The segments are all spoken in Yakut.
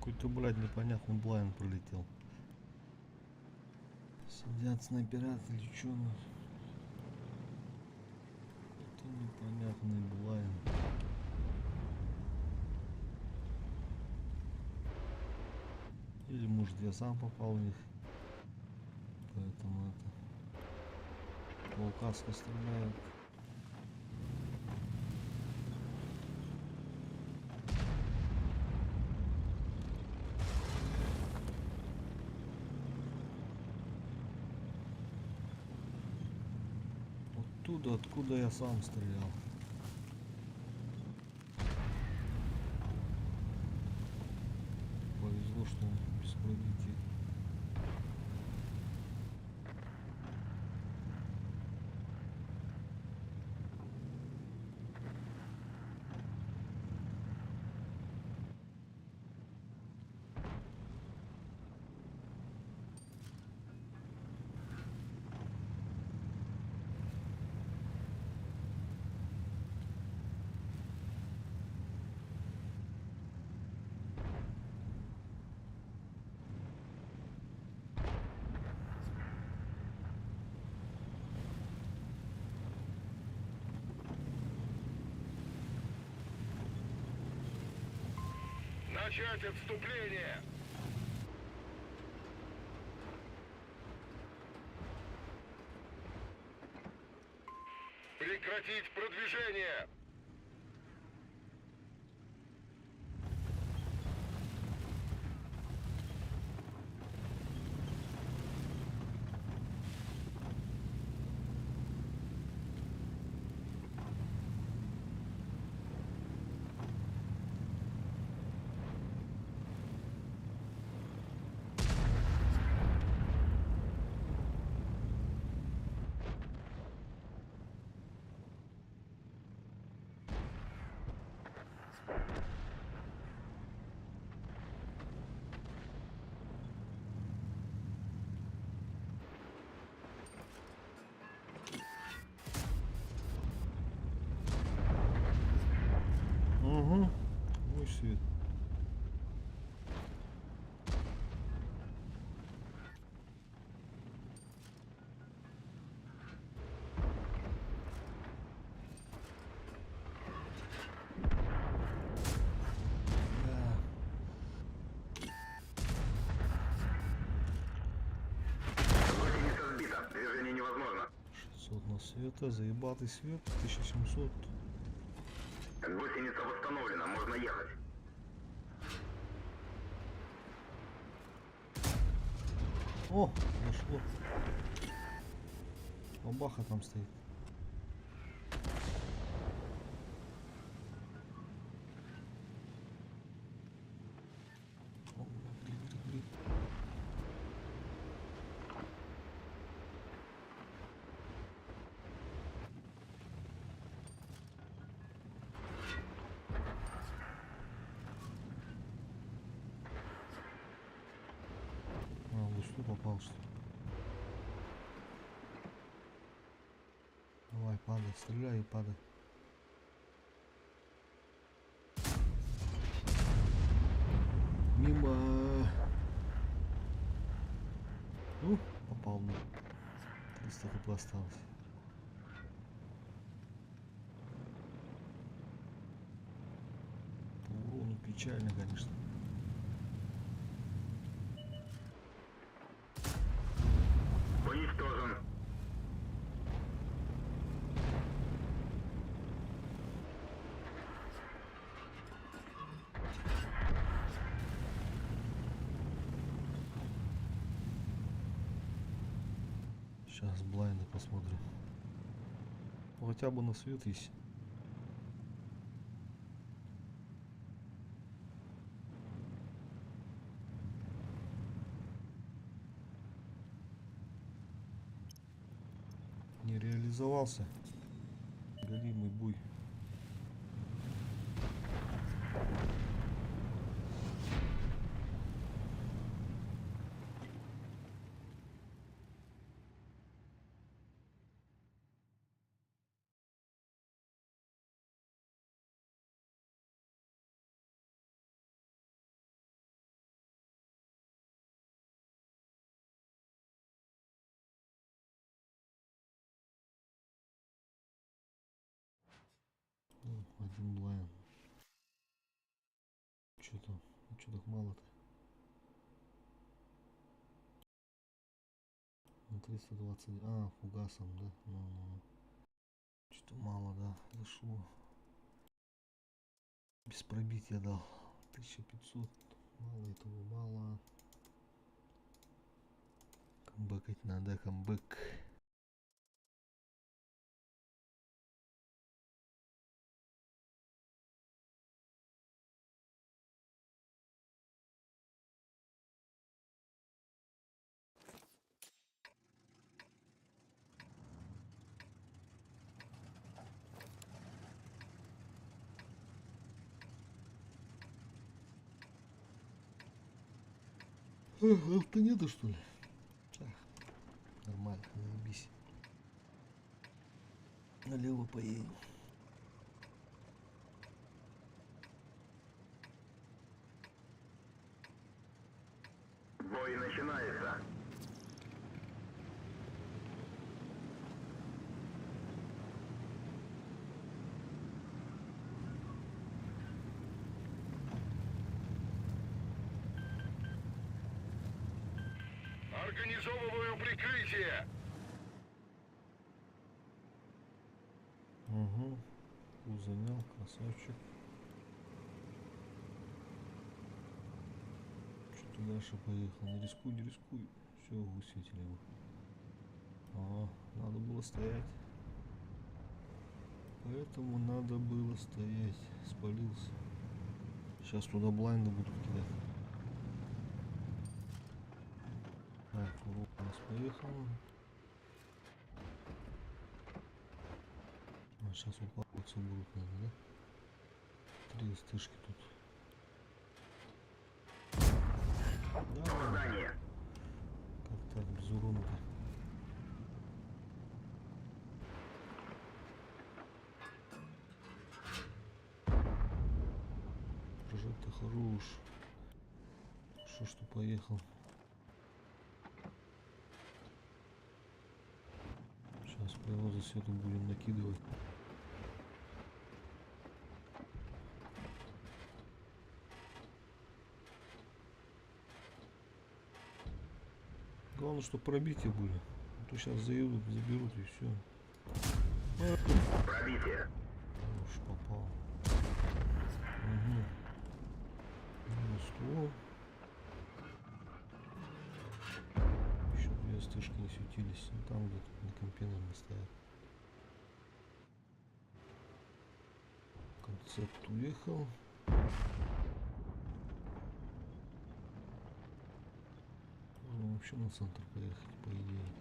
Какой-то, блядь, непонятный блайн прилетел. Сидят снайперят или чё, ну. Какой-то непонятный блайн. Или, может, я сам попал в них. Поэтому это... Волкаска стреляет. Оттуда, откуда я сам стрелял. Повезло, что он без пробития. Начать отступление! Прекратить продвижение! Угу. Мой свет. Да. Гусеница сбита. Движение невозможно. 600 на света, заебатый свет, 1700. Гусеница восстановлена. Можно ехать. О, нашло. Бабаха там стоит. О, бля, гори, гори, гори. А, в густу попал, что ли? Давай, падай, стреляй и падай. Мимо. Ну, попал мне. 300 хп осталось. По урону печально, конечно. Уничтожен. Сейчас блайнды посмотрим. Ну, хотя бы на свет есть. Не реализовался. Голимый буй. Один blind. Че там? Че так мало-то? На 320. А, фугасом, да? Ну-ну-ну. Что-то мало, да, зашло. Без пробития дал. 1500. Мало этого, мало. Камбэкать надо, камбэк. Авто нету, что ли? Ах, нормально, заебись. Налево поедем. Бой начинается. Организовываю прикрытие! Угу. Занял, красавчик. Что-то дальше поехал. Не рискуй, не рискуй. Все, высветили его. А, надо было стоять. Поэтому надо было стоять. Спалился. Сейчас туда блайнды будут кидать. Так, у нас поехал. А сейчас укладываться будут, наверное, да? Три стышки тут. Да, Попадание. как так, без урона-то? Прожектор хорош. Шо, что поехал. Сейчас по его засвету будем накидывать. Главное, чтоб пробитие были. А то сейчас заедут, заберут и все. Пробитие. Уж попал. Угу. Минус ствол. Еще две стышки не светились. Ну, там где-то на компе, наверное, стоят. Концепт уехал. Можно вообще на центр поехать, по идее.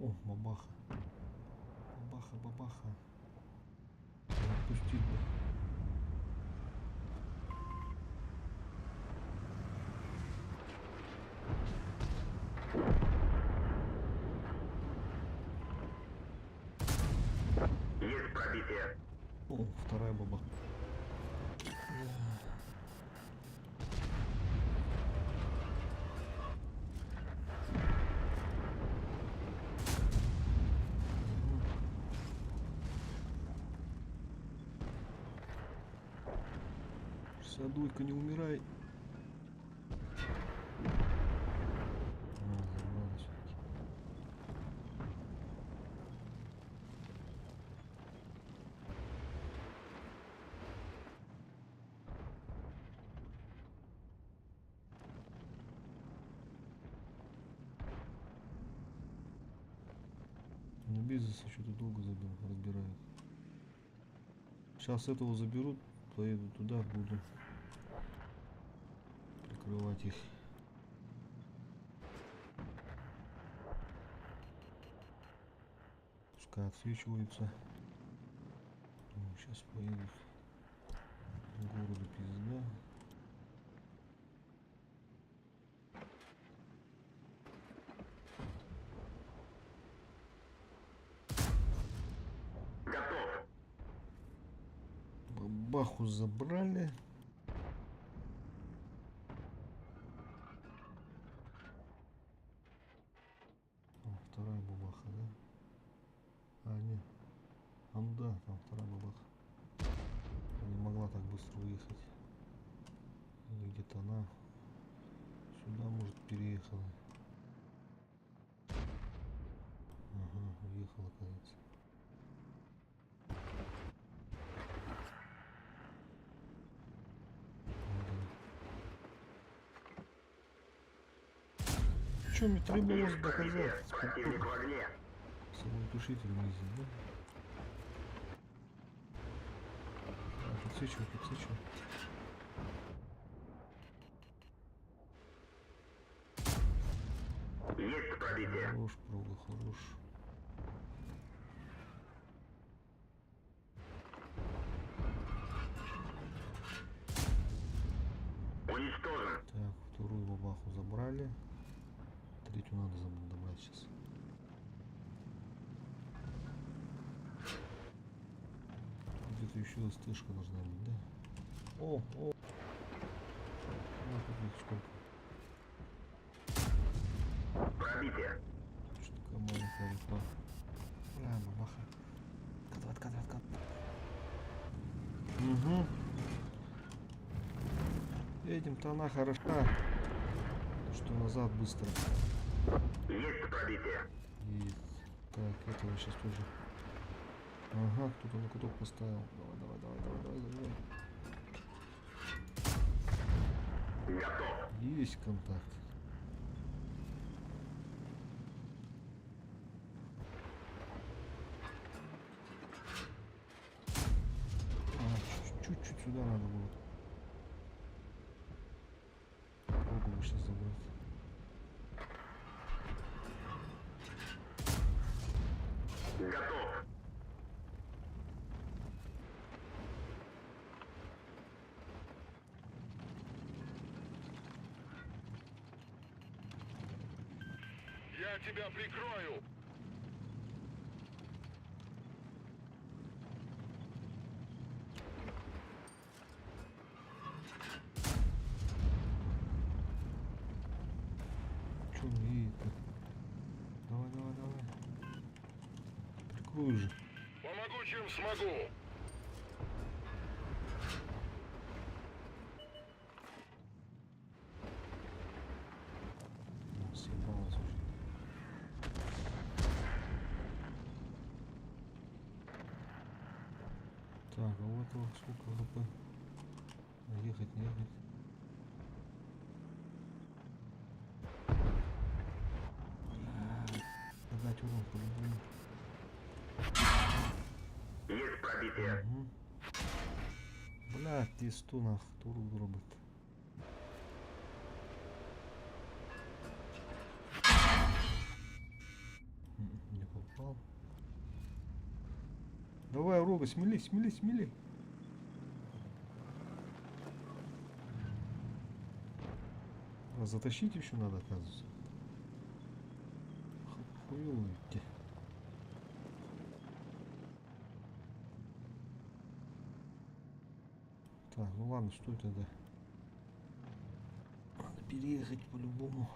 О, бабаха. Бабаха, бабаха. Отпустить бы. Есть пробитие. О, вторая бабаха. Садуйка, не умирай. А, забрали всё-таки. На бизнесе что-то долго разбирают. Сейчас этого заберут, поеду туда, буду прикрывать их. Пускай отсвечиваются. Сейчас поедут к городу пизда. Бабаху забрали. О, вторая бабаха, да? А, нет. А ну да, там вторая бабаха. Она не могла так быстро уехать. Или где-то она сюда, может, переехала. Ага, уехала, кажется. Что мне требовалось Есть доказать? пробитие. Противник в огне. Самоутушитель вниз, да? Так, подсвечивай, подсвечивай. Есть пробитие. Хорош, прога, хорош. Уничтожен. Так, вторую бабаху забрали. Третью надо забрать сейчас. Где-то еще СТшка должна быть, да? О, о! А, тут их сколько? Пробитие. Что такая маленькая рука. Бля, бабаха. Откат, откат, откат. Угу. Едем-то она хороша. Что назад быстро. Есть пробитие. Есть. Так, этого сейчас тоже. Ага, кто-то на куток поставил. Давай, давай, давай, давай, давай, давай. Готов. Есть контакт. А, чуть-чуть сюда надо было. Попробую сейчас забрать. Готов. Я тебя прикрою! Че он едет-то? Давай, давай, давай. Прикрою же. Помогу, чем смогу! О, съебалась уже. Так, а у этого сколько хп? А ехать, не ехать? Бля, дать урон по-любому. Есть пробитие. Угу. Бля, тесту нах, туру дробит. Не попал. Давай, Рога, смели, смели, смели. А затащить еще надо, оказывается. Хуёво идти. Так, ну ладно, стой тогда. Надо переехать по-любому.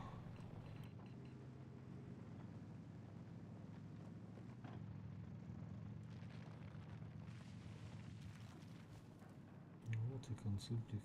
Ну вот и концептик.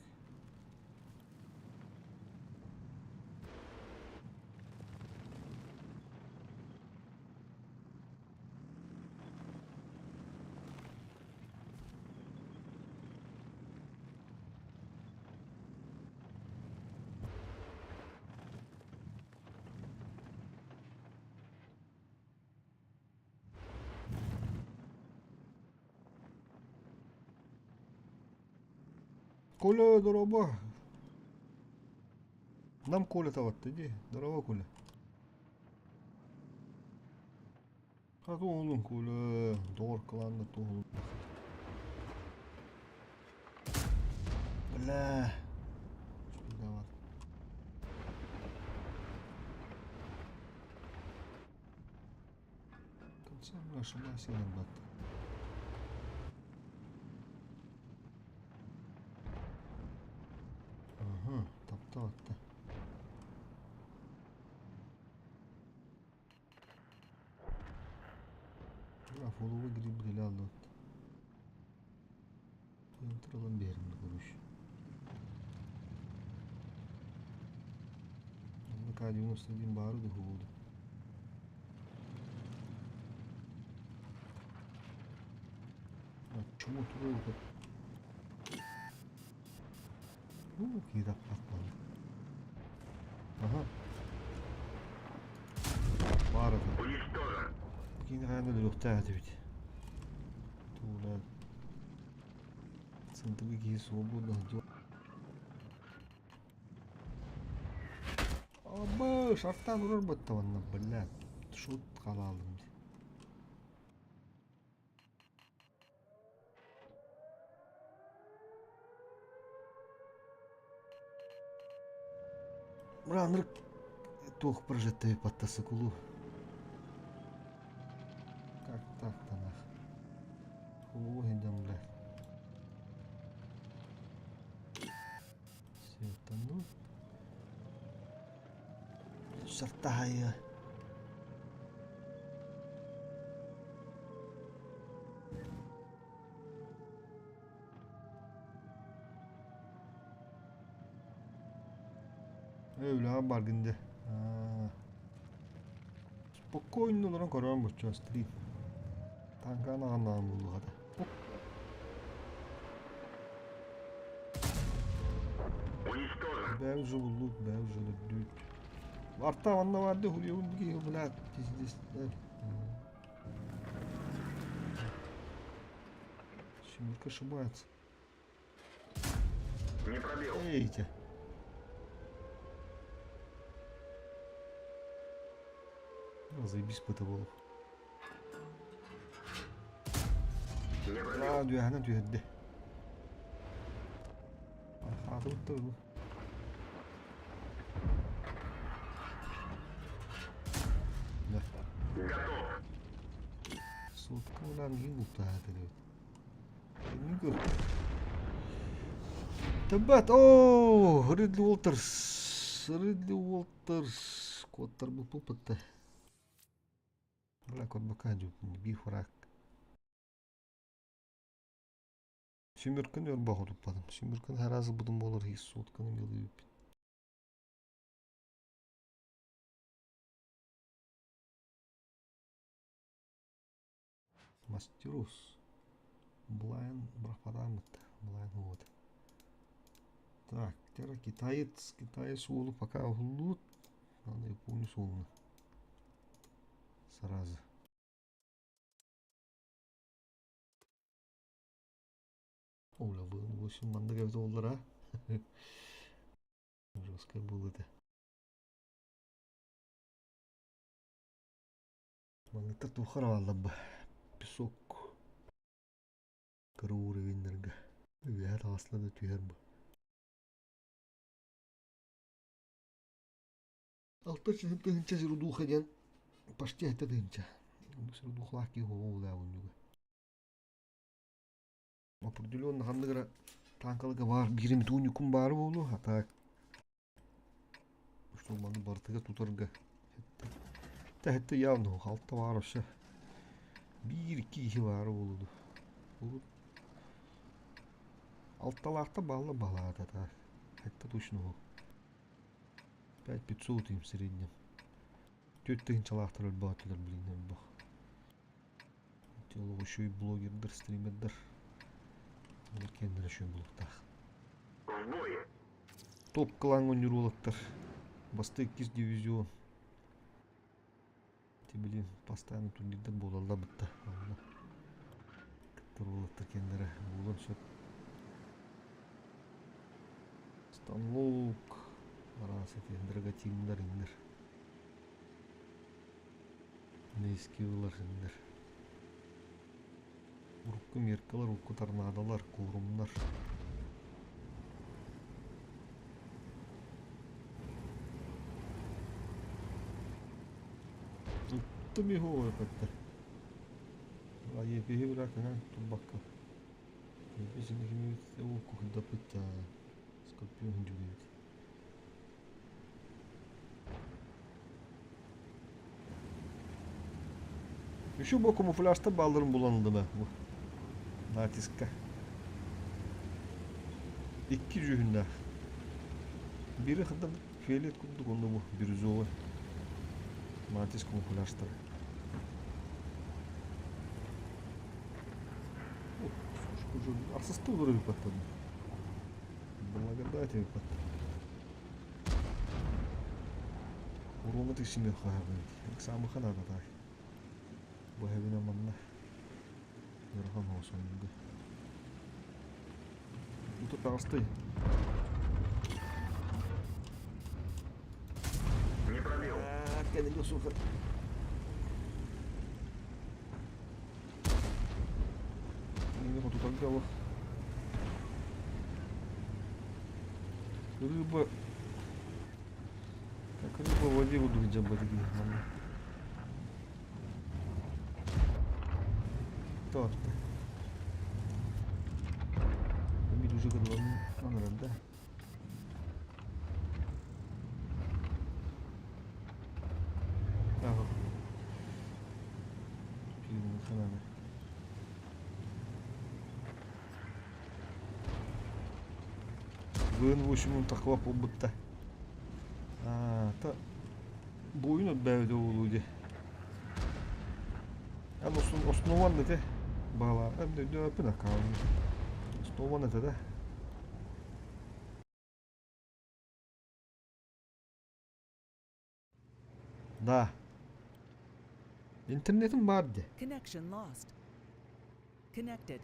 Коля, здорово. Нам Коля-то вот, иди. Здорово, Коля. А то он, Коля, дор клан то он. Бля. Виноват. Конца наша масса, ребята. Фоловый гриб или аллот. Туралан биэрим короче. К-91 баары дуһуоду. Чому турар Ну, киираппат буолла. Аха. Баар этэ. Уничтожен. Киин хаан өлөрүөхтээх этибит. Туула сынтыгы киһи свободно сылдьар. Абы, шартан урар баттаванна, блядь. Шут халалым. Мранрык туох прожитый подтасыкулу. Как так-то нах? Ой, да, бля. Все это ну. Сартая. Öyle баргынды. Спокойно олорон көрөн боччо стрим. Танканы аҕаннаан буллуҕата. Уничтожен. Бээ уже буллут, бээ уже өлөрдүүт. Арта манна барды хуйабын киһи блядь, пиздец. Семерка ошибается. Не пробил. Эйте. А, заебись по того. Не пробил. Аа, түһэһинэн түһэрдэ. Хаатыбыт да Да. Готов. Сотка улаан иһин бултаһаата диэбит. Иннин көр. Табат, оо, Ридли Уолтерс, Ридли Уолтерс, куоттар буппут Бля, кот биир фраг. Сümürкін өр бағылыппадым. Сümürкін харазы бұдым болыр хис сотканы мелі. Мастерус. Блайн брахпадамыт. Блайн вот. Так, тера китаец, китаец уолу пока углут. Надо я помню солно. Сразу. Оля, вы 8 мандыга доллара. Жестко было это. Манныктар тухар аллабы. Песок. Кыра уровеньнерге. Үөһэ таҕысла да түһэр бу. Алта тыһынча сирудуха диэн почти это тыһынча. Бу сирудухлаах киһи оҕолаа. Определенно ханныгыра танкалыга бар бирим туунюкум баар буолу, а так что маны бартыга тутарга. Это явно халта бар вообще. Биир киһи баар буолуду. Алталаахта балла балаата так. Это точно. 5500 им в среднем. Төрт тыһынчалаахтар өлбаатылар блин бах. Тело еще и блогердер, стримердер. Кендер еще блогтах. В бой. Топ клан онюрологтар. Басты кис дивизион. Те, блин, постоянно турнирдер болалла бытта. Кыттыр кендері. Болон сөп. Станлук. Арас эти драготиндар индер. Нейскилар индер. Урукку меркалар, урукку торнадолар, курумнар. Тumi huopetta. Laji hyvä tubakka. Ensinnäkin ulkohinta pitää Skorpion juuri. Еще бу камуфляжта баалларын булан ылдым бу. Натиска. Икки дьүһүннээх. Бири хандан фиолет курдук онно бу бирюзовый. Матис камуфляжтара. Арсысты олору баттадым. Благодать баттадым. Уруона тиксимиэх хаһабын. Самыха наада таай. Бу эһэбинэ манна ыарахан оҕосоннуга. Бу таҕыстай. Не пробил. Кэнники суха. Мини хотутарга олох. Рыба Как рыба в воде буду дьабарги манна. Торта. Бир уже анарар да. Ага. Пилин хананы. Быын 8 такла буолбутта. Та буойун өтбээбитэ буолуо дии. Эн основан ити баҕалаах өйдөөппүн аккаунт. Основан этэ да. Да. Интернетим баар дии. Connection lost. Connected.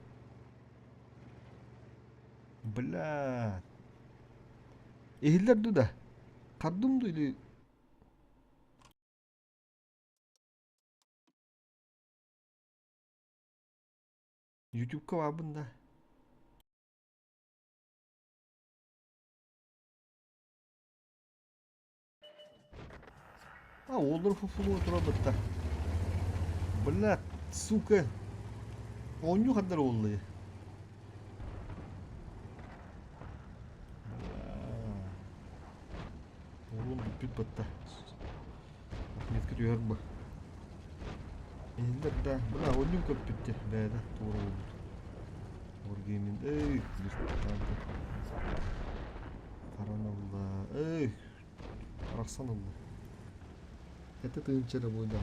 Бля. Иһиллэр дуу да? Хардым дуу или Ютубка баабын да. А, уоллар фуфлуга турар Бля, сука. Оонньуу хандар уоллайы. Уолум бүппүт батта. Отметка түһэр бу. Иһиллэр да, бля, оонньуум көппүттэ. Бэйэтэ туора буолбут. Wargaming, эй, Таран ылла. Эй, арахсан ылла. Хэтэ тыынча эрэ буойда.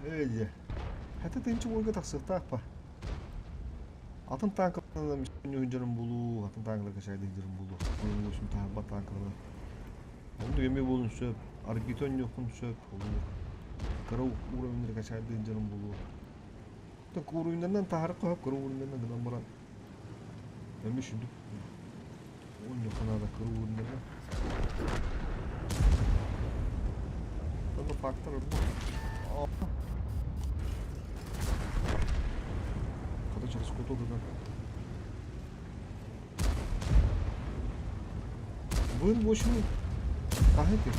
Эй, дьэ. Хэтэ тыынча буойга тахсыахтаах па. Атын танкаларынан дьонум булуу, атын танкаларга шайды дьонум булуу. Ойын таһарба танкалары. Онду эми болун сөп, арбитон йокун сөп, olur. Кыра уровеньлерге шайды дьонум булуу. Так уровеньнан таһары коһоп, кыра уровеньнан гынан баран. Эми шүндүк Онньохунаада кырууруннара. Это фактор Хата через куту да. Вын 8 Ахети.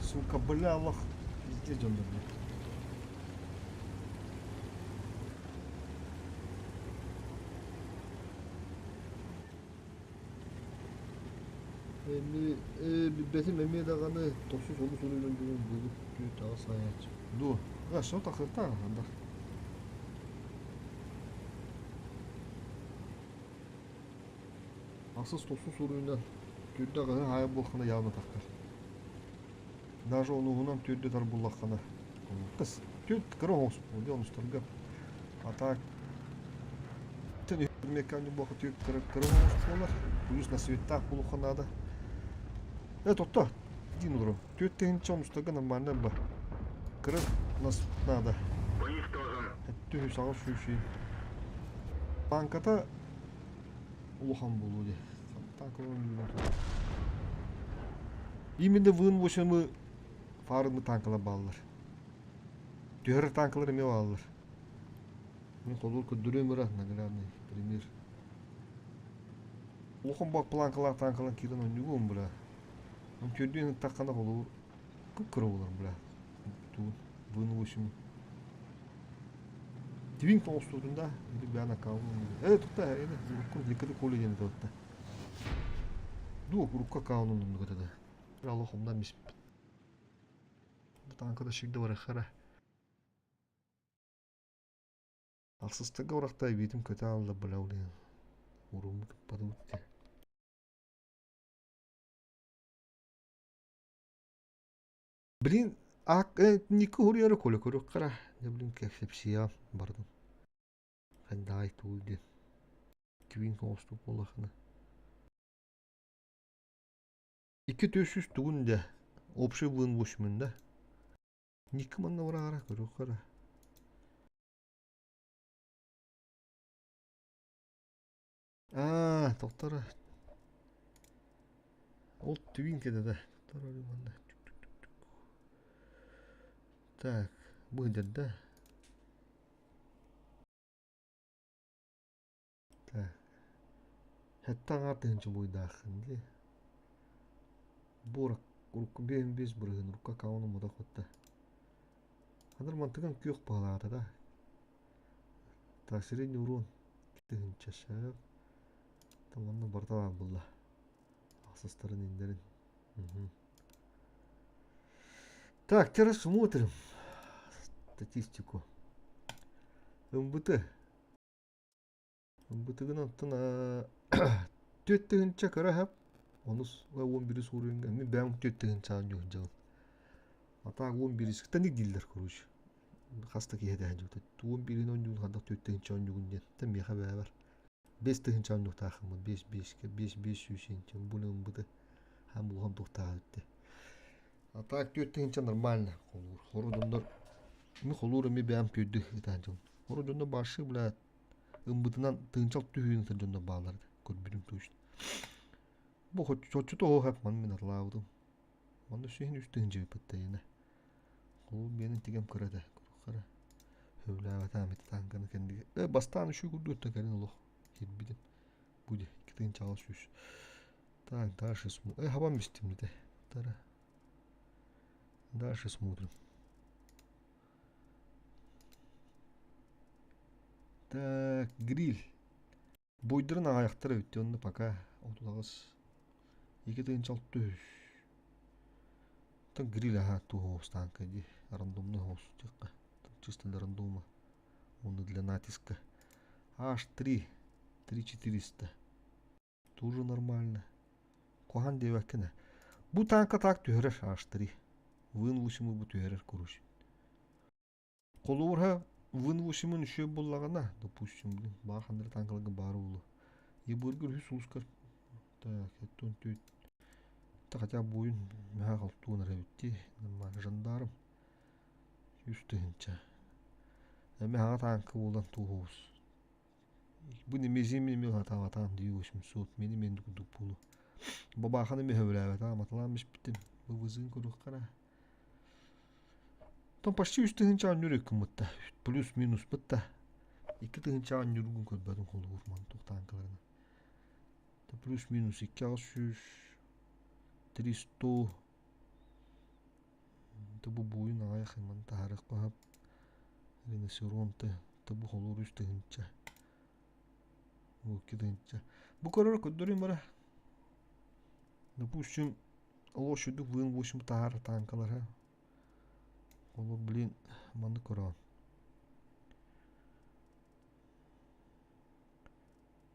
Сука, бля, Аллах. Везде дьоннор, блядь. Эми билбэтим эмиэ даҕаны тохсус олус уруйунан дьонун булук түөрт аҕыс айааччы. Дуо? А, что тахсыахтаах анда. Ахсыс тохсус уруйунан түрдэ аҕыһы аайа буолхана явно таххар. Даже онуһунан түрдэ тар буллаххана. Кыс түөрт кыра оҕус буолуо онустарга. А так буолар. Плюс на светтаах буолуохха наада. Э, тотто. Дин олорон. Түөрт тыһыынча онустарга нормально ба. Кыра нас надо. Уничтожен. Түһү саҕа сүүсүй. Танката улахан буолуо дии. Танка Именно вын мы фарыны танкалар бааллар. Түһэр танкалар эмиэ бааллар. Мин холуур көрдөрүөм эрэ наглядный пример. Улахан бак планкалаах танкалар киирэн оонньуугун бля. Он төрдүөн ыттаххына холуур кып-кыра буолар бля. Тугун вын 8 Твинг оҥостубутун да или бэйэн аккаунун э тутта эни урукку ликады коли диэн этэ Ду урукку аккаунун оннук этэ да. Аллах умнан миспит. Бу танкада всегда бар хара. Ахсыстарга урахта эбиитин көтө аалла бля блин. Уруммут ыппатыбыт дии. Блин, а Ника уруйара Коля көрүөххэ дьэ блин кэпсиэҕим бардым. Хайдаҕай тугуй диэн. Кибиин соҕустук буоллахына. Икки 400 тугун дэ общий вын восьмын да. Ника манна ураара көрүөххэ эрэ. Аа, тохтор. Ол түбүн кэдэ да. Тохтор манна. Так, бу да. Так. Сэттэ аҥаар тыһыынча буойдааххын дии. Буорак урукку биэһин биэс бырыһыан урукку аккаунт умматах батта. Ханар мантыгын күөх баһылаата да. Так, средний урон тыһыынча сөп. Там онно барыта баар буолла. Ахсыстарын индерин. Угу. Так, теперь смотрим статистику. МБТ. Ылбытыгын онтон түөрт тыһыынча кыра аһап, онус 11 уровеньга мин бэйэм түөрт тыһыынчаҕа оонньуу сылдьабын. А так 11 кытта дииллэр короче. Хас да киһи этэ сылдьыбыта. 11-ин оонньуун ханна түөрт тыһыынча оонньуугун диэн. Та миэхэ бэйэбэр 5 тыһыынча оонньуохтааххыммын. 5 5-кэ 5 500 бу ылбыты хаан булуһан туохтаах эбит. А так 4 тыһыынча нормально холуур. Хору дьоннор мин холуур эмиэ бэйэм түөрдү ытаан дьон. Хору дьоннор башы блядь ымбытынан тыынчал түһүүнү ытар дьоннор бааллар этэ көрбүтүм точно. Бу соччото оһох эп маны мин атылаабытым. Манна сүүһүн үс тыһыынча ыппыттайына. Холур биэнин тигем кыра этэ. Кыра. Сөбүлээбэтээм ити тааҥканы кэннигэ. Э, бастаан үчүгэй курдук өттө кэлин олох киирбитим. Бу дии, 2 600. Так, дальше смотрим. Э, хабан бистим дите. Тара. Дальше смотрим. Так, гриль. Буйдарын аҕайахтара бүттэ онно пока отулаҕыс 2 600. Так гриль аха туох танка дии рандомный хоус диэххэ. Чисто для рандома. Он для натиска. H3 3400. Тоже нормально. Куһаҕан диэбэккин ээ. Бу танка так түһэрэр H3. Вын восемь бу түһэрэр короче. Холобура вын восемын үчүгэй буоллаҕына, допустим, блин, баар ханна танкаларга баар буолуо. Ебыргыр үһүс улууска так, оттон түт хотя буойун мөһөөх алтуон эрэ эбит дии. Нормально жандарм 3 тыһыынча. Эми хаҥа танка буолан туоһуус. Бу немезим эми хатаабатаам дии 800 мени мен курдук буолуо. Бабааханы эми сөбүлээбэтаам атылаан биспитим. Бывызын көрүөххэ Там почти 3 тыһыынча оонньуур ыккыммытта. Плюс-минус бытта. 2 тыһыынча оонньуургун көрбөтүм холобур маны туох танкаларына. Плюс-минус 2 800 300 бу буйун аҕайах маны таһаарыахха Риносеронты бу холуур 3 тыһыынча. Бу 2 тыһыынча. Бу көрөр көрдөрүүм бара. Допустим, лошадь вын 8 таһаар танкалара. Олор, блин, маны көрөҕүн.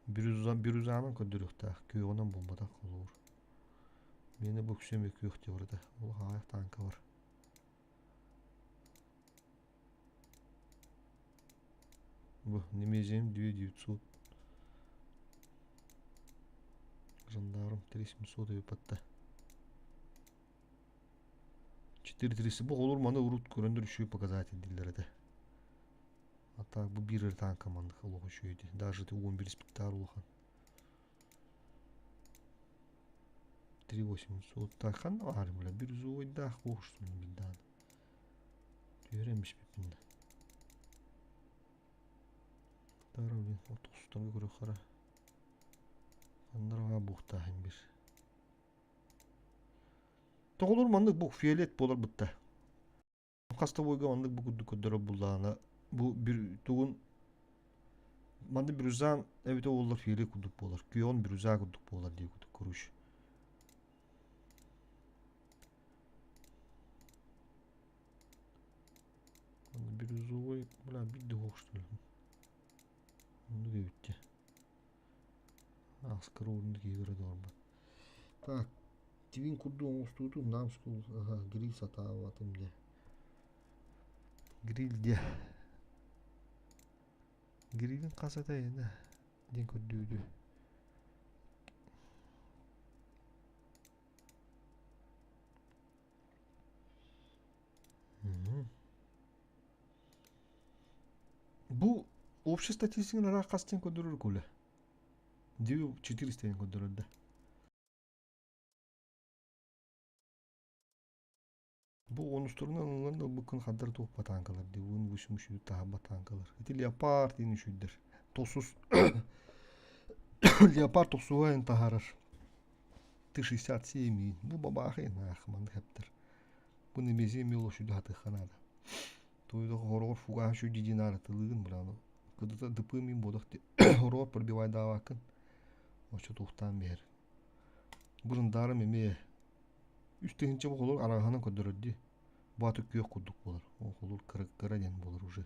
Бирюза, бирюзанан көрдөрүөхтээх, күөҕүнэн буолбатах холобур. Миэнэ бу үксүм күөх диye барыта. Ол аҕайах танка бар. Бу немезием 2900. Жандарм 3700 ыйыппатта. 430 бу олор маны урут көрөндөр үчүгэй показатель дииллэр этэ. А так бу биир эрэ танка маннык олох үчүгэй дии. Даже ты 11 спектар улахан. 3800 так ханна баар бля бирюзовойдаах буохсун билдаан. Түһэрэн биспиппин да. Тара блин отустарга көрүөххэ ханнара буохтааһын бир. Тоҕолор маннык бу фиолет буолар бытта. Хас да бойга маннык бу курдук көрдөрөр буллаҕына бу бір тугун манны бирюзан эбитэ буоллар фиолет курдук буолар. Күөҕүн бирюза курдук буолар дии курдук короче. Бирюзовый, бля, биир да что ли. Маскара уурунна киһи көрө да олорбот. Так, тивин курдук оҥостуутун нам school аха гриль сатаабатым дьэ. Гриль дьэ. Грилин хас этэй инэ диэн көрдүүдү. Бу общий статистиканы ыраах хас диэн көрдөрөр кулэ? Дию 400 диэн көрдөрөр да. Бу онустарынан ылан ылбыккын хандар туох батаанкалар дии уон восемь үчүйдүк таһар батаанкалар. Ити леопард диэн үчүйдэр. Тосус леопард тохсуһа эн таһаарар. Т-67 бу бабаахы наах маннык эптэр. Бу немези мил үчүйдү хатыхха наада. Туйда хороҕор фугаһа үчүйдү динара тылыгын брану. Кыдыта дыпы мин бодох хороҕор пробивайдаабаккын. Очо тухтаан биһэр. Бу эмиэ Үс тыһыынча бу холуур араҕаһынан көрдөрөр дии. Бу аты күөх курдук буолар. Ол холуур кыра, кыра диэн буолар уже.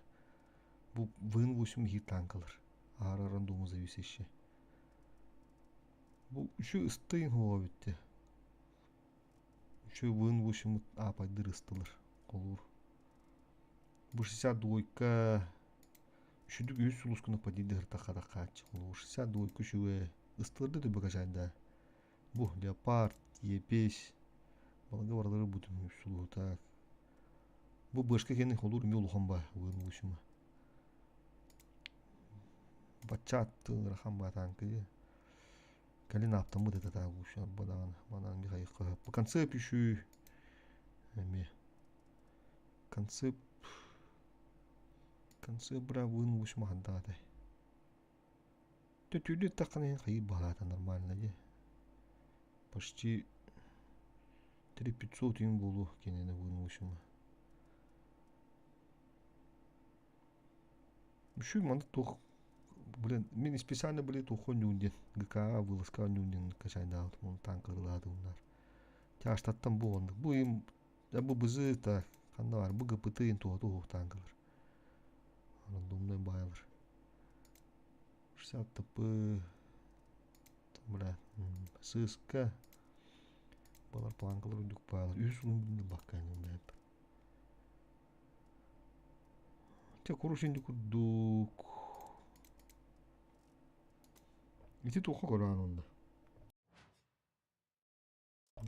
Бу ВН-8 биир танкалар. Аһара рандому зависящие. Бу үчү ыстыйын хуоҕа бүттэ. Үчү ВН-8 аапайдыр ыстылар. Холуур. Бу 62 үчүдүк үс сулускуна падиды хыртахха хааччы. Холуур 62 үчүгэ ыстыларды түбэкэчайда. Бу леопард, епесь, балыга барылары бутун сулуһута. Бу бышка кени холур ми улахан ба угын бушума. Бачча аттыын ба танкы. Кэлин аптаммыт это та буша бадан манан би хайыкка. Бу концепт үшү эми концепт концепт бра угын бушума хандаата. Төтүүлү эттэххинэ иһин хайыы баһаата нормально дии. Почти 3500 иҥ буолуо кинини вынущума. Үчүгэй маннык туох блин мин специально блин туохха оонньуун диэн ГК вылазка оонньуун диэн качайдаабытым уонна танкалаатым Тяжтаттан бу оннук бу им бу бызы так ханна бар бу ГПТ ин туһа туһух танкалар рандомный байлар 60 ТП бля сыска балар планкалар үрдүк баалар үс улун баккайны бэп те курус инди курдук ити туохха көрөөн онда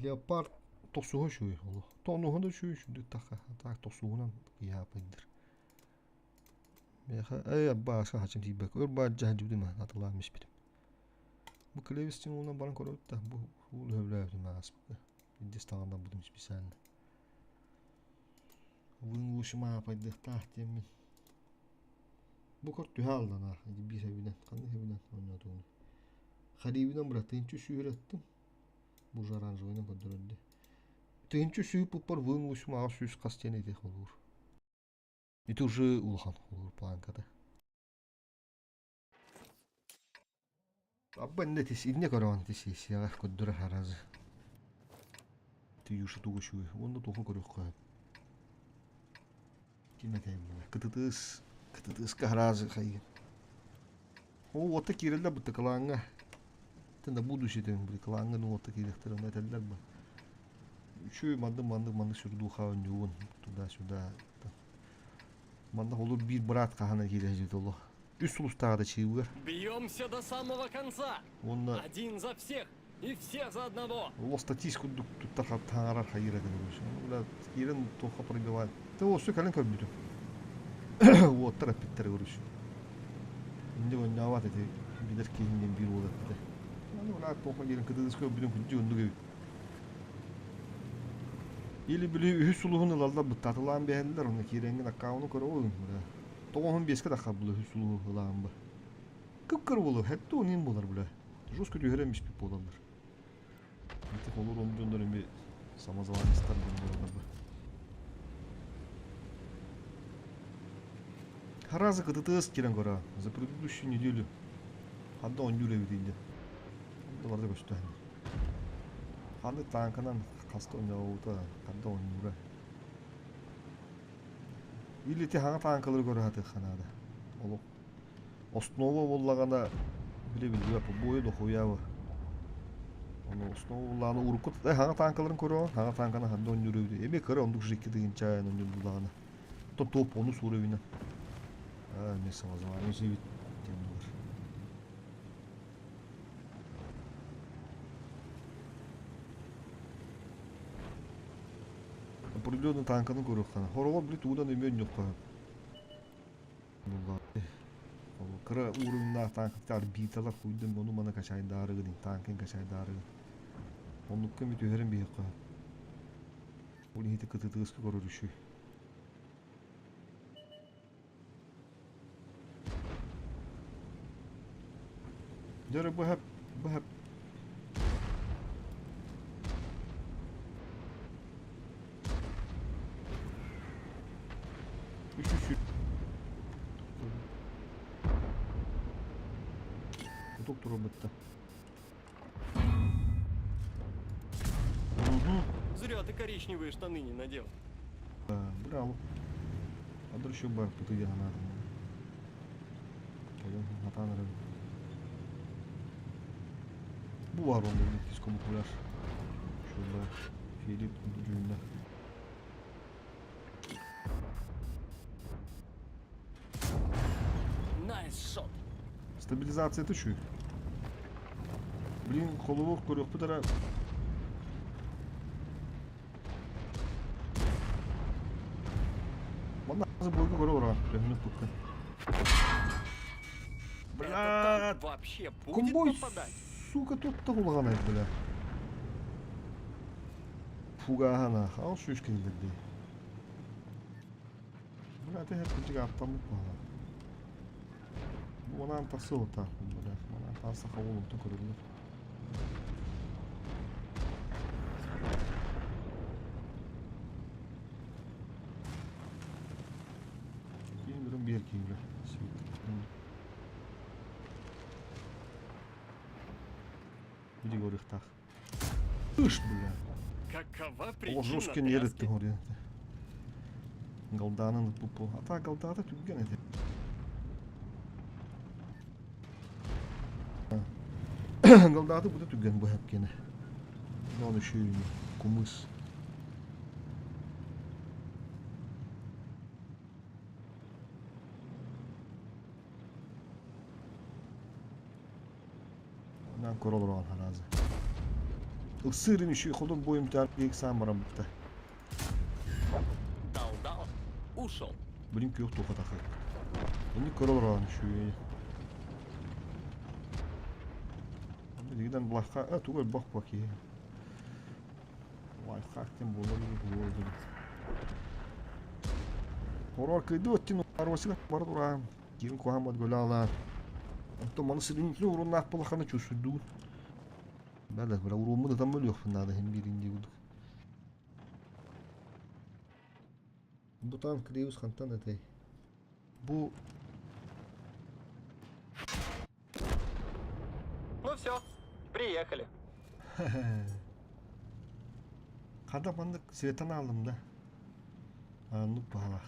леопард тохсуһа үчүгэй олох тонуһа да үчүгэй үчүгэй таха так тохсуһунан киһаапайдыр миэхэ эй аббааска хачым тиийбэк өр баар дьаһдьыбытым атылаан испитим бу клевистин уунан баран көрөбүт да бу уул өһөбүлээбитим ааспыта илдьис таҕаннарбытым специально Вынлушума апайдыахтаах диэммин бу көр түһэ аллана биир хэбинэн ханнык хэбинэн оонньоотугун хариибинэн быра тыынчы сүүһүрэттим бу уже оранжевыйынан көрдөрөрдө тыынчы сүүппуппар вынлушума аҕыс сүүс хас диэн ити холуур ити уже улахан холуур планката Абба иннэ тис иннэ көрөҕүн ити сессияҕа көрдөрөр аразы. Тиюша тугу үчүгэй уонна туоху көрүөххэ сөп. Ким этэй була кытытыыс кытытыыска аразы хайыгын. О уота киирэллэр бытта кылааҥҥа. Это на будущее тем били кылааҥҥа ну уота киириэхтэрэ онно этэллэр ба. Үчүгэй маннык маннык маннык сүрдуха оонньуубун туда-сюда. Манна холур биир быраат хаһан киирэ сылдьыбыт олох. Үс сулустааҕа да чыыбыгар. Бьемся до самого конца! Уонна Один за всех и все за одного! Олох статист курдук туттар таҥарар хайыыр этэ короче. Бля, киирэн туохха пробивает. Ты өссө кэлин көрбүтүм. Уоттар эппиттэр короче. Инде оонньообот эти билэр киһим диэн биир уол эппитэ. Аны бля туохха киирэн кытыдыс көрбүтүм күндү оннук эбит. Или били үһүс сулуһун ылаллар быттаатылаан биһэллэр онно киирэҥҥин аккаунну көрөҕүн бля. Тоҕуһун биэскэ таххар була үһүс сулуһу ылаан ба. Кып-кыр буолар, хэттэ онин буолар бля. Жестко түһэрэн биспит буолаллар. Ити холур он дьоннор эми самозванецтар дьон буолаллар ба. Харазы кытытыас кирен көрө. За предыдущую неделю ханна оонньуур эбит инде. Ханна барда көстөһөн. Ханнык тааҥканан хаста оонньообута, ханна оонньуура. Или ити хаҥа тааҥкалары көрө сатыахха наада. Олох основа буоллаҕына били биллибэт бу дохуйаабы. Ону основа урукку хаҥа танкаларын көрөҕүн, хаҥа танканы ханна оонньуур эбит. Эмиэ кыра оннук жикки тыһыынча оонньуур буллаҕына. То топ ону суур эбинэ. Аа, эмиэ самозванец эбит диэн буолар. Определенный танканы көрүөххэ. Хороҕор били тугунан эмиэ оонньуохха. Кыра уровеннаах танката орбиталар хуйдун ону маны качайдаарыгын танкын качайдаарыгын. Оннукка эми түһэрин биһиэххэ. Ол иһити кытытыыска көрөр үчүй. Дөрө быһап, быһап. Үс үс Кутук турбутта. Зря ты коричневые штаны не надел. Браво. Адыр еще бар пытыга надо. Пойдем хатан эрэ. Бу бар онда иккис камуфляж. Şurada Filip düğünde. Nice shot. Стабилизацията үчүгэй. Блин, холобур көрүөхпүт эрэ. Манна бойга көрө ура. Төһөнүк тутта. Этот Бля, танк вообще будет Комбой, попадать? сука, тут та улаҕанай, бля. Фугаһана, ал сүүс киллэрдии. Бля, ты хэппитик ааттаммыт баҕа. Бу манаан тахсыа бля. Манаан тахса хабылымтан көрүллэр. Киин бүрүн биэр киһи Видео көрүөхтаах. Ыш, бля. Какова О, причина жесткий тряски? нервті горі. Галданын пупу. А та галдата түгген эти. Галдаты буде түгген бу хепкене. Оны үшүйүн кумыс. Онан көрө харазы. Ыксырын үшүй холун бойум тар сан барам бутта. Дал-дал. Ушел. Блин күөх туха тахы. Оны көрө олорон үшүй. Дигден блахка, а тугай бах баки. Лайфхак тем болар болду. Хорор кыйды өттин арвасыга бар тура. Кирин кухамат гөлала. Онтон маны сирин уруннаах булаханы чусудуу. Бәле, бра урумму да там өлүөхпүн наада хим бирин дии Бу танк Криус хантан этэй. Бу Ну все, приехали. Хада маннык светан алдым да. Аннык баалах.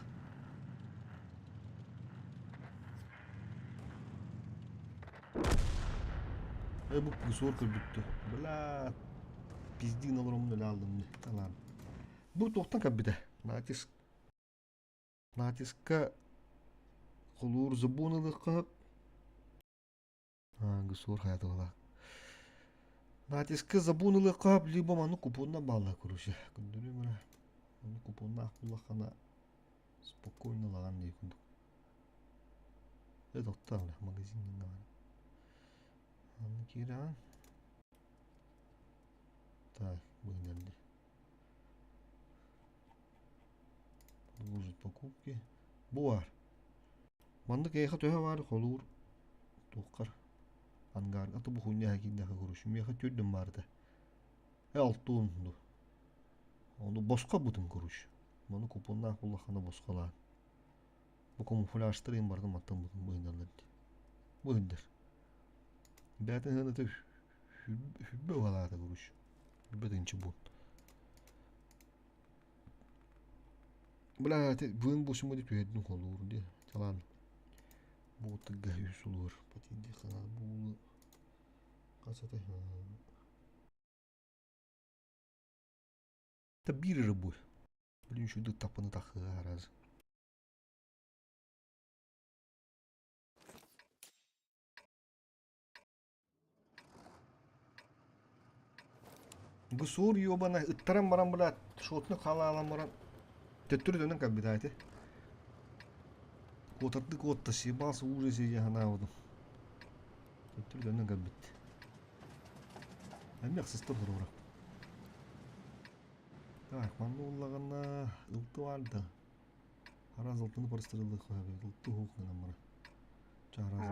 Э бу гусор бүттү. Бля, пиздин олоромун эле алдым. Талан. Бу тоқтан каббите. Натиск. Натиска холуур забуун ылыхха А, гусор хаята була. Натиска забуун ылыхха либо ману купонна баалла короче. Күндүрү мына. Аны купонна акуллахана спокойно лаган дии курдук. Э тоқтаа магазин бар. Аны киирэн. Так, выгнали. Продолжить покупки. Буар. Маннык эйха төһө бар холуур туоххар ангар аты бу хуйня кииндэхэ короче миэхэ түрдүм баарда. Э алтуун ду. Ону боско бутум короче. Маны купоннаах буллахана босхолаан. Бу камуфляжтар бардым аттан бутум быһыналар ди. Быһындар. Бээтин хыныты хүббэ уһалаата короче. Хүббэ тынчы бун. Бля, быын бусума ди түһэрдин холуур ди. Чалан. Бу тыгга үс улуур. Патинди хана бу касата. Это биир эрэ буй. Блин, үчүгэйдик таппыны тахыа араас. Бу суур ёбана ыттаран баран бля шотну халаалан баран төттөрү дөнөн кэлбит ити. Куотарды куотта съебался в ужасе я ханаабытым. Төттөрү дөнөн кэлбит. Эмиэ ахсыстар туруора. Так, манна уллаҕына ылты баар да. Араас ылтыны барыстырылыах үһү ылты уһук гынан баран.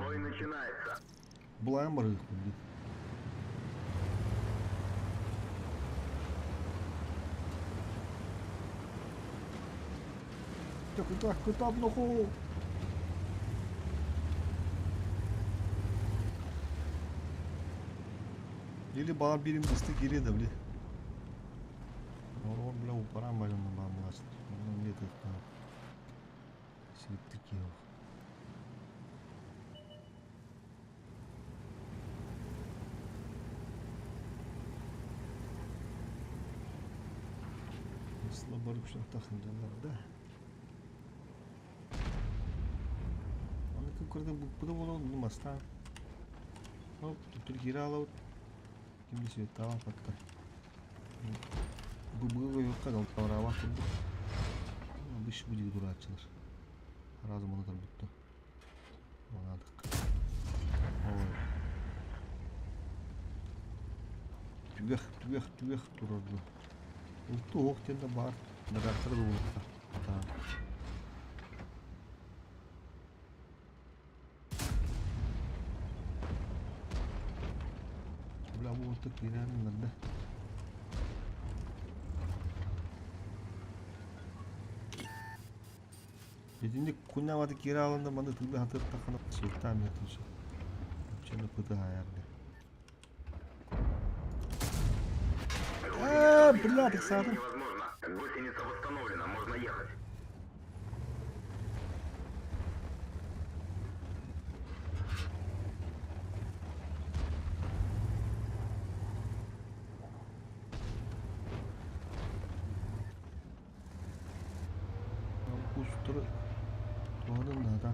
Бой начинается. Булайан барыахпын дии. Куда, куда нахуй? Или баар бирим бысты кириэ да били. Орор бля упаран баран баар муласт. Онно эмиэ тыктаах. Сириптик киһи Слабо тахындалар да. Аны күн буппуда болон мастаан. Хоп, түттүр киирэ аалабыт. Ким да светтаабат батта. Бу быга юкка далтабараабат курдук. Быш бу турааччылар. Разум оны тарбутtu. Манаадык. Ой. Түгэх, түгэх, түгэх турар бу. Улту оох диэн да баар. Дагаттара да буолуохтаах. Бля, бу уолта киирэн ынырда. Итинник куннаматы киирэ ааланда маны тыылы хатыттаххына суоттаан иһэтин сөп. Чэни пыты хаайарга. А, бля, так саатым. Невозможно. Гусеница восстановлена, можно ехать. Кустары туһанын наада.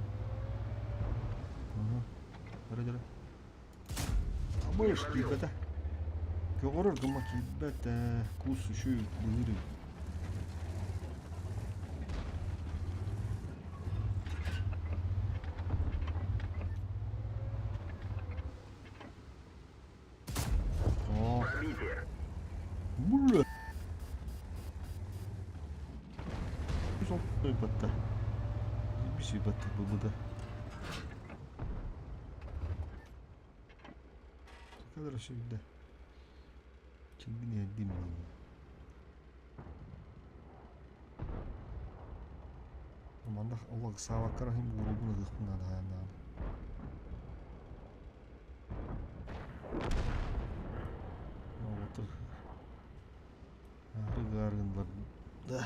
Ага. Абыш киирбэтэ. Көҕөрөр гыма киирбэт ээ, кус үчү быһыыр үһү. Оо. Пробитие. Бля. Батта. Бisi батта бу да. Kadar şimdi. Şimdi ne diyeyim Манна олох саабакка иһин буолуубун ылыахпын наада хаһан даҕаны. Оҕотор ыгаарыгын да.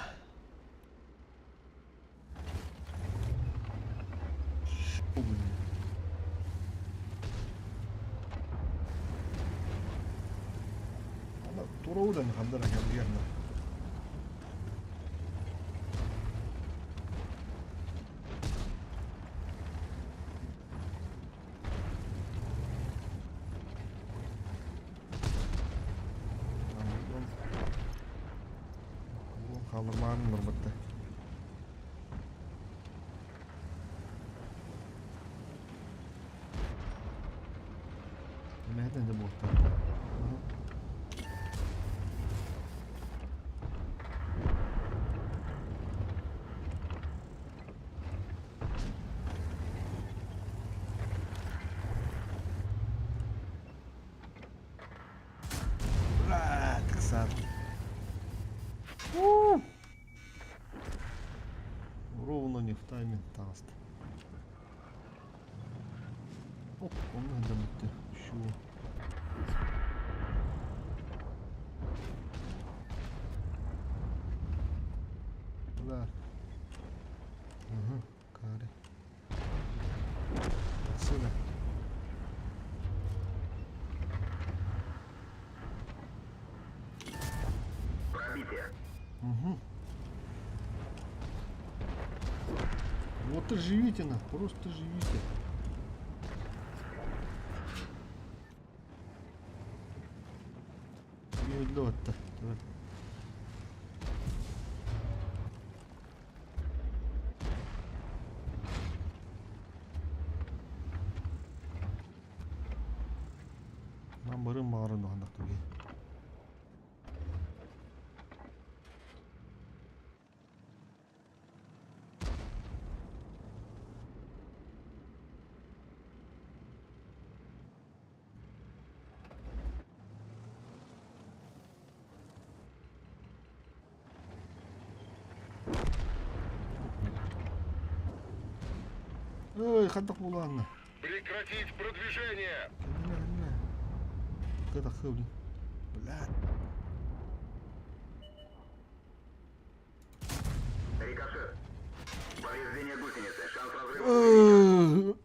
Тура хандар кэлбиэрнэ. Хаалырмаан барбатта. Мэһэтэн да буолта. Бля, тыксаат. Ровно не в тайме таҕыста. Оп, онно да бүттэ. Шу. Да. Ага, каре. Отсюда. Пробитие. Угу. Вот и живите на, просто живите. Өллө Нам барым баҕарын баҕанах түгэ. Ой, хайдах буолаанна? Прекратить продвижение! Кэннэ, кэннэ. Блядь. Рикошет. Повреждение гусеницы. Шанс разрыва.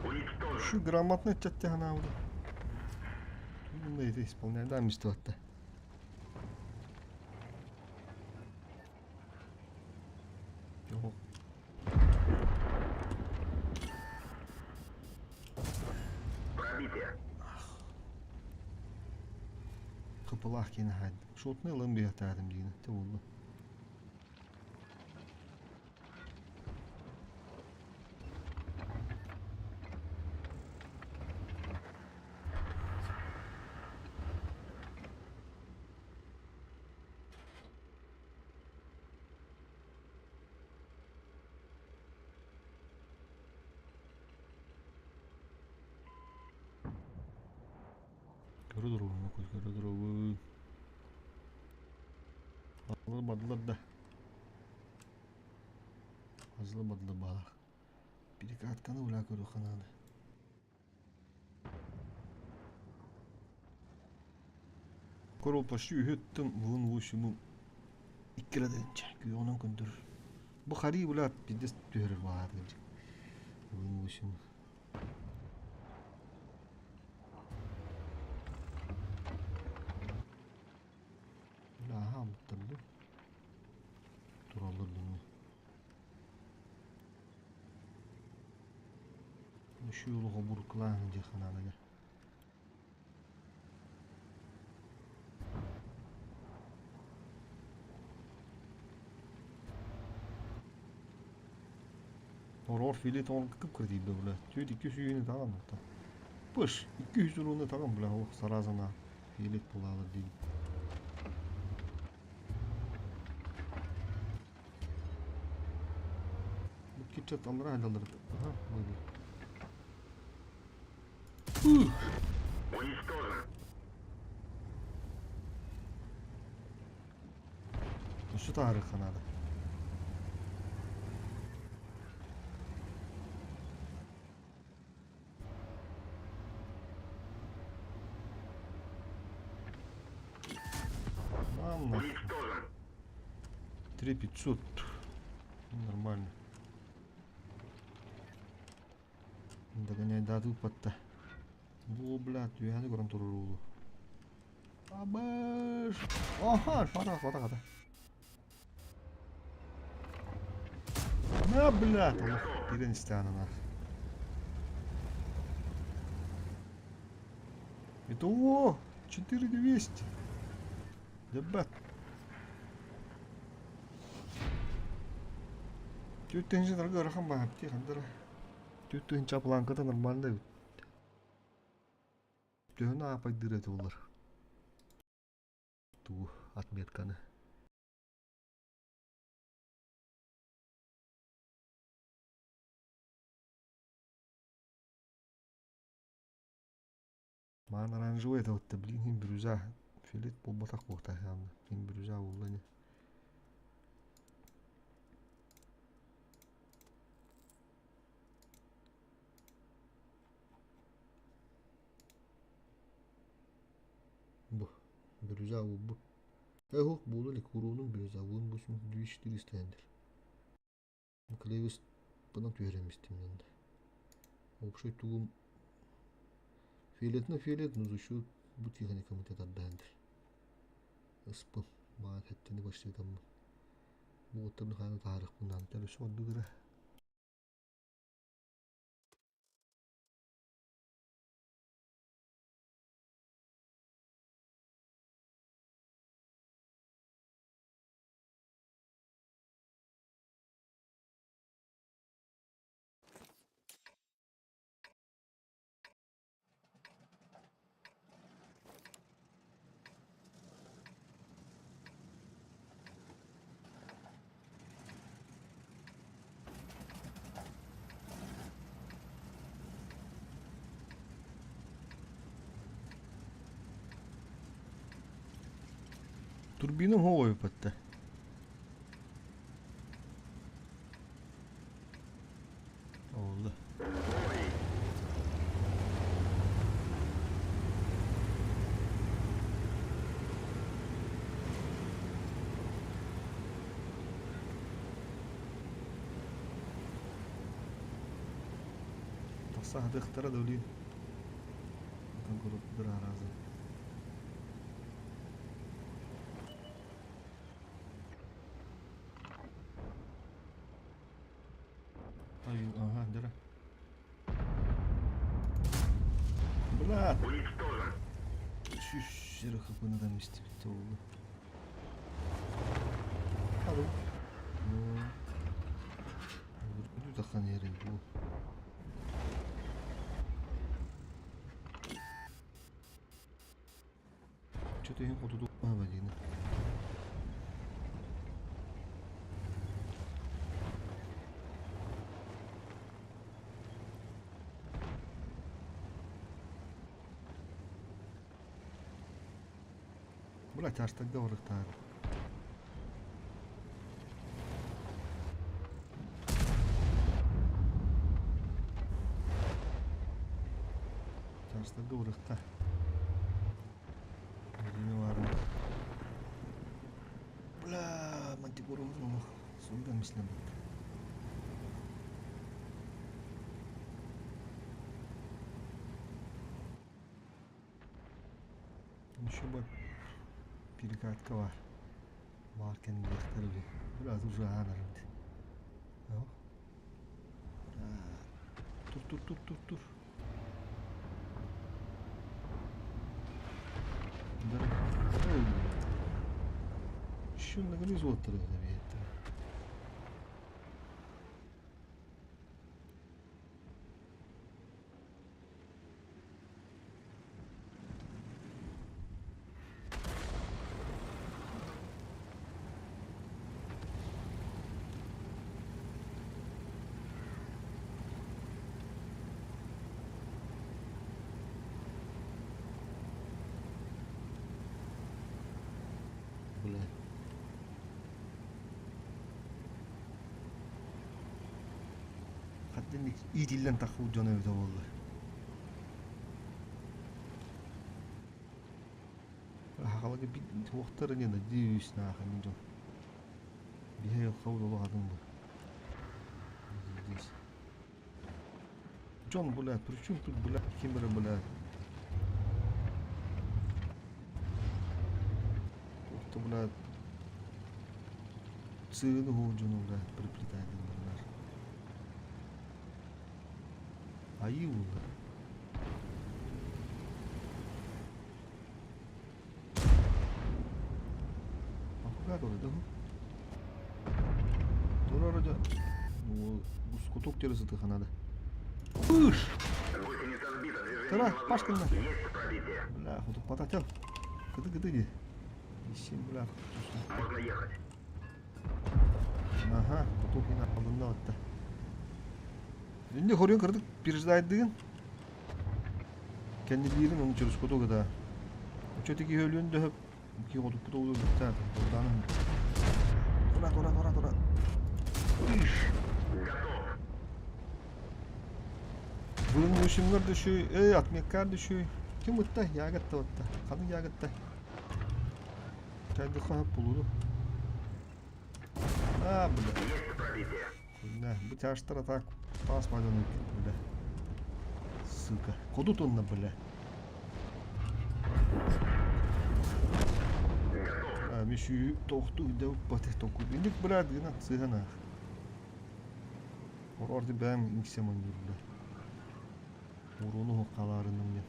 Уничтожен. Şu грамотно чаттяна уже. Это исполняй, да, место Пробитие. Кыпылаах киэнэ хаайда. Шотнай ылан биһиэхтээхтим диинэ. Те буолла. Көрө туругун, көрө туругун. Алыр бадылар да. Азылы бадылар баалах. Перекатканы ула көрө ханады. Корол почти үһүттüm вун вушуму иккирадынча күйонон көндүр. Бу хари була пиздец түһөрөр баады. Вун вушуму. Аха буттарды. Тураллар дүнү. Şu буркулаан жахананыга. Орор филет он кып кырдыйды бля. Түйет 200 үйүнү таган та. Пыш 200 уруну таган бля ох саразана филет булалы дейм. Бу китчат аллара алалар. Ага, были. Уничтожен. Şu tarih надо. Ладно. Уничтожен. 3500. Нормально. Догоняй дату подта. Бу, блядь, я не көрөн турурулу. Абыш. Ага, фара, фара, фара. На, блядь, олох кирен истэҕинэ нах. Итого 4200. Ребят. Түттенжи дорога рахан баапти хандара. Түттенча планката нормально бит. Төһөнө аапайдыыр этэ болар. Туу отметканы. Маан оранжевый это вот блин хим бирюза. Филет буолбатах буолта хим бирюза буолла ини. Бу бирюза бу. Эхох буолу ли куруунун бирюза буун бусун 2400 эндер. Клевис бынан түһэрэмистим нанда. Общий тугум. Фиолетно фиолет, но за счет бу техникамы тардаһан Ыспын, маа кэттини почти таммын. Бу оттон хааны таарыхпын наада өссө ордук эрэ. Турбина хоойупатта. Oldu. Тахса хатыахтара да үлүйүн. Отон куруппутар араазы. Ага, дыра. Бля! Уничтожен. Сүүс хапыныдан истибит буолла. Алло. Тахсан иһэрин бу. Что-то иһин хоту Валина. Бля, тяжтарга барыктаар. Тяжтарга барыахта. Время баарына. Бля, мантикорубут олох суйдан мислен Еще бы перекатка бар. Бар кэнниэхтэр үһү. Biraz уже аанарым. Тур тур тур тур тур. Шунна уоттар эбиэттэр. Бля. Хаттинник иитиллэн таххыбыт дьон эбитэ буолла. Хахалага туохтара не надеюсь наахан дьон. Биһи хабыл олох атын бу. Здесь. Джон, блядь, при чем тут, блядь, Киммера, блядь? Туохта, блядь, сыыны хоон дьону, блядь, приплетает, блядь. Айыы буолла. Афган да? Тура вроде куток терезы надо. Пыш! Гусеница сбита. Движение Тара, невозможно. Пашкина. Есть пробитие. Бля, хоту потател. Кыды кыды не. Ищем, бля. Можно ехать. Ага, куток не алдында отта. Инде хорьон кырдык переждайдыгын. Кэннилиирин onu через куток да. Чөтеки өлүөн дөһөп ки хотук куток бутта. Орданын. Тура тура тура тура. Иш. Готов. Бүгүн ушимгар дөшүй, эй, атмеккар дөшүй. Ким ытта? Ягатта отта. Ханын ягатта. Чайды хап булуду. А, бля. Есть пробитие. Да, бу тяжтара так пас бля. Сука. Кодут онна, бля. Эмиэ сүүһү тохтуу да толкуйдук быраат гына сыһан аах. Орорду бэйэм иҥсэм оонньуурда. Уруону уһуккалаарыным диэн.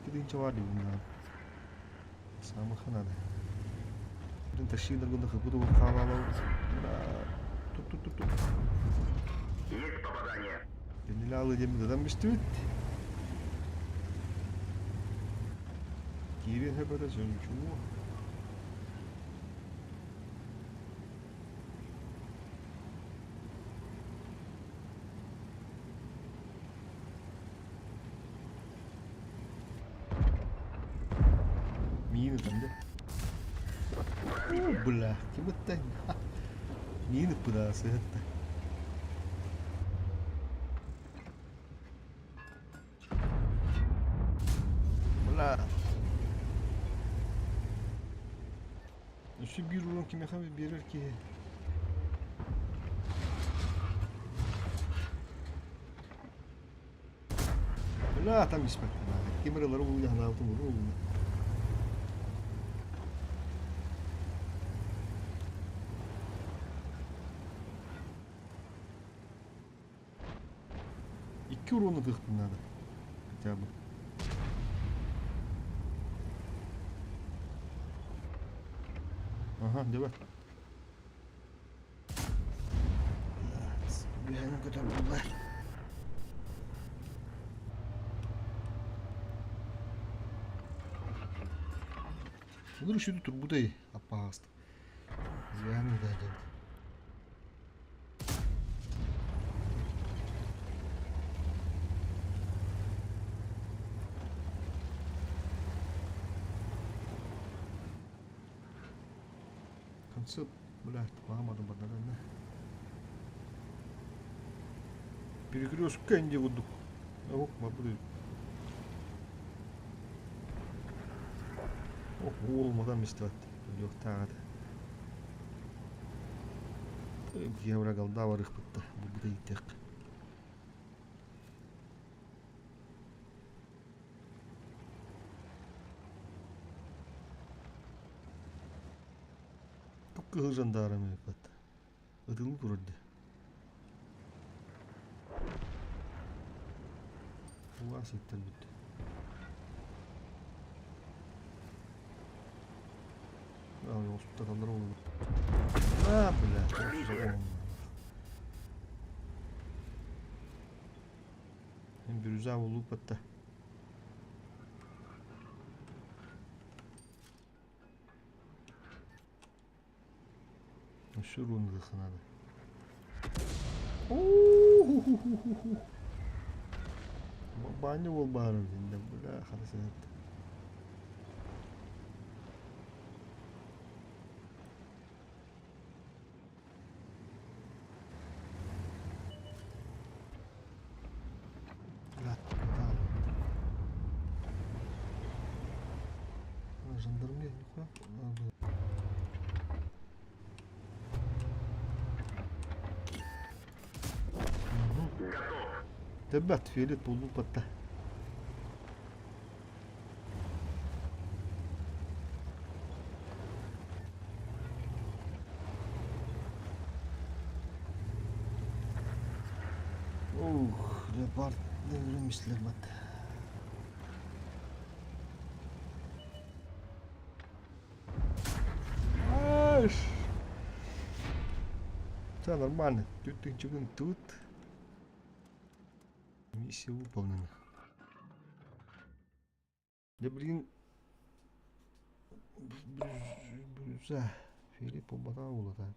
Тыынча баар дии Самых надо. Тащи дыргында хыпыт хаалаалау. Тут тут тут тут. Есть попадание. Генералы диэн быдан бистибит. Киирин хөбөтө сөнчуу. Миин ытан дэ. О, бля, ким ыттай? Миин ыппыта сыһытта. Бля. Өссө биир урон кимиэхэ биэрэр киһи. Бля, там испэт. Ким ырылары улуйа ханаабытым уру улуйа. Икки урону тыахпын наада. Хотя бы. Ага, давай. Үөһэнэн көтөр буолла. Былыр үшүдү турбутай аппаҕаста. Звяны да диэбит. Концепт, блядь, мама да. Перекрестка инде курдук. Ох, мабы. Ох, уол мадам истибэт. Өлүөхтээҕэ Евро голда барыхпытта. Бу иттэх. Кыһыл жандарм эбит. Ытылы турар дии. Уас иттэрбит. А, олор. А, бля. Бирюза улупатта. Өссө уруунуха надо. Баня ол баар динде бля харасыт. Бля, Жандармерия, нихуя. Готов. Тэбэт фиолет улупатта. Ух, леопард мислер бат. Аш! Все нормально. Тут тут Миссия выполнена. Да блин. Бирюза. Филипп Батаула так.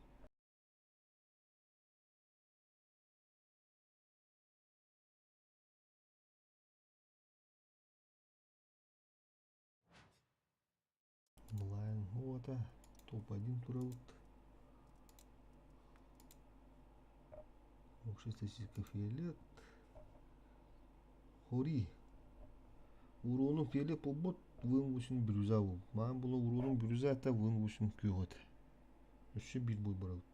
Онлайн. Вот, топ-1 турабыт. Общая статистика фиолет. Хори. Урону фиолет полбот вын 8 бирюза был. Маған было урону бирюза это вын 8 күйөт. Өссө бир бой барабыт.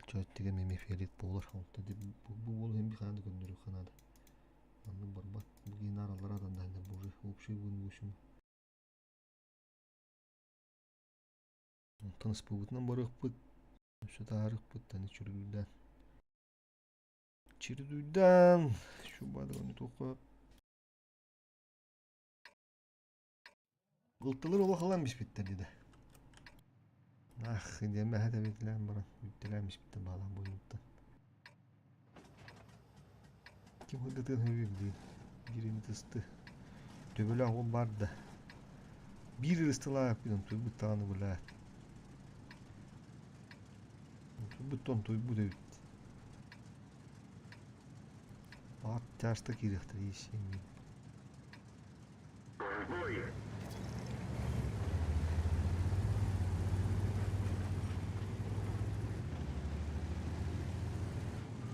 Чөт деген меме фиолет болар. Онта деп бу бол hem bir ханады көндөрү ханады. Анны барбат. Бу генаралар адамда уже общий вын 8. Онтон ыспыбытынан барыахпыт. Өссө таарыахпыт таны чүргүйдээн. Чирдүйдээн шубадыганы туохха Ылтылар олох ылан биспиттэр диде. Ах, диэн бэһэ тэбитилээн баран, үттэлээн биспиттэр баалаан буойуттан. Ким хыргытыан хөбүм диин. Биирини тысты. Төбөлөөх ол бар да. Биир ырыстылаах туйбут даҕаны бля. Туйбут туйбут эбит. Баҕар тяжта киириэхтэрэ ииссиэҥҥин. В бой!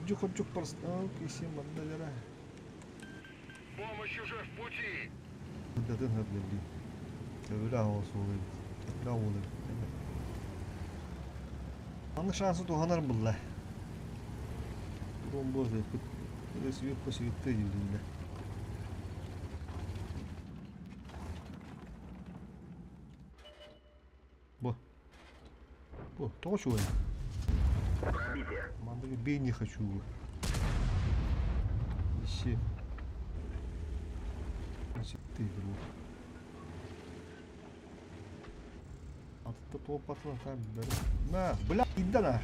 Дьук-дьук барыстаах киисиэн манна дара. Помощь уже в пути! Датын хабдыллыы. Төбөлөөх оҕус уол эбит. Төбөлөөх уол эбит. Аны шансы туһанар булла. Урон буолуохпут. Сүйүккэ сүйүктэ дииллэр. Бу. Бу, тоҕо чугай? Пробитие. Мандыгы бей не хочу. Ищи. Ты игру. Атта туоппатына там На, бля, ида на.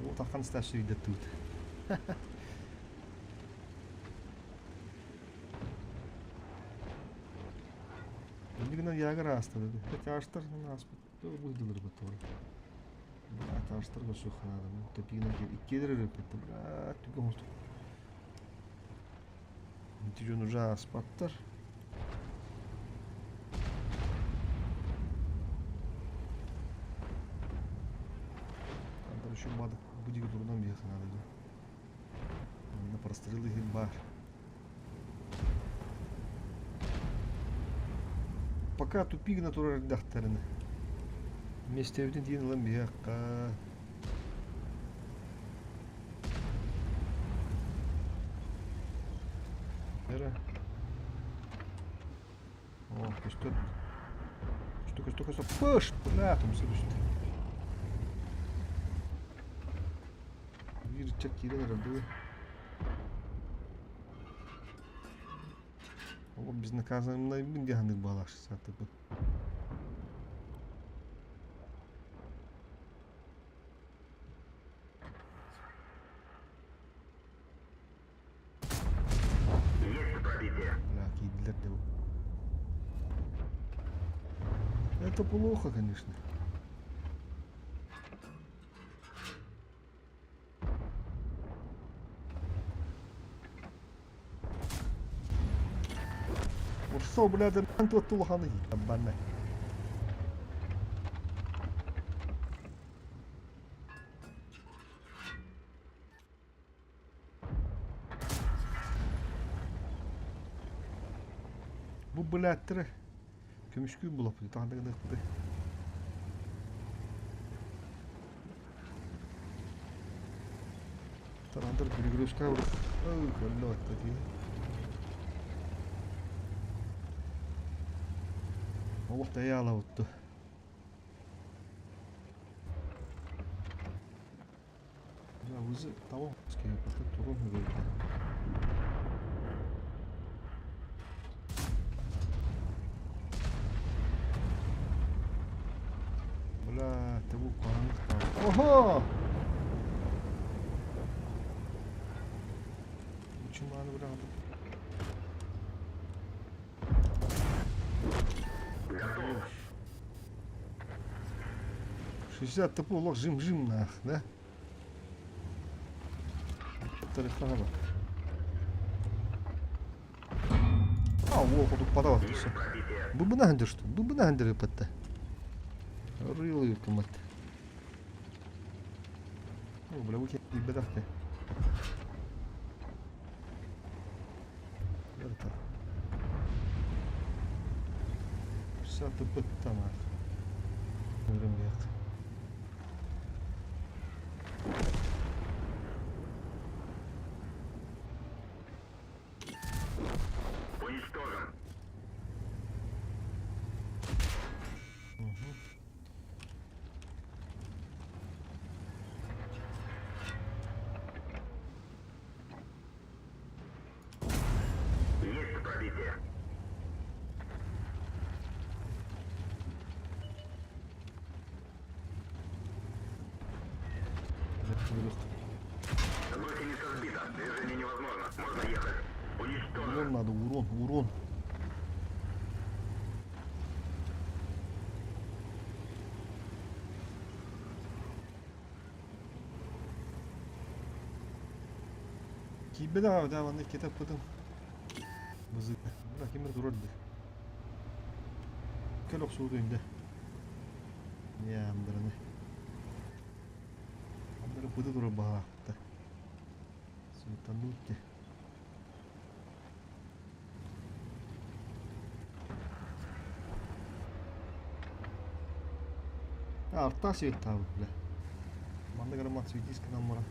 Вот ахан сташи иде тут. Иннигинэн Ягр ааста Тяжтар ааспыт быһдылар бытылар. Бля, тяжтарга суох надо. Топигина иккиэлэр өрөппүттэр. Бля, түгэн оҥостук. Ити дьон уже ааспаттар. Там еще бадык будига турунан биһиэхэ надо дии. Манна прострел иһин баар. Пока тупик гына турар эрдэхтэринэ миэстэбитин тиийэн ылан биһиэххэ Эрэ. О, көстөр. Көстө, көстө, көстө. Пыш! Бля, там түстэ. Биир ыччат киирэн эрэр дуу. Ол безнаказанныйбын дии саныыр баалаах сатыппын. Есть пробитие. Бля, киирдилэр да бу. Это плохо, конечно. Урсоо блядь, туоханы банна. Бу блядтары көмүскүү булаппыт таһында гыныахпыты. Тарандыр перегрузка көрүллэ батта дии. Олох да яалабытту. Вызы того турун үгөйдө. Бля, табу куһаҕан Ого! Чуманы быраҕытып. Готов. 60 тп олох жим-жим нах, да? Тарихаба. А, о, хоту подават Есть пробитие. Бубына хандыр что? Бубына хандыр патта. Рылы кымат. О, бля, уки бедахте. Это. 60 тп там. Ребят. Уничтожен. пробитие. Гусеница сбита. Движение невозможно. Можно ехать. Уничтожен. Урон надо, урон, урон. Киирбэтэх аҕа да манна иккитэ ыппытым. Бызыыта. Бу ким эрэ турар дии. Кэл охсууту индэ. Ньаамдараны. Андары пыты турар баһаахта. Суутанныбыт дии. Артаа светтаабыт бля. Манна граммат светись гынан баран.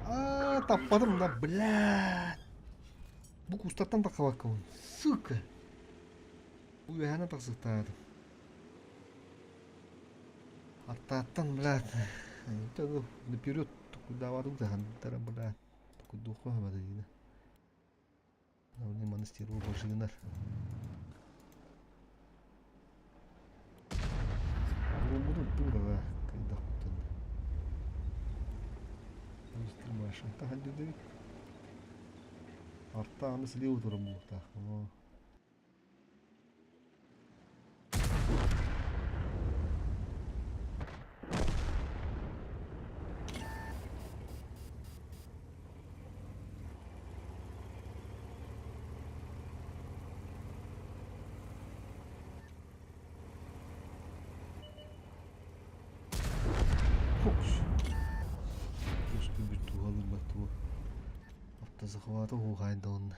Аа, таппатым да, блядь. Бу кустартан тахсыбаккабын. Сука. Бу үөһээнэн тахсыктаатым. Аттааттан, блядь, наперед кудаабатым да, блядь, кудуохха хабата Монастырь божыгынар. Уруммутун туурара кыйдахпытын. Башын тахаддыдыбит. Арта аны слева туран буолуохтаах. Көстүбүт туһалыырбат тугу автозахвата уһаайда уонна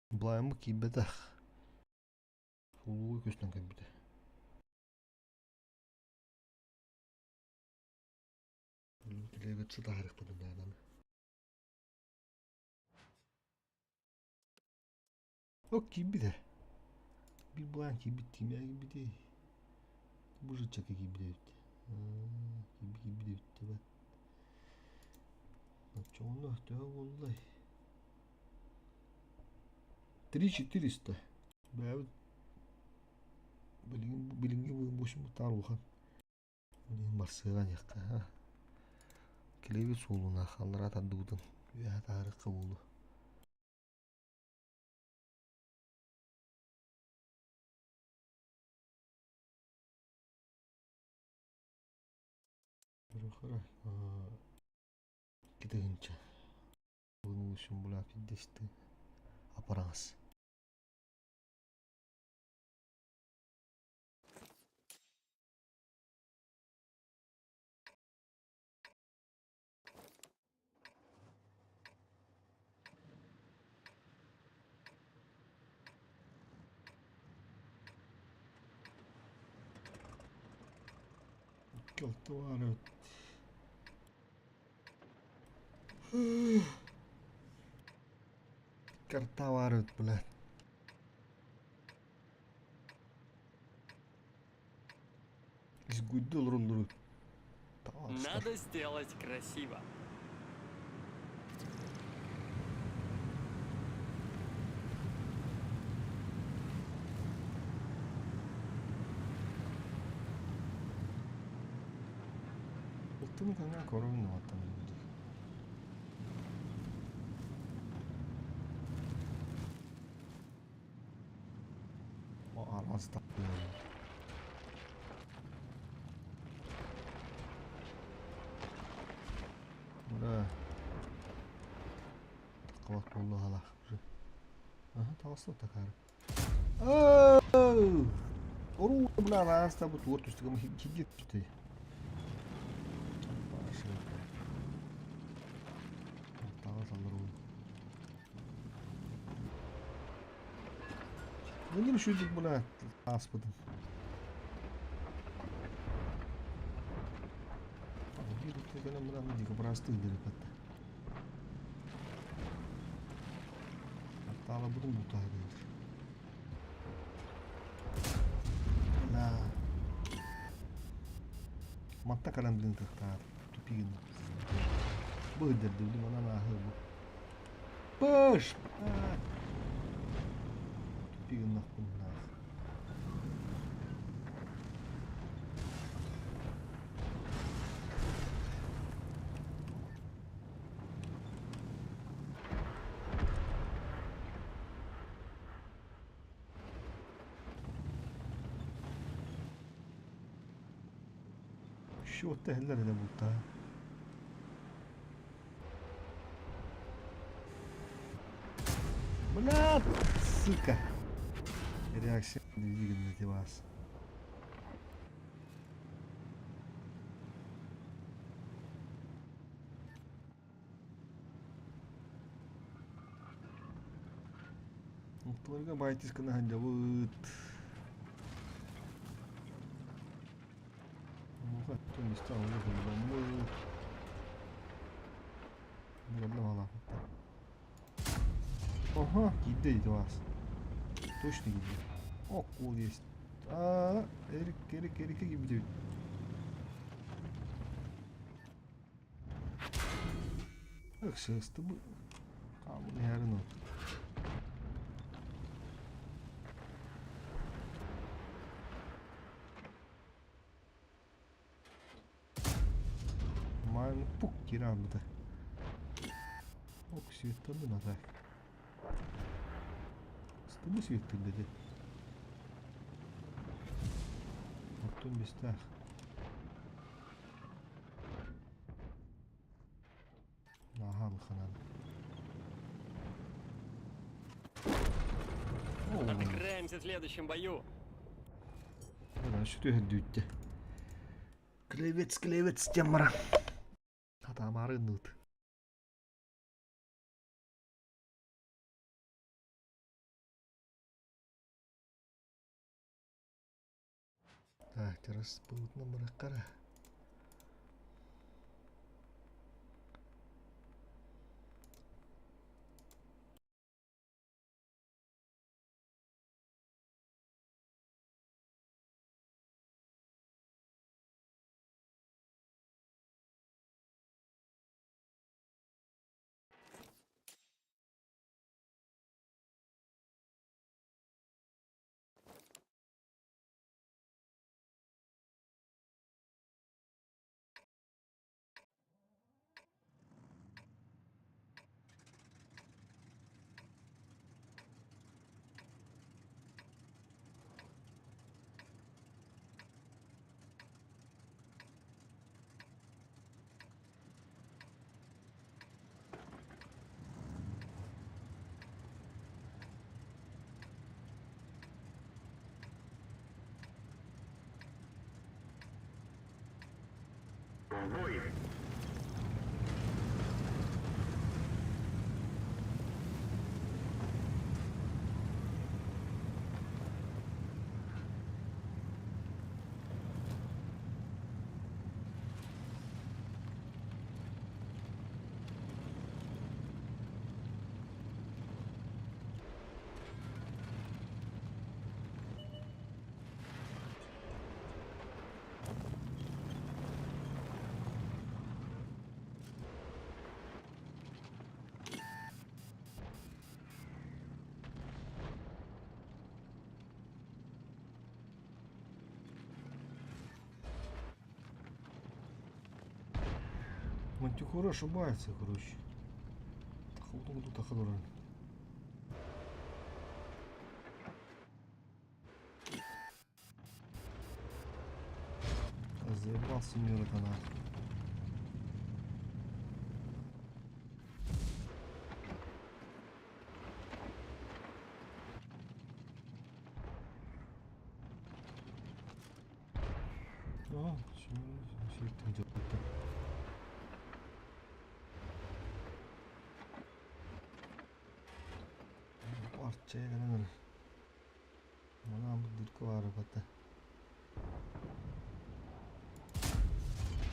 Былааммыт киирбэтэх. Улуу көстөн кэлбитэ. Телегөт сытаарыахпытын нааданы. Ок киирбитэ. Биир былаан киирбит кимээ киирбитий? Бу жыччака киирбит эбит. Киирбит киирбит эбит диэбэт. Оччоҕуна төһө буоллай? 3400. Бэйэбит билигин билиҥҥи бу улахан. Билигин барсыаҕа диэххэ Килиэбит суолуна аллараа тардыбытын үөһэ таһаарыахха буолуо. Икки тыһыынча апараҥас. Икки алта баар эбит. Карта баар эбит, блядь. Изгуйды олороллору. Надо сделать красиво. Ылтын каҥаа коровин аттан Араас Ура. Таккалах буолла халах уже. Аха, таҕыста такаары. Оруу бля ааста бу туор түстүгүм хигги түстэй. Таҕыс аллар Өнөр үчүгдүк бля ааспытым. Биир кэлэн баран дикобразтыы диэри Хааларбытын бултаһа диир. Да. Матта кэлэн билин тыхтаар. Тупигин. Бу ыдырды билим анан ааһы бу. Пыш! Тупигин нахпын наах. Счет иһиллэр этэ бултаа. Бля, сука. Реакция двигателя вас. Ортолорго баайтыс гына сылдьабыт. Онуоха өттүн истэ алга сылдьаммыт. Буолла балааппыттар. Ага, киирдэ ити вас. Точно киирдэ. Оккул есть. А, эрик, эрик, эрикке киирбит эбит. Ыксыысты бу. Хаалбын иһэрин ол. Маайын пук киирэ хаалбыта. Ок, светтаннын ата. Стыбы светтырда дии. Оттон бистээх. Наһаа улаханан. Отыграемся в следующем бою. Şu түһэрдүүттэ. Клевец, клевец диэн баран. Хатаамаары ынныыт. Так, распутно бараххара. В бой! Мантикора ошибается, короче. Тахадуран. Заебался мир это нахуй. А, Арча Манан дырка баар бата.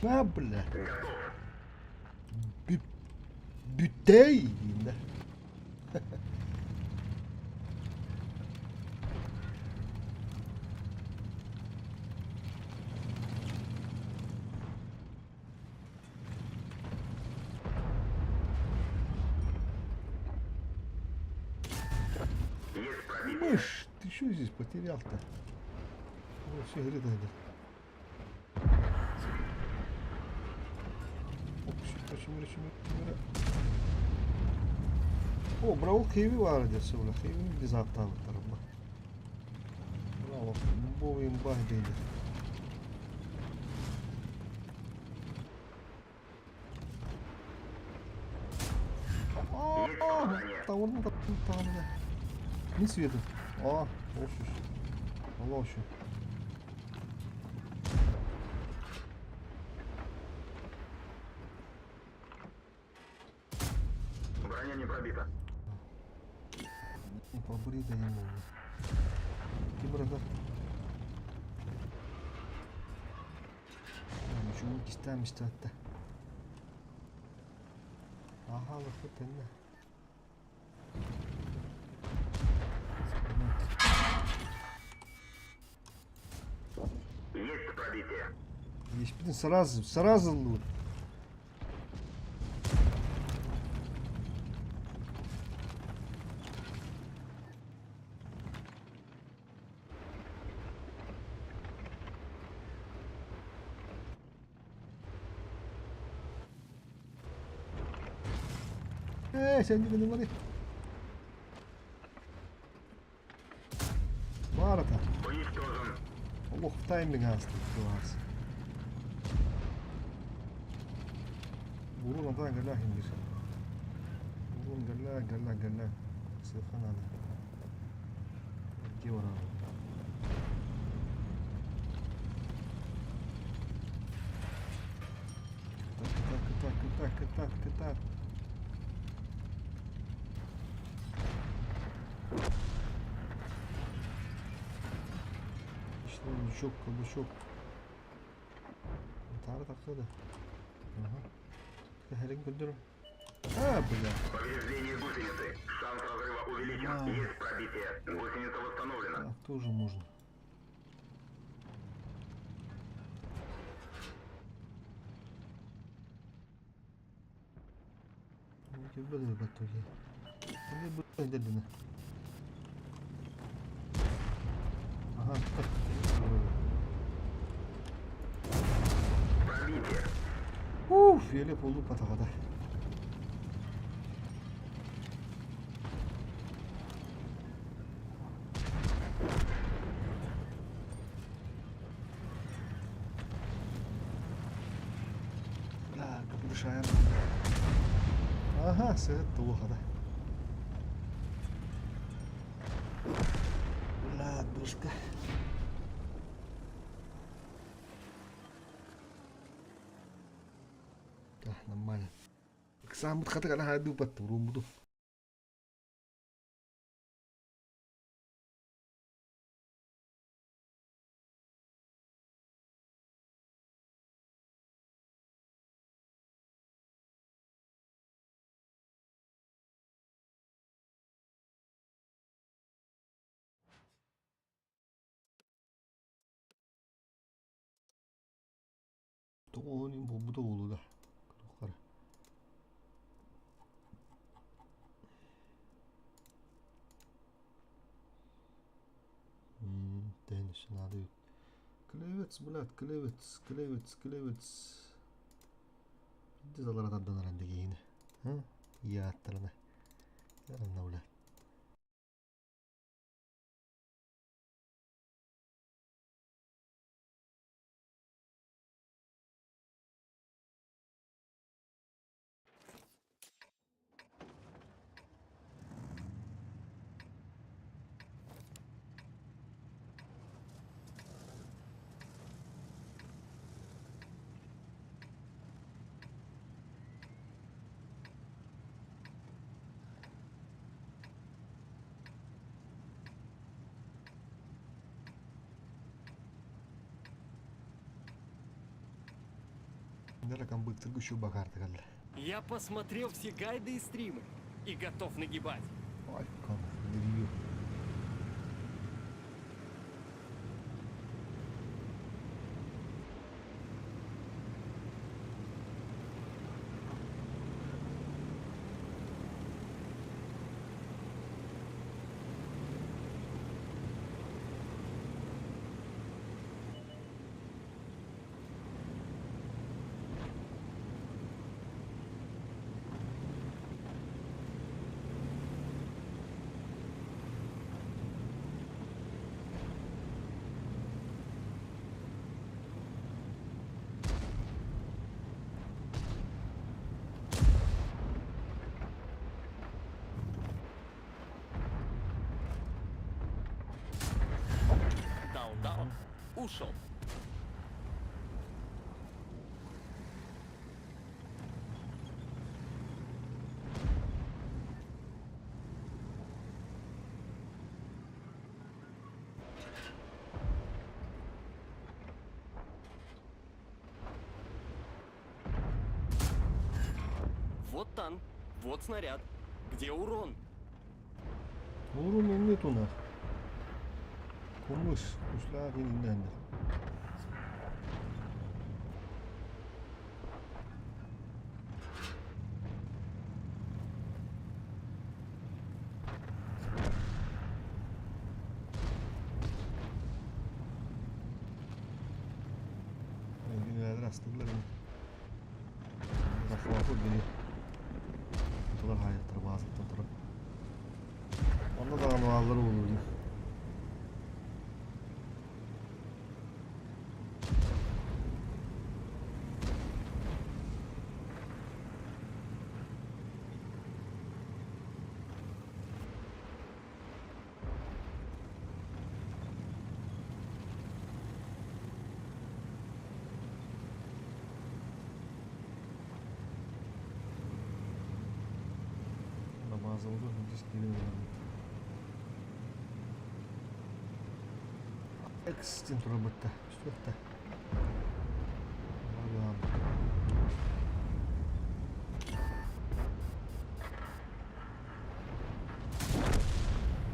На, бля. Бүтэй диин да. Пробитие. Мышь, ты что здесь потерял-то? Вообще говорит, О, бравл Хэви баар дьэ сөбүлэ. Хэвини дизааттаабыттар бу. Браво, бу имба диэни. Тавырны Не свету. А, ошуш. Алло, Броня не пробита. Не побрита не могу. Кибрада. Ничего кистами что-то. Ага, вот это. Есть пробитие. Есть, блин, сразу, сразу лут. Э, сен не говори. Барата. Уничтожен. Олох тайминг ааста кылаас. Бурун атаан галлаах ингир. Бурун галлаах галлаах галлаах. Сыаха наада. Где бараҕын? Так, так, так, так, так, так, так. Лучок, каблучок. Тары тахса да. Ага. Хәрин көндөрө. А, бля. Повреждение гусеницы. Шанс разрыва увеличен. А. Есть пробитие. Гусеница восстановлена. Так, тоже можно. Ага, так. Пробитие. Уф, еле полу патагада. Бля, капдышайр. Ага, сет тулухада. Бля, душка. Да, нормально. Самыт хатык ана хаду пат румбуду. Тоҕуһун булбута буолуо да. Туохтара. Теннис надо. Клевец, блядь, клевец, клевец, клевец. Биди залара тарданаран дегейini. Hı? Яаттарына. Яранна, блядь. Я посмотрел все гайды и стримы и готов нагибать. Ой, ревью. ушел. Вот танк, вот снаряд. Где урон? Урон нету нах. Кумыш, ушла не Онно даҕаны бааллара буолуо дии. Базовый здесь Экстин турабытта. Что-то.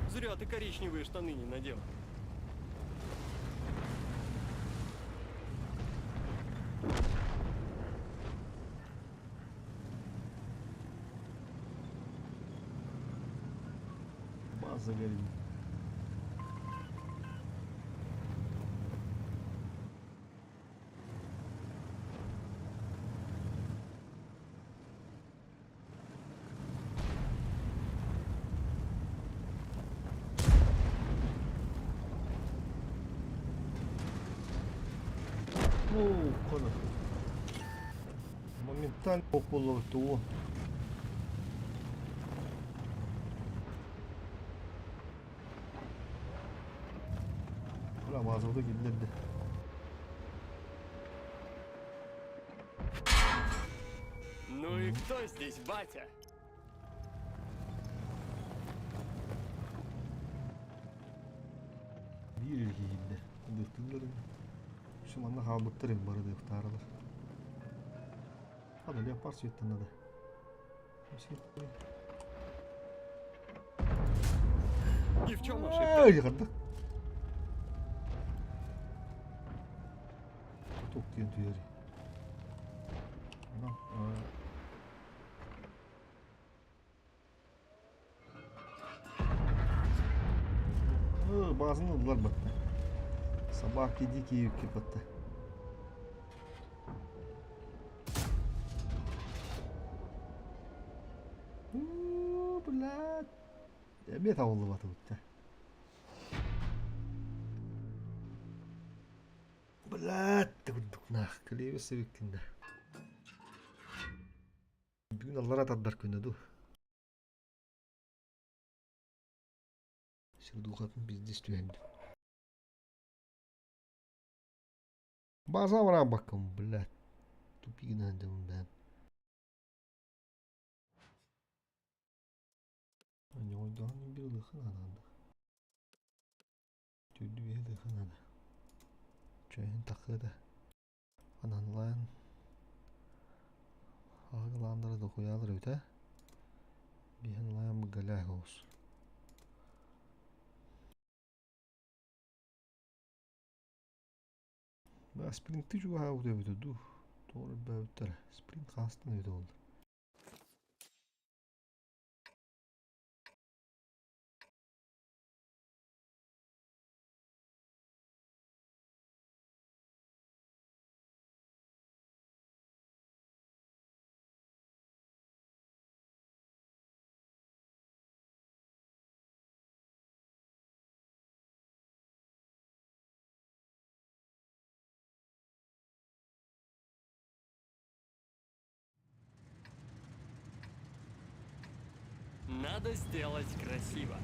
Зря ты коричневые штаны не надел. База горит. Ну, коно. Моментально около того. Бля, базалда киллэрдэ. Ну и кто здесь батя? Биир илгийдэ. Дыктыллар. Şu манна хаалбыттар им бары дыктааралар. Хада леопард светтен надо. И в чем ошибка? Ай, хадда. Тутук диэн түһэри. Базаны ыллар батта. Собаки дикие юбки батта. Блядь. Эмиэ табыллыбатыбыт Блядь, курдук нах, клеви сыбыккин да. Бүгүн аллара тардар күнэ ду. Сирдухатын пиздец түһэнди. База барабаккын, блядь. Тупигинан дебин бэм. Ойдоон бир ылыхын анаанда. Түрдү биһи ылыхын ана. Чөйүн такыда. Ананлаан Ағыландары да хуялар өтә. Биһин лаан галях оус. Ба спринтти чугаһа өтөбүтэ ду. Тоҕо бөбүттэр. Спринт хаастан өтө болду. Надо сделать красиво.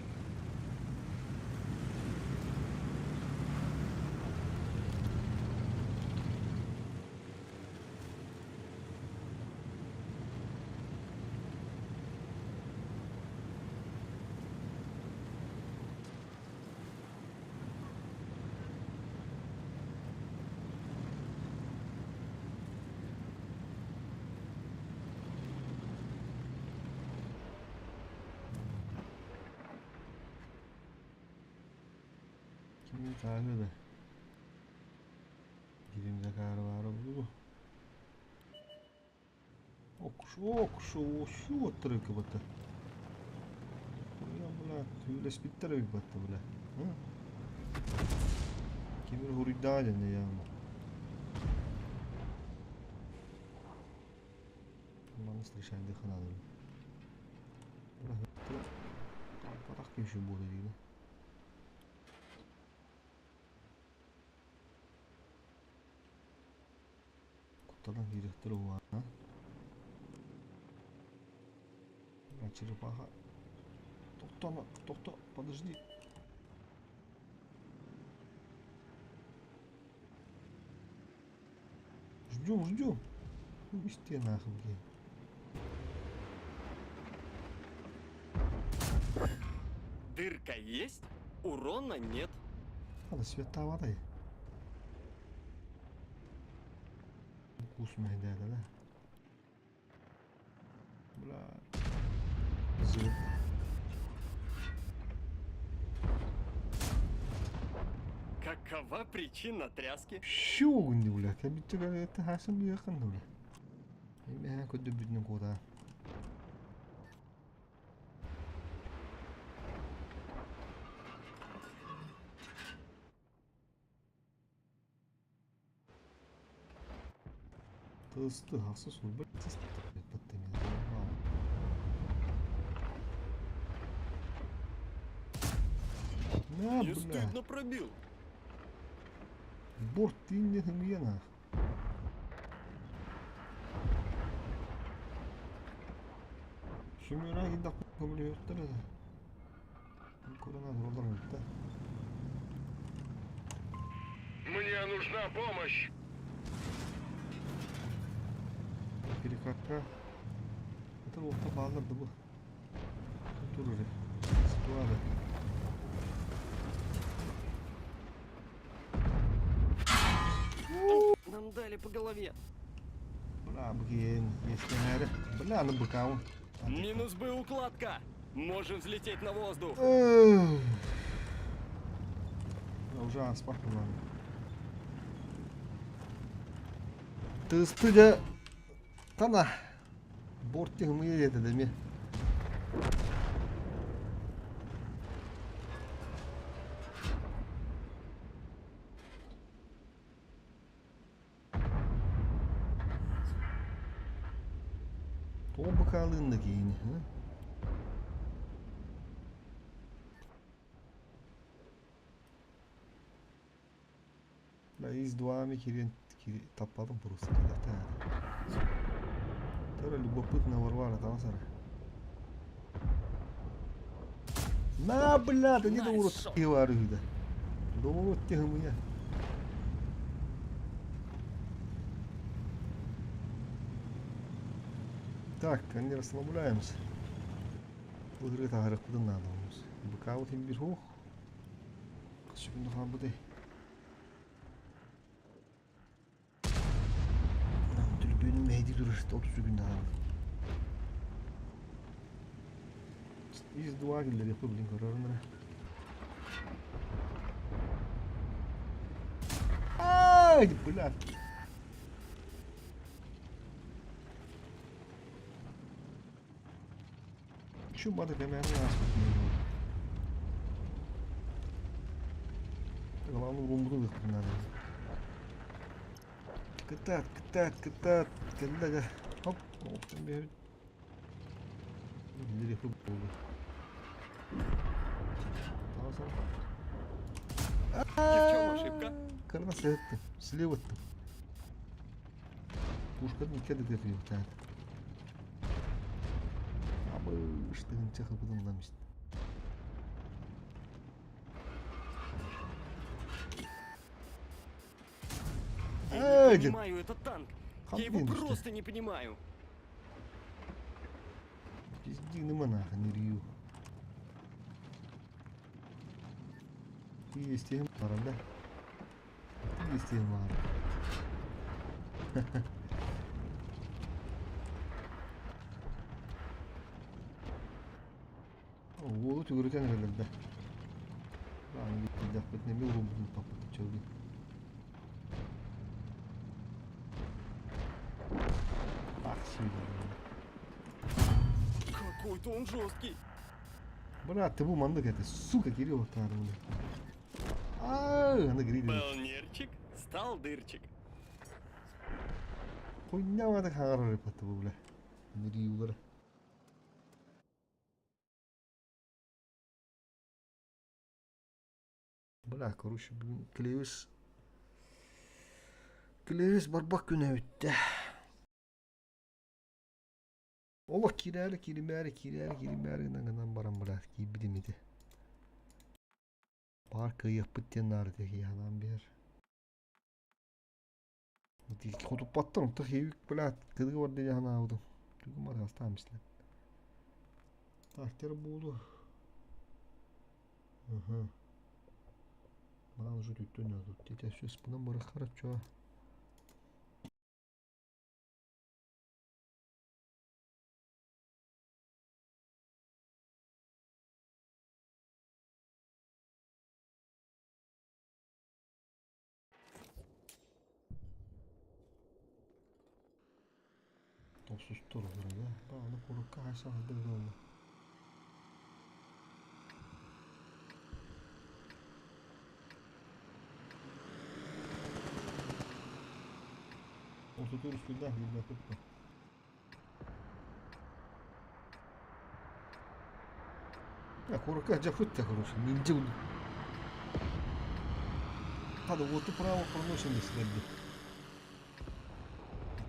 Тааһы да. Кирим закары баара буолуо. Окшу, окшу, оттырыка бата. Хуя, бля, түүлэспиттэр эбит батта, бля. Кимир хуруйдаа дэнэ яама. Маны встречаем надо. Патах еще буду дейді. Кутталан киириэхтэрэ уһаана. Черепаха. Тохто, тохто, подожди. Ждем, ждем. Хуй нахуй, блин. Дырка есть, урона нет. Надо света воды. Вкус да, да? Бля. Зря. Какова причина тряски? Щугни, бля. Я бит это хасан бияхан, бля. Мен көдө бүтүн куда. Тысты хасы сулбыр На, Не бля. стыдно пробил. Борт ты не нах. Шумира гидда көмөлөттөр да. Корона ролдар да. Мне нужна помощь! Перекатка. Это орта балларды бу. Турur. Ситуация. Нам дали по голове. Бля, блин, если Бля, на быка. Минус боеукладка. Можем взлететь на воздух. Уже аспак надо. Тысты да. Тана. Борт мы это да Тоҕо быкаалыын да киини, Бля, из двами кирен таппадым просто ребята. Тара любопытная Варвара там сара. На, бля, да не Nice shot. говорю, да. Думал, ты меня. Так, не расслабляемся. Выиграть агры куда надо у нас. Быка вот им бирхух. Секунду хабыды. Tribünün mehdi durur. 30 gün daha. Из два гiller yapıp блин kararını. Ай, бля. Şu bana hemen Главное, румбру надо. Кытат, кытат, кытат. Кында Хоп, оп, бер. Yapıp oldu. Tamam sana. И в чем ошибка? Karına seyrettim. Слева Пушка не кеды деп так. Абы, штыгын чахы бұдымламыз. Я не понимаю этот танк. Я его просто не понимаю. Пизди на монаха, не рью. Есть и мара, да? Есть и мара. Уолу түгүрүтэн эрэлэр да. Аан киирдэхпитинэ эмиэ урууммутун туппаппыт чөлгүн. Ах, Какой-то он жесткий. Брат, ты бу маннык это, сука, Кирилл Тармана. А, аны гридин. Был нерчик, стал дырчик. Хуйня вата хаҥарар эппэтэ бу бля. Нырыылара. Бля, короче, бүгүн Клевис Клевис барбах күнэ бүттэ. Олох киирээри кииримээри киирээри кииримээри гынан гынан баран бля киирбитим ити. Баар кыайыахпыт диэн наара киһи биэр. Хотуппаттар онто хиэбик бля кыдыгы бар диэн санаабытым. Тугум аргастаам истэн. Так, буолу. Ага. Мана уже түттүн тут. Тетя все спынан барахара чё. Тохсустур олорго. Аны курукка хайса хадыр буолла. Отутур үстүннээх билбэппит да. Я курукка дьаппыт да короче, ниндзя Хада уоту право проносим силэрди.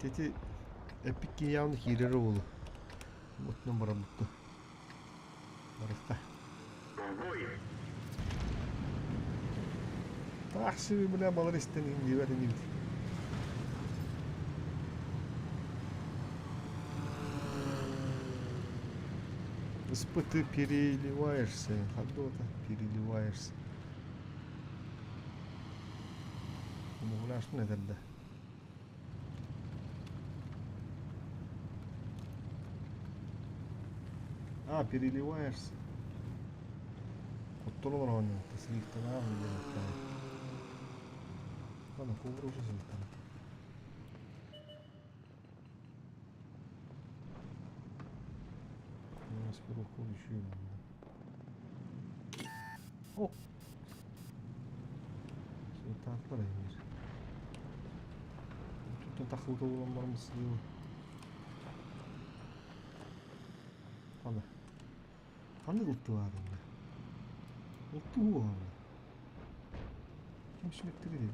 Ити эпик явно киирэр уолу. Отунан барабытта. Барыхта. В бой! Тахсы бля балар истэн индибэт инибит. Испы ты переливаешься, ходота переливаешься. Мугуляшын этэрдэ. А, переливаешься. Оттон олорон сливтанаах диэн Ладно, кобра уже залетала. У нас первый ход еще и надо. О! Светатлар эмир. Тут тахылга булан бармыз слива. Аны. Ханнык ылтылаадыңда? Ылтыы аны. Ким сүмэктири де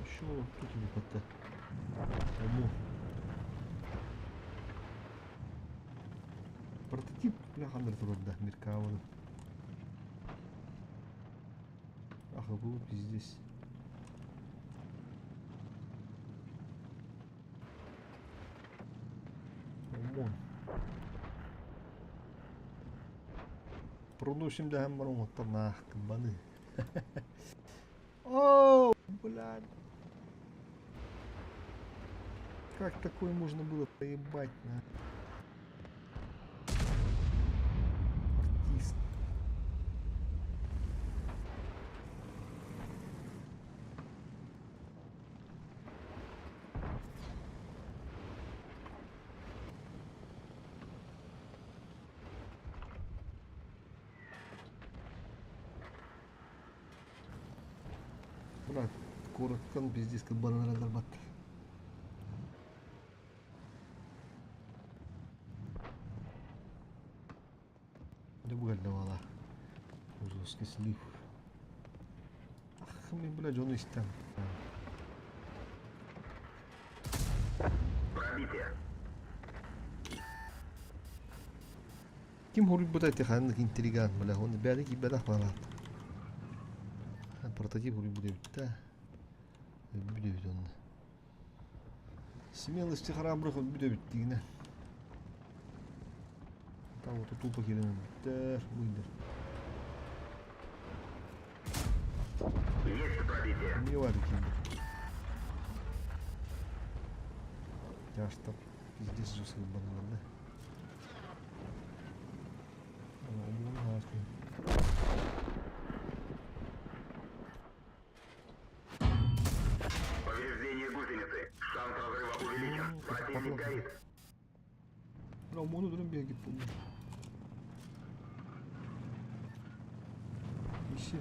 Еще тут тебе Ому. Прототип бля ханнар турарда Меркаваны. Ах, было пиздец. Омон. Проносим да барон оттар кабаны. О, блядь. Как такое можно было проебать, на? Артист. Брат, куораттан пиздец баран эрэллэр баттар. Дьэ бу кэллэ буолла. Жесткий слив. Ах, мин бля дьону истэн. Пробитие. Ким хоруйбута ити ханнык интригант бля, он бэйэтэ киирбэтэх баҕалаах. Прототип хоруйбут эбит да. Өлбүт эбит онно. Смелости храбрых өлбүт эбит дигинэ. Там вот тупо киирэн өлбүттэр, буйдар. Есть пробитие. Эмиэ баар киирдэ. Тяжтар пиздец жестко баннылар да. Ромону дурун биэргит буллар. Ищи.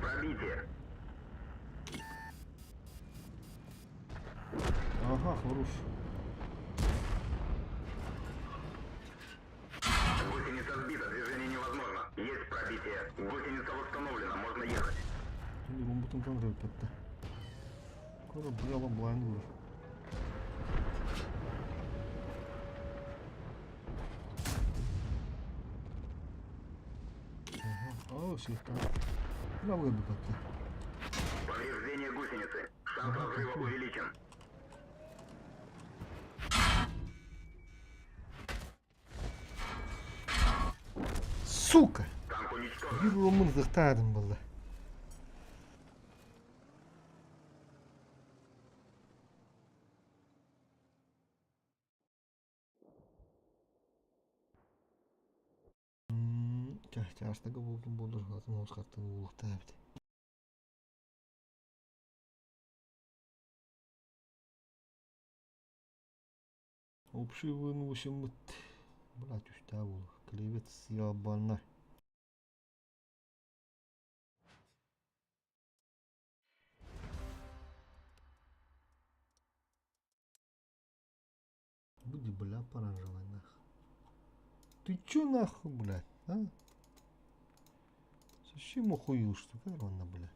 Пробитие. Ага, хорош. Гусеница сбита, движение невозможно. Есть пробитие. Гусеница восстановлена, можно ехать. Ромбутун контроль патта. Кора быала блайн урар. Ага, о, все там. Браво патта. Повреждение гусеницы. Шанс разрыва увеличен. Сука! Танк уничтожен. Bir ромун зыктадым булды. Чаастага булдум болдур, атын оскаттан улуктаабит. Общий выносим Блять, үстә бул. Клевец ебана. Буди, бля, поражала нах. Ты чё нахуй, блядь, а? Зачем охуел, что ли, ровно, блядь?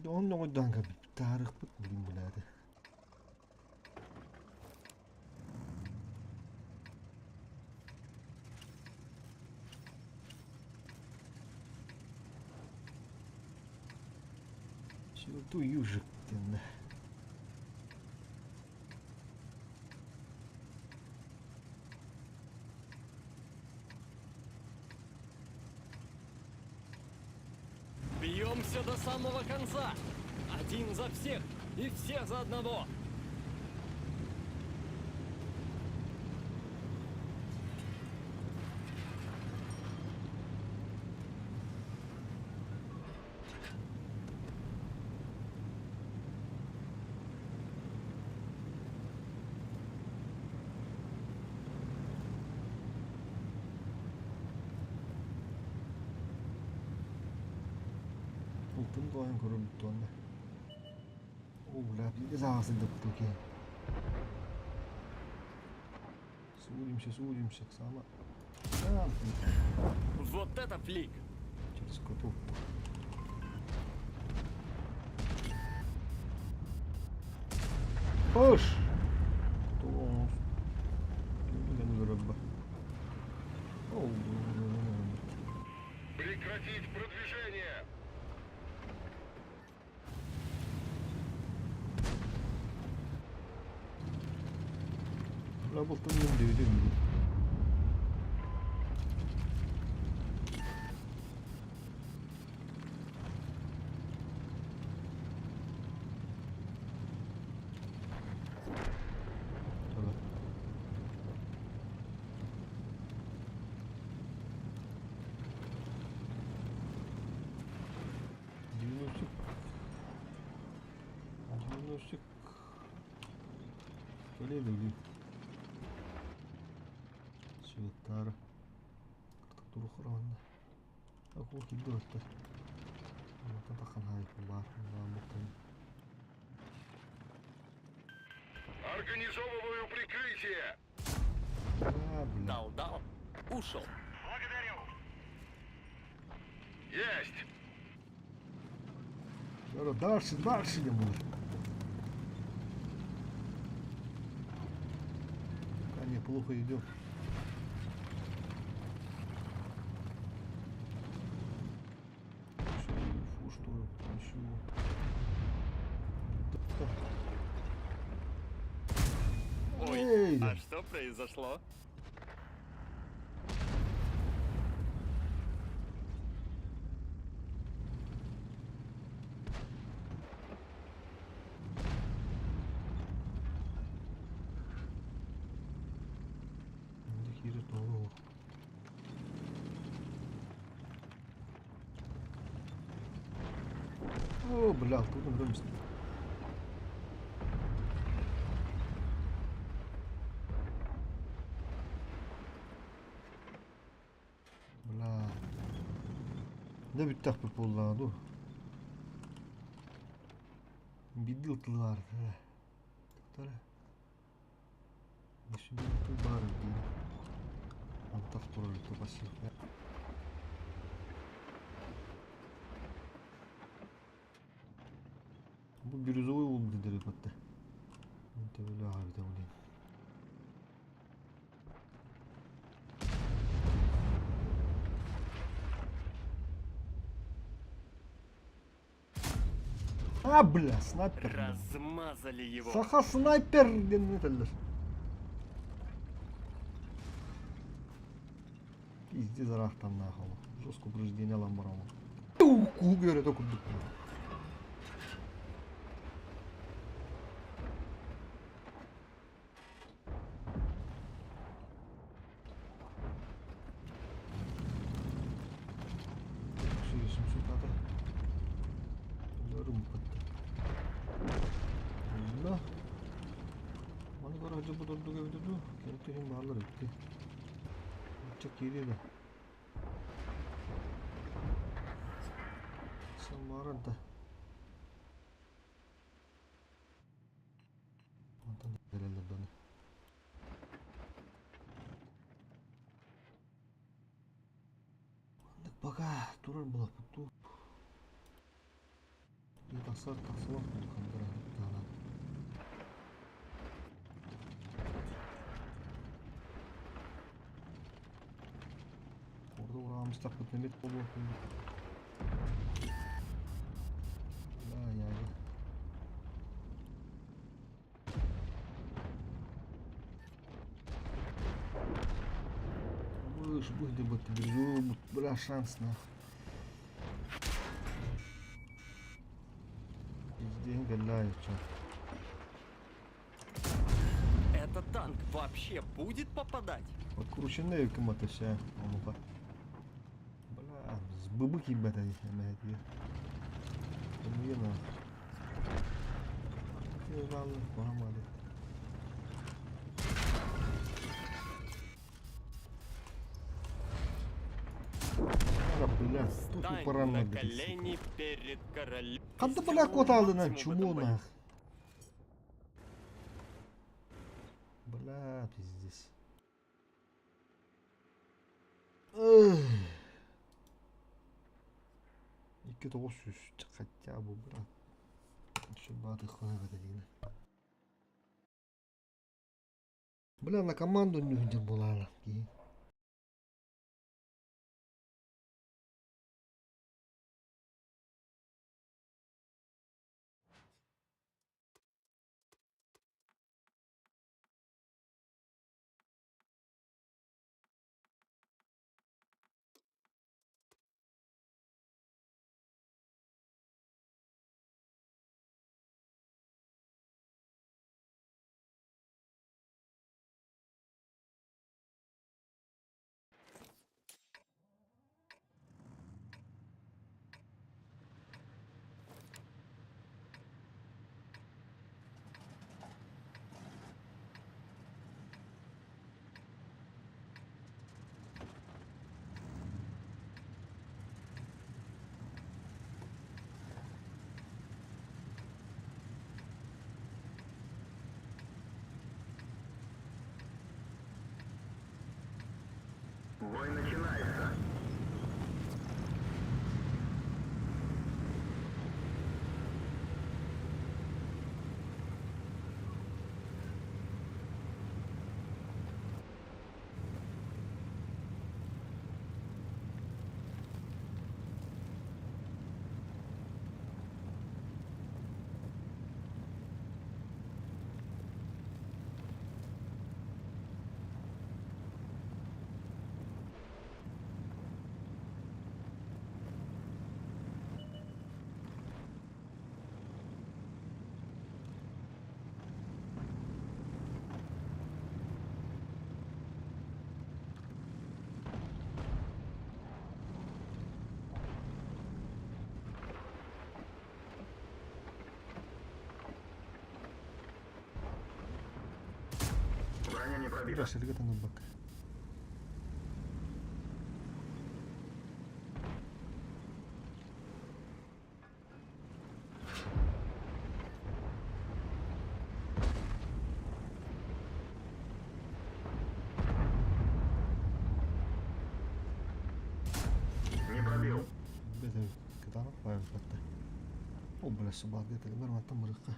Он тарых блин, блядь. Ту южик Бьемся до самого конца! Один за всех и все за одного! Алтын қойын көріп туанда. О, бля, пиздец ағасы деп туке. Судимся, судимся, сама. А, Вот это флик! через коту. Пуш! Прекратить продвижение! Бля, бұл тымның деуден. Tabii. Девяностик. Девяностик. Кале Цветтары. Архитектура храмында. Акул килде өтті. Организовываю прикрытие! А, бля. Дал, дал, ушел. Есть! Дальше, дальше не буду. Пока неплохо идем. Фу, что ли, ничего. Ой, Эй! а что произошло? Киирэр туһа О, бля, тут он выместил. Бля. Дэ бүттэхпит буоллаҕа дуу. Биирдии ылтылар. Тара. Сүбэ баар дии. Антах турар пассив. Бу бирюзовый уол дири батта. Төбөлөөх эбитэ бу диэн. А, бля, снайпер. Размазали его. Саха снайпер диэн этэллэр. Пиздец ыраахтан нахуй. Жестко упреждение ылан бараммын. Куугу өрөтө курдук. Сүүс Онно маны көрө сылдьыбыт ордук эбитэ дуу, кэнники иһин бааллар эбит Оччо киириэ да. Самара да. Онтон кэлэллэр даны. Маннык пока турар буолаппыт дуу. Тахсар тахсыбат курдук хандаран. Орда ураамыстахпыт эмит буолуох курдук. Бля, Выше, будет, бля, шанс нахуй. Пиздец, бля, чё. Этот танк вообще будет попадать? Подкрученный кому-то вся, ну-ка. Бля, с быбыки ебать, они, Бля, тут Стань упорана, на блядь, сука. колени перед королем. Ханта, бля, кота алдынан чмо нах. Бля, пиздец. Икки тоҕус сүүс хотя бы, брат. Бля, на команду нюхнер буолаана киһи. Броня не пробита. Бля, таҥнарбакка. Не пробил. Бэтэ кытаанах баайын батта. Ол бля субаатга кэлимэр мантан мырыкка.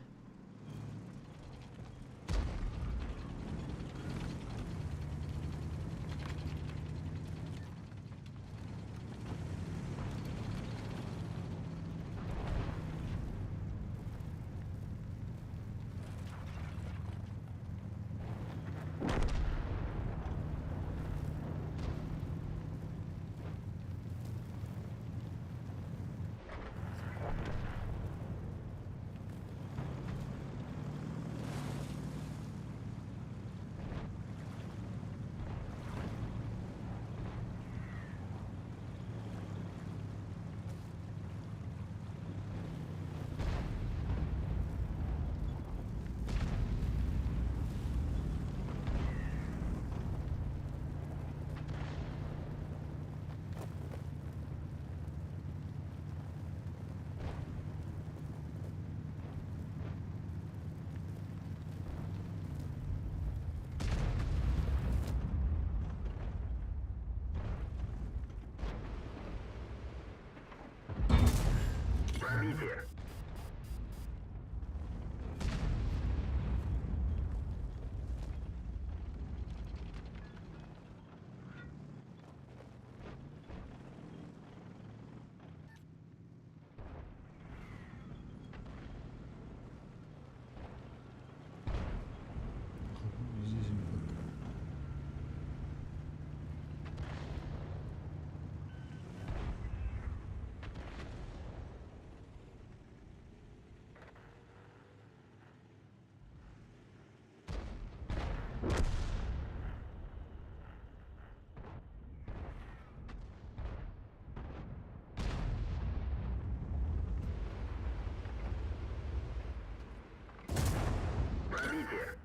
Пробитие. Здесь батта. Пробитие.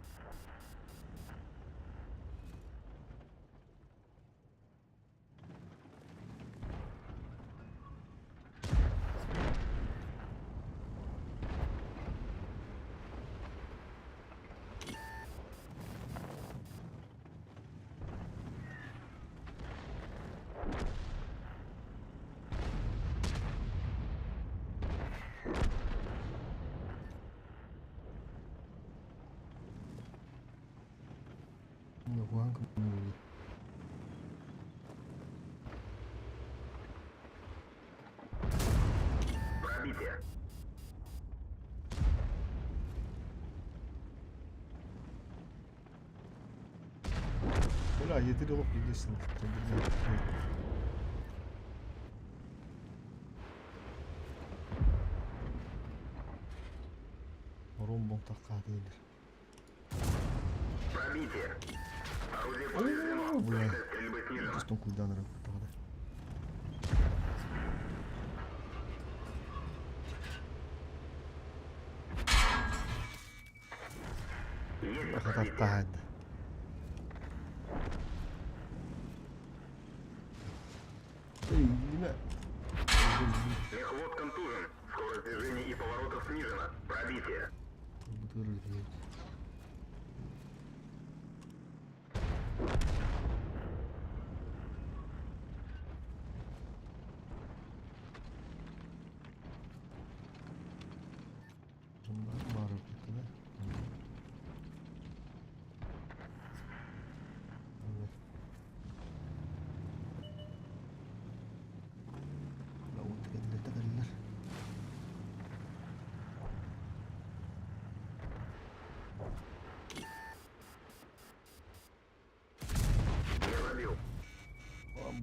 Куһаҕан көмөлөһө. Пробитие. Бля, етери олох билдесин. Ромбон тахха дииллэр. Пробитие. Орудие О, повреждено. бля. Точность стрельбы снижена. Тостон куйдаанара таҕада. Есть пробитие. Хататтаһайда. Эй, нимэ. Мехвод контужен. Скорость движения и поворотов снижена. Пробитие. Не пробил.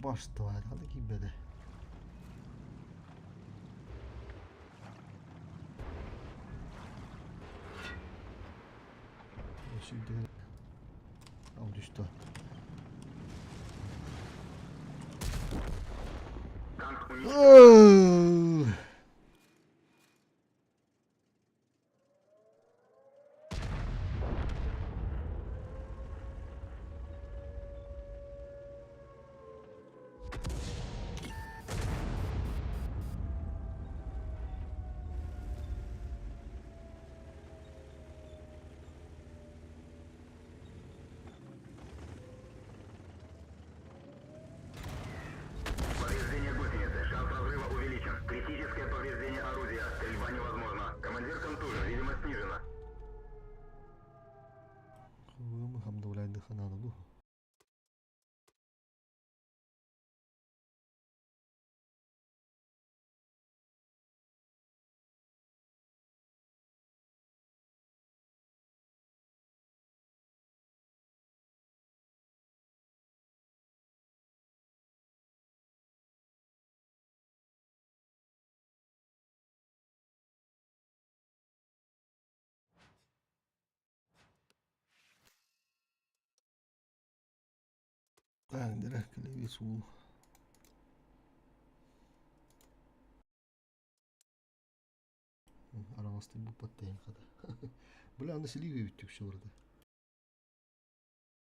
Баштылар, ханна киирбэтэ. Сүүрдэ Ол түстэ. Танк уничтожен. Ылыахха наада дуу? Таҥнары кэлэбит уул Араҥастыы буппат тэһин хата. Бля аны силии үөбүт түксү барда.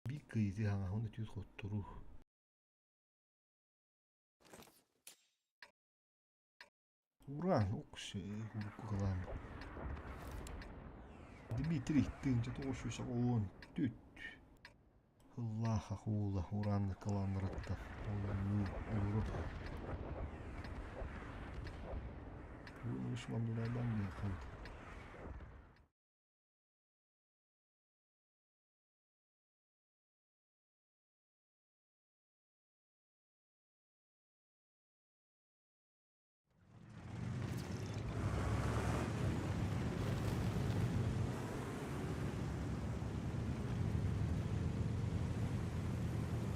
Биир кыйыты хаҥаһын үтүөт хотторуу. Уран укс урукку кылаан. Дмитрий 1994 Ыллаах акуула ураанны кылааннарыттан олору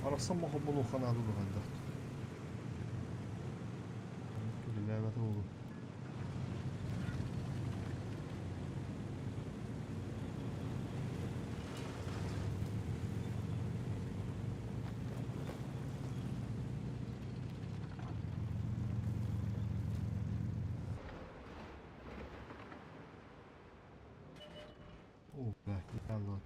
Арахсан мохоболуохха наада дуо хайдах? Үлэлээбэтэ буолуо. О, бля, ебало.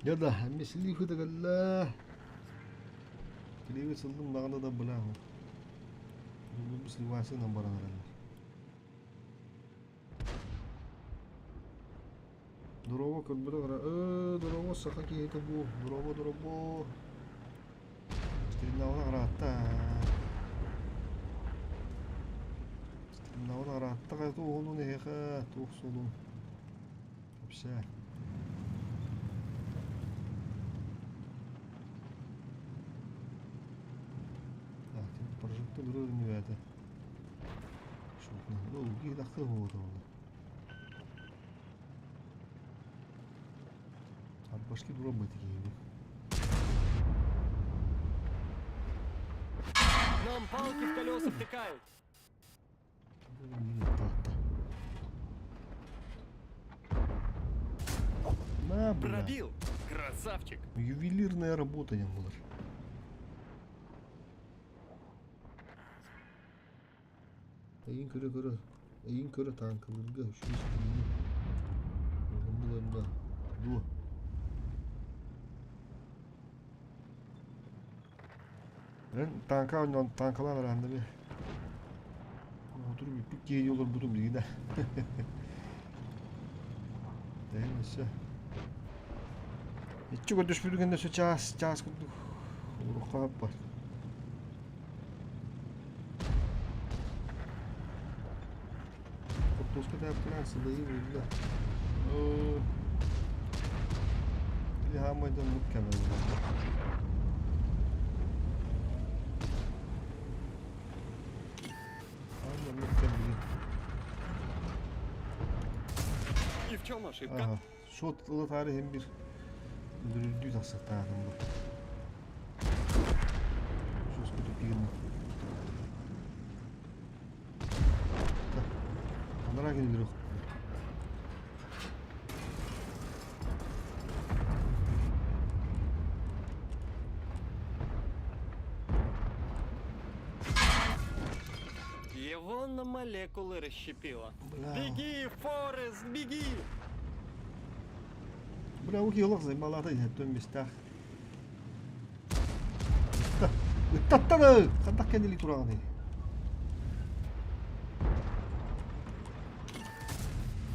Дьэ да, эмиэ силии кэллэ. Килиэби сыллым даҕаны да была. Бу сливасынан баран эрэллэр. Дорообо көрбүтэ кыра ээ дорообо саха киһитэ бу дорообо дорообо Стримнаҕына ыраатта Стримнаҕына ыраатта хайа туох эһиэхэ туох суолун кэпсээ. Так, прожекты дуры үнүбээтэ. Шутна. Долгий тахты буолута буолла. От башки дура быть такие. Нам палки в колеса втыкают. На, бля. Пробил. Красавчик. Ювелирная работа не булар. Эйин көрө-көрө, эйин көрө тааҥкалыырга үчүгэй ситимини булан да дуо? Эн тааҥка оонньоон тааҥкалаан араанда би. Отур бүппүт киһи олорбутум билигин да. Тэһин өссө. Иччи көрдөспүтүн кэннэ өссө чаас, чаас курдук урукка бар. Хортуоска тээптэлээн сылайыы булла. Били хаамайдан мут кэмэ буолла. Хаамай мут кэмбили. И в чем ошибка? Ага. Суот ыла таары иһин бир өлөрүрдүү тахсыктаатым бу. Суоску тупигын. Анараа кинилэр Его на молекулы расщепило. Бля. Беги, Форест, беги! Бля, у олох займалаата иһэттэн бистаах. Ыттаттаны! Хантах кэннили тураҕыный?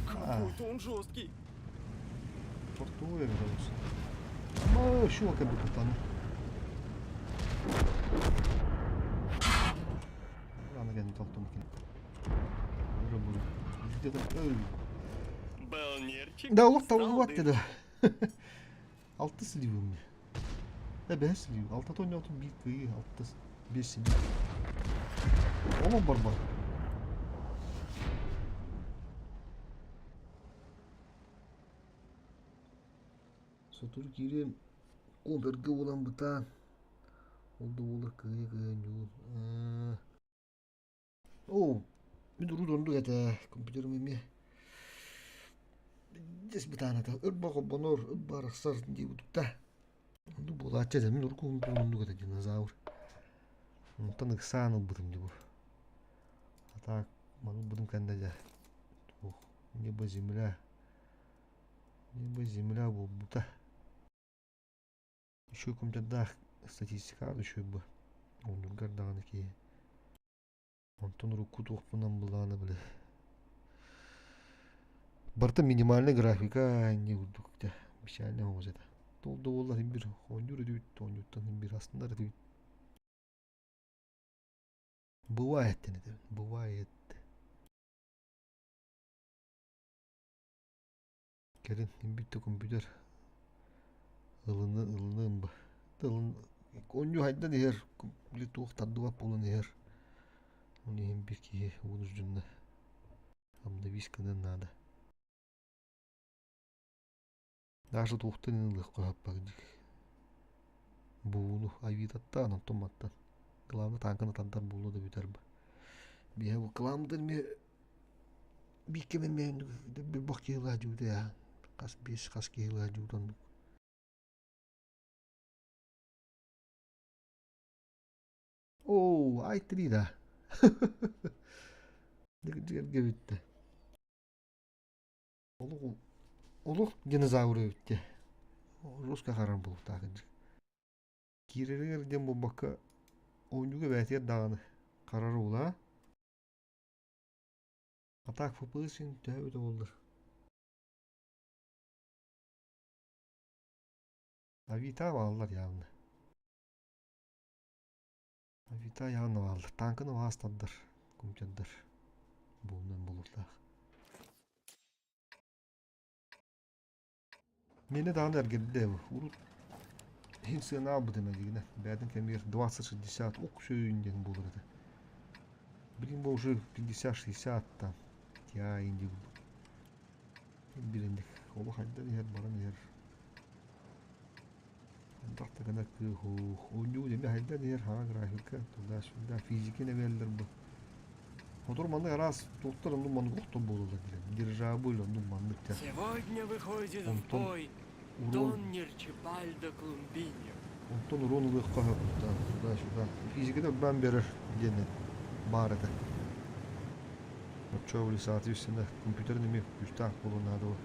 Какой-то он жесткий. Портовый вернулся. Ама шуа как бы кутаны. Рано кэнни толтум Где-то... Был нерчик. Да, олох стал табылбат дым. деді. Алты сливы мне. Да, бэс сливы. Алта то не бир кыйы, алты бес сливы. Олох барбар. Сотору киириэм Обергэ буолан бытаан, ол да буоллар кыайа-кыайа ньугун Оо, мин урут оннук этэ, компьютерым эмиэ дьэс бытаан этэ, ырба холбонор, ырба арахсар диэбит да. Оннук буолааччы этэ, мин урукку компьютерым оннук этэ динозавр. Онтон ыксаан ылбытым дии бу. А так маны ылбытым кэннэ дьэ туох небо земля Небо земля буолбута. Үчүгэй компьютердаах статистикаҕа да үчүгэй бу. Оннугар даҕаны киһи. Онтон урукку туохпунан былаана били. Барыта минимальный графика инньэ курдук дьэ печально оҕус этэ. Ол да буоллар син бир оонньуур этибит, оонньууттан син бир астынар этибит. Бывает диэн этэбин, бывает. Кэлин бүттэ компьютер ылыны ылыныам ба ылын оонньуу хайдан иһэр били туох тардыбат буолан иһэр ол иһин биир киһи вынужденно обновить гыныан наада даже туохтан ылыахха сөп бууну авитаттаан онтон мантан главное тааҥканы тардар буолла да бүтэр ба биһэ бу кылааммытын эмиэ Биир кэм эмиэ бөх киһилээх дьууда хас биэс хас киһилээх дьууда оннук. Оо, i3 да. Дьиэргэ бүттэ. Олох олох динозавр эбиттэ. Жестко харар буолуохтаах кырдьык. Киирэригэр диэн буолбакка, оонньууга бэйэтигэр даҕаны харар уулаа. А так ФПС син төһө эбитэ буоллар. Авита бааллар явно. Авита явно бааллар. Танканы баастардар, компьютердар. Буолунан буолуохтаах. Миэнэ даҕаны эргэрдэ урут иһин сыана аалбытым эдигинэ бэйэтин кэмигэр 20-60 ок сөөйүн диэн буолар этэ. Билигин бу уже 50-60 там тиаин дии курдук. Билинник олох айдан иһэр баран иһэр. Хайдах да гына кыыһуох оонньуу эмиэ хайдан иһэр хаҥа графика туда-сюда физики нэбиэллэр бу. Хотур маннык араас туохтар оннук маннык охтон буолаллар диэн. Дирижабль оннук маннык диэн. Сегодня выходит в Онтон бой урон Дон Нерчипальдо Клумбиньо. онтон урон ылыахха сөп туда-сюда. Физиката үрбээн биэрэр диэн баар этэ. Оччо соответственно компьютерин эмиэ күүстээх буолуон наада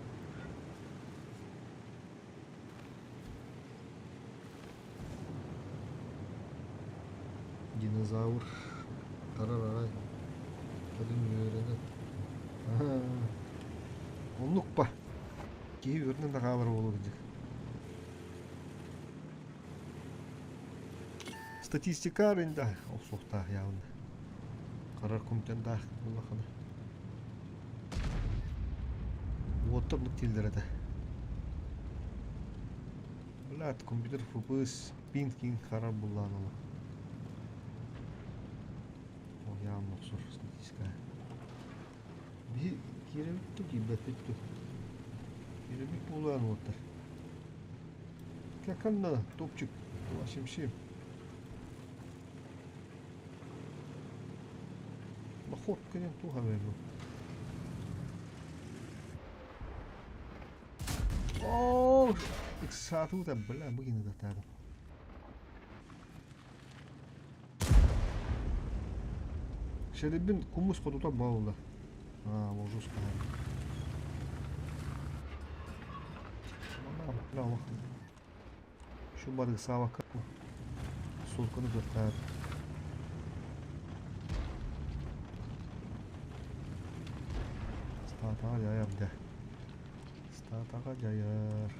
Динозавр тарар арай кэлин үөрэнэн Оннук па киһи үөрэнэн да хаалар буолуо кырдьык. Статистика арыйда охсуохтаах явно. Харар контендаах буоллахына. Уоттар оннук дииллэр этэ. Блядь, компьютер ФПС пинг киин харар буллаан олох. О, явно охсор статистика. Биһи киирэбит да киирбэппит дуо? Киирэбит буолуон уоттар. Как топчик 277. Находка диэн туох эбээ бу? Оо, ыксаатыбыт бля, бу кини татаадым. Шеребин кумус хотута буолла. А, ложусь Şu барык саабакка суукканы кыахтаат. Статаҕа дьайар дьэ. Статаҕа дьайар.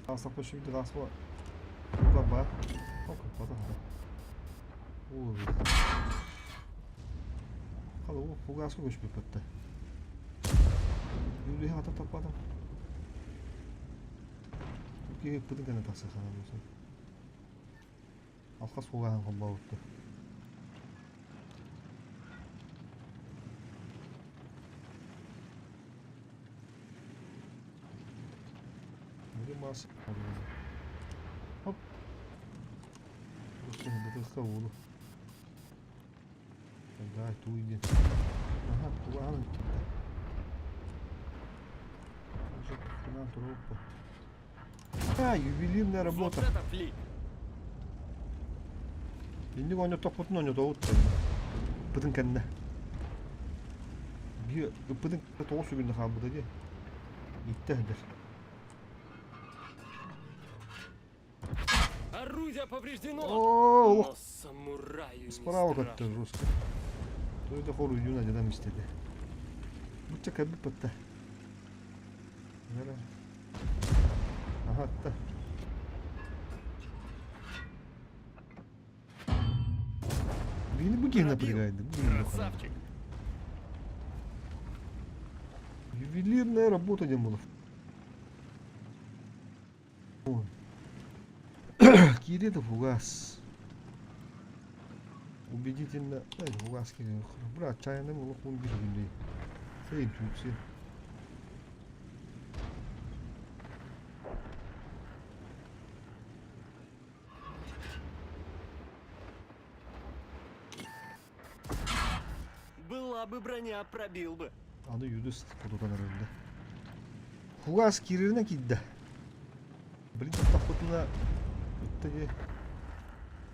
Тасаппа сүрдэ тасва. Купа О, купа Хала фугаска көспүппэттэ. Юлиһа ата таппатым. Киһи ыппытын кэннэ тахса санаабыт. Алхас фугаһын холбообуттар. Мас. Хоп. Бытыхха уулу. Да, ту иди. Ага, фугаһын А, ювелирная работа. Вот это флик! Инник оонньотохпутун оонньотобут. Ыппытын кэннэ. Биир ыппытын тоҕус сүгүннэ хаалбыта дии. Иттэ сылдьар. Орудие повреждено! Оо, Но самураю не справа страшно. көттөр русский. Той да хоруйдун адьадам истеди. Бучча кэлбит бытта. Аха, атта. Бини бу киһи Пробил. напрягает. Бу киһи Красавчик! Ювелирная работа диэн буолар. Киирэ да фугас. Убедительно. Эй, фугас киирэ. Бра, отчаянным улух он bir күндей. Сей интуиция. Была бы броня, пробил бы. Аны юдус хотутан эрэллэ. Фугас киирэринэн киирдэ. Блин, таптахпытына ытта дии.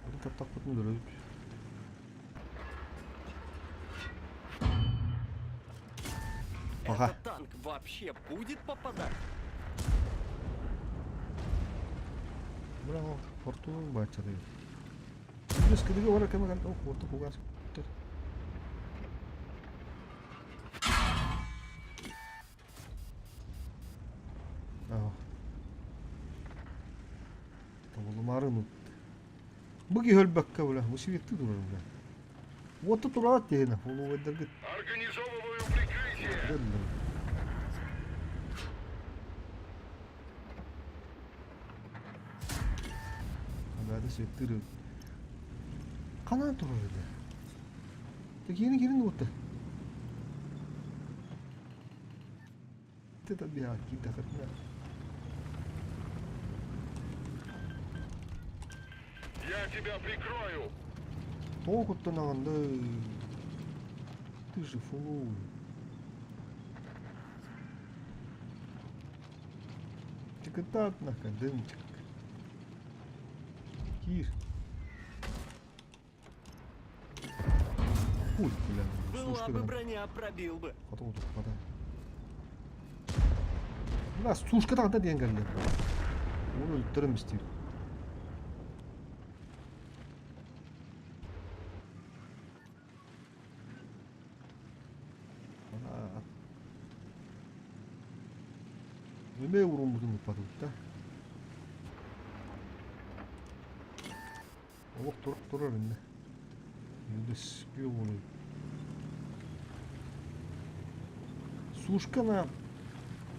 Блин, таптахпытына өлөрөбүт. Ага. Этот танк вообще будет попадать? Браво, фортуна баччата. Юдус кыдыга барар кэмэ кэллэ. Ох, орто фугас. Аа. Тобулумаары нут. Бу киһи өлбөккө бля, бу сибиэттии турар бля. Уотта тураат диэһинэ, фулугайдаргыт Организовываю прикрытие! дэллэр. Агаада светтыыр Ханан турар этэ? Киирин киирин уотта. Это бия киирдэххитинэ Я тебя прикрою! Тоҕо куттанаҕын да Ты же фуловый. Чыкытаат дымчик. Киир. Хуй, бля. Была Сушка бы броня, пробил бы. Хоту хата. Мына сушка тағында диэн кэллэ. Оны өлтөрөм истиир. Эмээ уруммутун ыппатыбыт да. Олох турар турар иннэ. Юдес күө Сушка на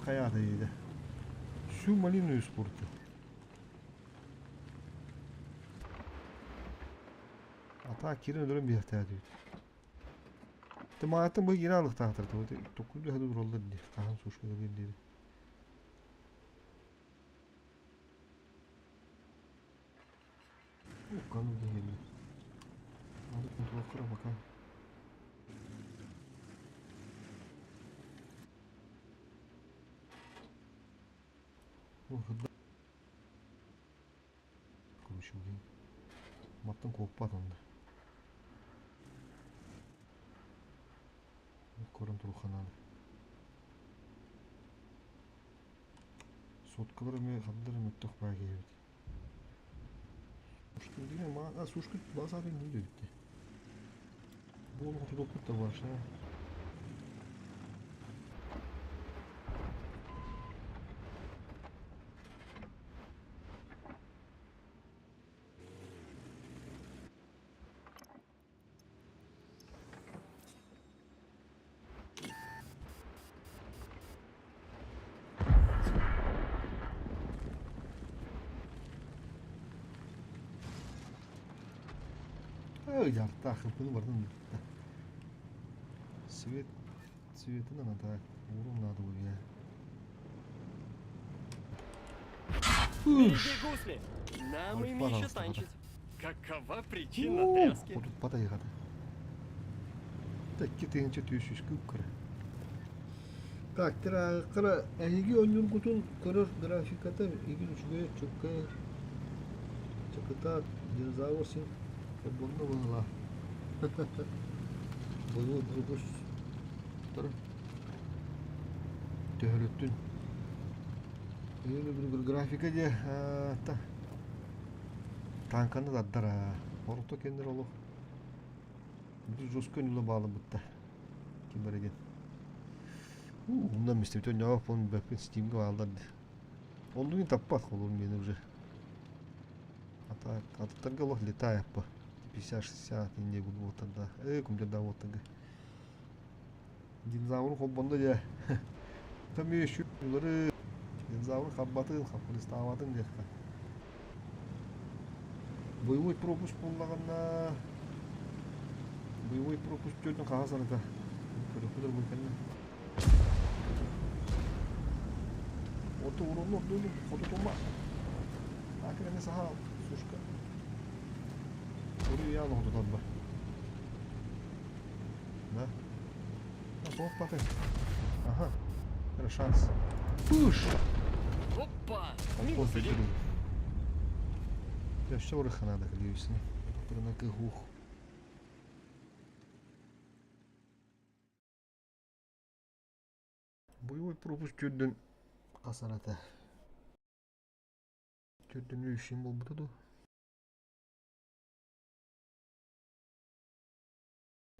хайаата иде. Всю малину испортил. Ата кирин өлөрөн биһэртээдибит. Тымаатын бу киирэ алыктаахтар токкуйду хаду тураллар дии. Хаһан сушка диир. Уккану диһэллэр. Надо контроль пока. Короче, блин. Маттан куоппат онно. Көрөн туруохха наада. Соткалар эмиэ ханна эрэ мөлтөх баа киһи эбит. А сушка базары не эбит. Бу олох тутулпут да башня. Ыйартаах ыппыны барытын бүттэ. Свет цветын анатаак уурун наада буолуо. Береги гусли! Нам ими еще танчить. Какова причина тряски? Утуппат айҕата. Икки тыһыынча түөрт сүүс кыра. Так, кыра эһиги оонньуургутун көрөр графиката игин үчүгэй чөккө чакытаат динозавр син холбонно быһыылаах. Боевой пропуск Төһөлөттүн Графика диэ Тааҥканы тардара Орто кэннэр олох Бүтүн жестко ньула баалабытта ким эрэ диэн Умнан мистибит өннөөх бэппин стимгэ бааллар дии Оннугун таппат холур миэнэ уже Атыттарга олох летает по 50-60 инде буолтарда э кумдерда буолтарга Динозавр холбонно дьэ. Там еще улары динозавр хаббатын, хаппырыстаабатын диэххэ. Боевой пропуск буоллаҕына боевой пропуск төрдүн хаһа саната. Көрөхпүтэр бу кэннэ. Оту уронну ордуну хотутума. Акыраны саха сушка. Уруйаан хотутарба. Да? Опа ты. Ага. Это шанс. Пыш! Опа! Минус один. Я все надо, клеюсь. Гух. Боевой пропуск түрдүн хасарата. Түрдүн үшін болбута ду.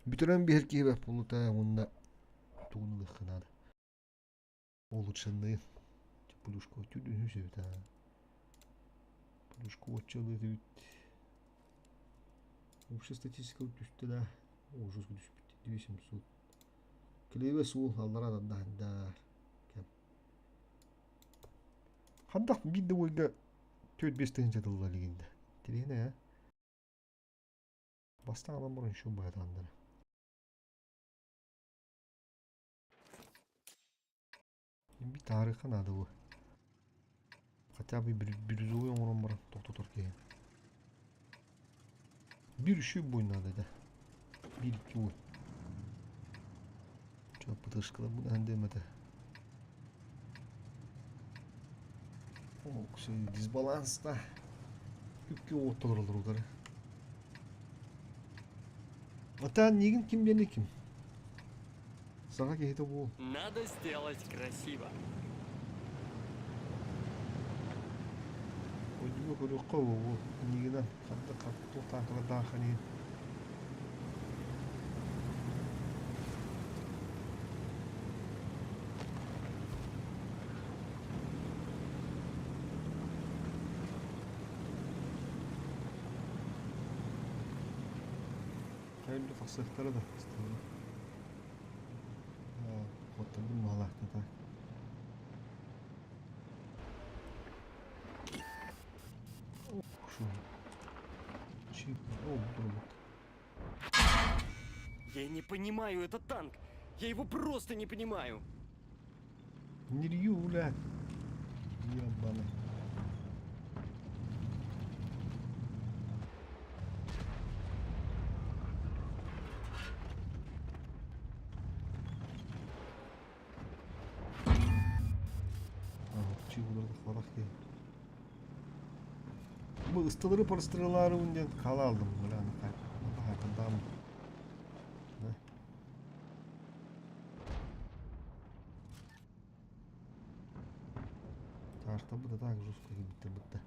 Бүтэрэн биһэр киһи бэрт буолута уонна тугун ылыахха наада. Улучшенный плюшка түрдүн үс эбит аа. Плюшка оччо ылыат эбит. Общая статистика түстэ да ужас түспүт 2700. Клеве суол аллара да Хандах биир да уойга 4-5 тыһыынча тылла илигинде. Тириэнэ ээ. Бастаан ылан баран еще баһытааннара. Би таарыха наада бу. Хотя бы бирюзовый оҥорон баран тохтотор киһи. Бир үчүгэй бой надо да. Бир икки ой. Чаппытышкалар бу дэм этэ. О, дисбаланс да. Үпкэ уотталар олорулар. Атаан миигин ким диэн ким? Саха киһитэ буол. Надо сделать красиво. Ойдуга көрүөххэ буолуо. Миигинэн ханна туох таанкалардаах иһин. Хайыр тахсыахтара да Оттон баалаахтата. Я не понимаю этот танк. Я его просто не понимаю. Нирью, блядь. Ебаный. Бу ыстылары парыстырылары диэн хала алдым бля хайдам. Танктарбыт так жестко киирбиттэр бытта.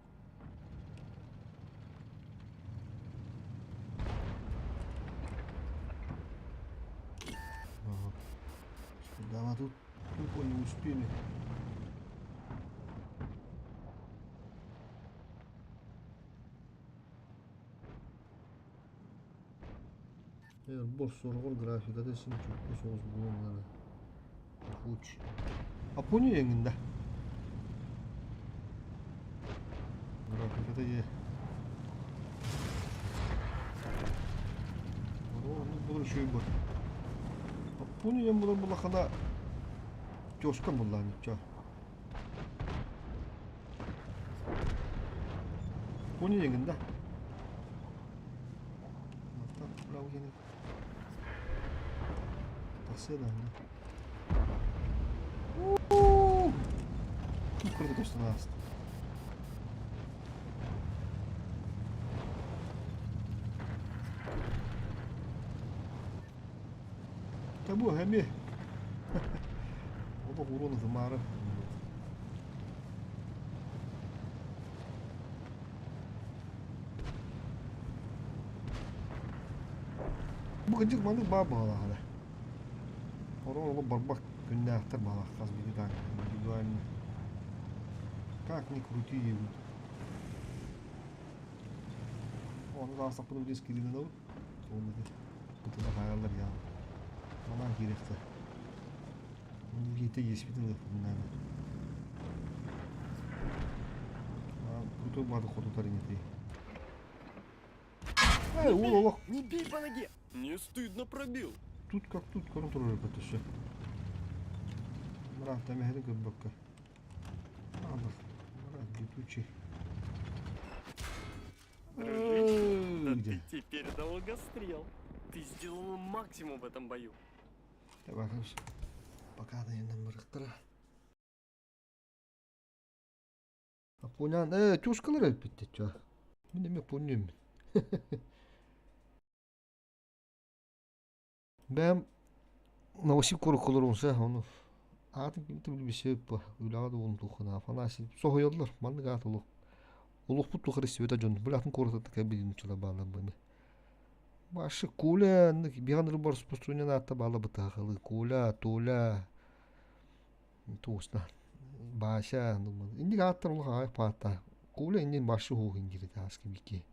Ага. Да, тут тупо не успели. Бор сорҕор графиката син чоппу соҕус буолуон наада. Пуч. А понял эҥин да? Графиката е. Бұл үшүй бұл. Понял ем бұл бұлақана тёшка буллаан чё. Понял эҥин да? Тахсыа да Курдук көстөн ааста. Табу эмиэ. Олох уруон ытымаары. Бу кырдьык маннык баар баҕалаах эрэ. Орон олох барбах күннээхтэр баҕалаах хас биирдии так индивидуально. Как ни крути диэбит. Ону таастахпына билиэс кииринэнэбит. Ол ити бытына хаайаллар яа. Манан киириэхтэ. Биирдэ иэспитин ылыахпытын наада. Крутой баады хотутар инити. Эй, уол олох. Не бей по ноге! Не стыдно пробил. Тут как тут көрөн турар эбит өссө. Мыраах тэмэһэни көрбөккө. Аалар. Мыраах летучий. Дружище, да Где? ты теперь долгострел. Ты сделал максимум в этом бою. Пока да иннан барыктара. Аппунян, э, чушкалар өлбүттэ чё. Мин эмиэ пуннүм. Бэм Новосиб куруккулурумса ону аатын кимти билбисеп үлэҕэ да уонтууххана Афанасий соһуйаллар маннык аат олох олохпут тухары истибэтэ дьон били атын куораттан кэлбит нуччалар бааллар быны Башы Коля биһан рыбар спустунен аатта баала бытаахалы Коля Толя туусна Баша инник ааттар улахан аайах паатта Коля иннин башы хуухин дири тааски бики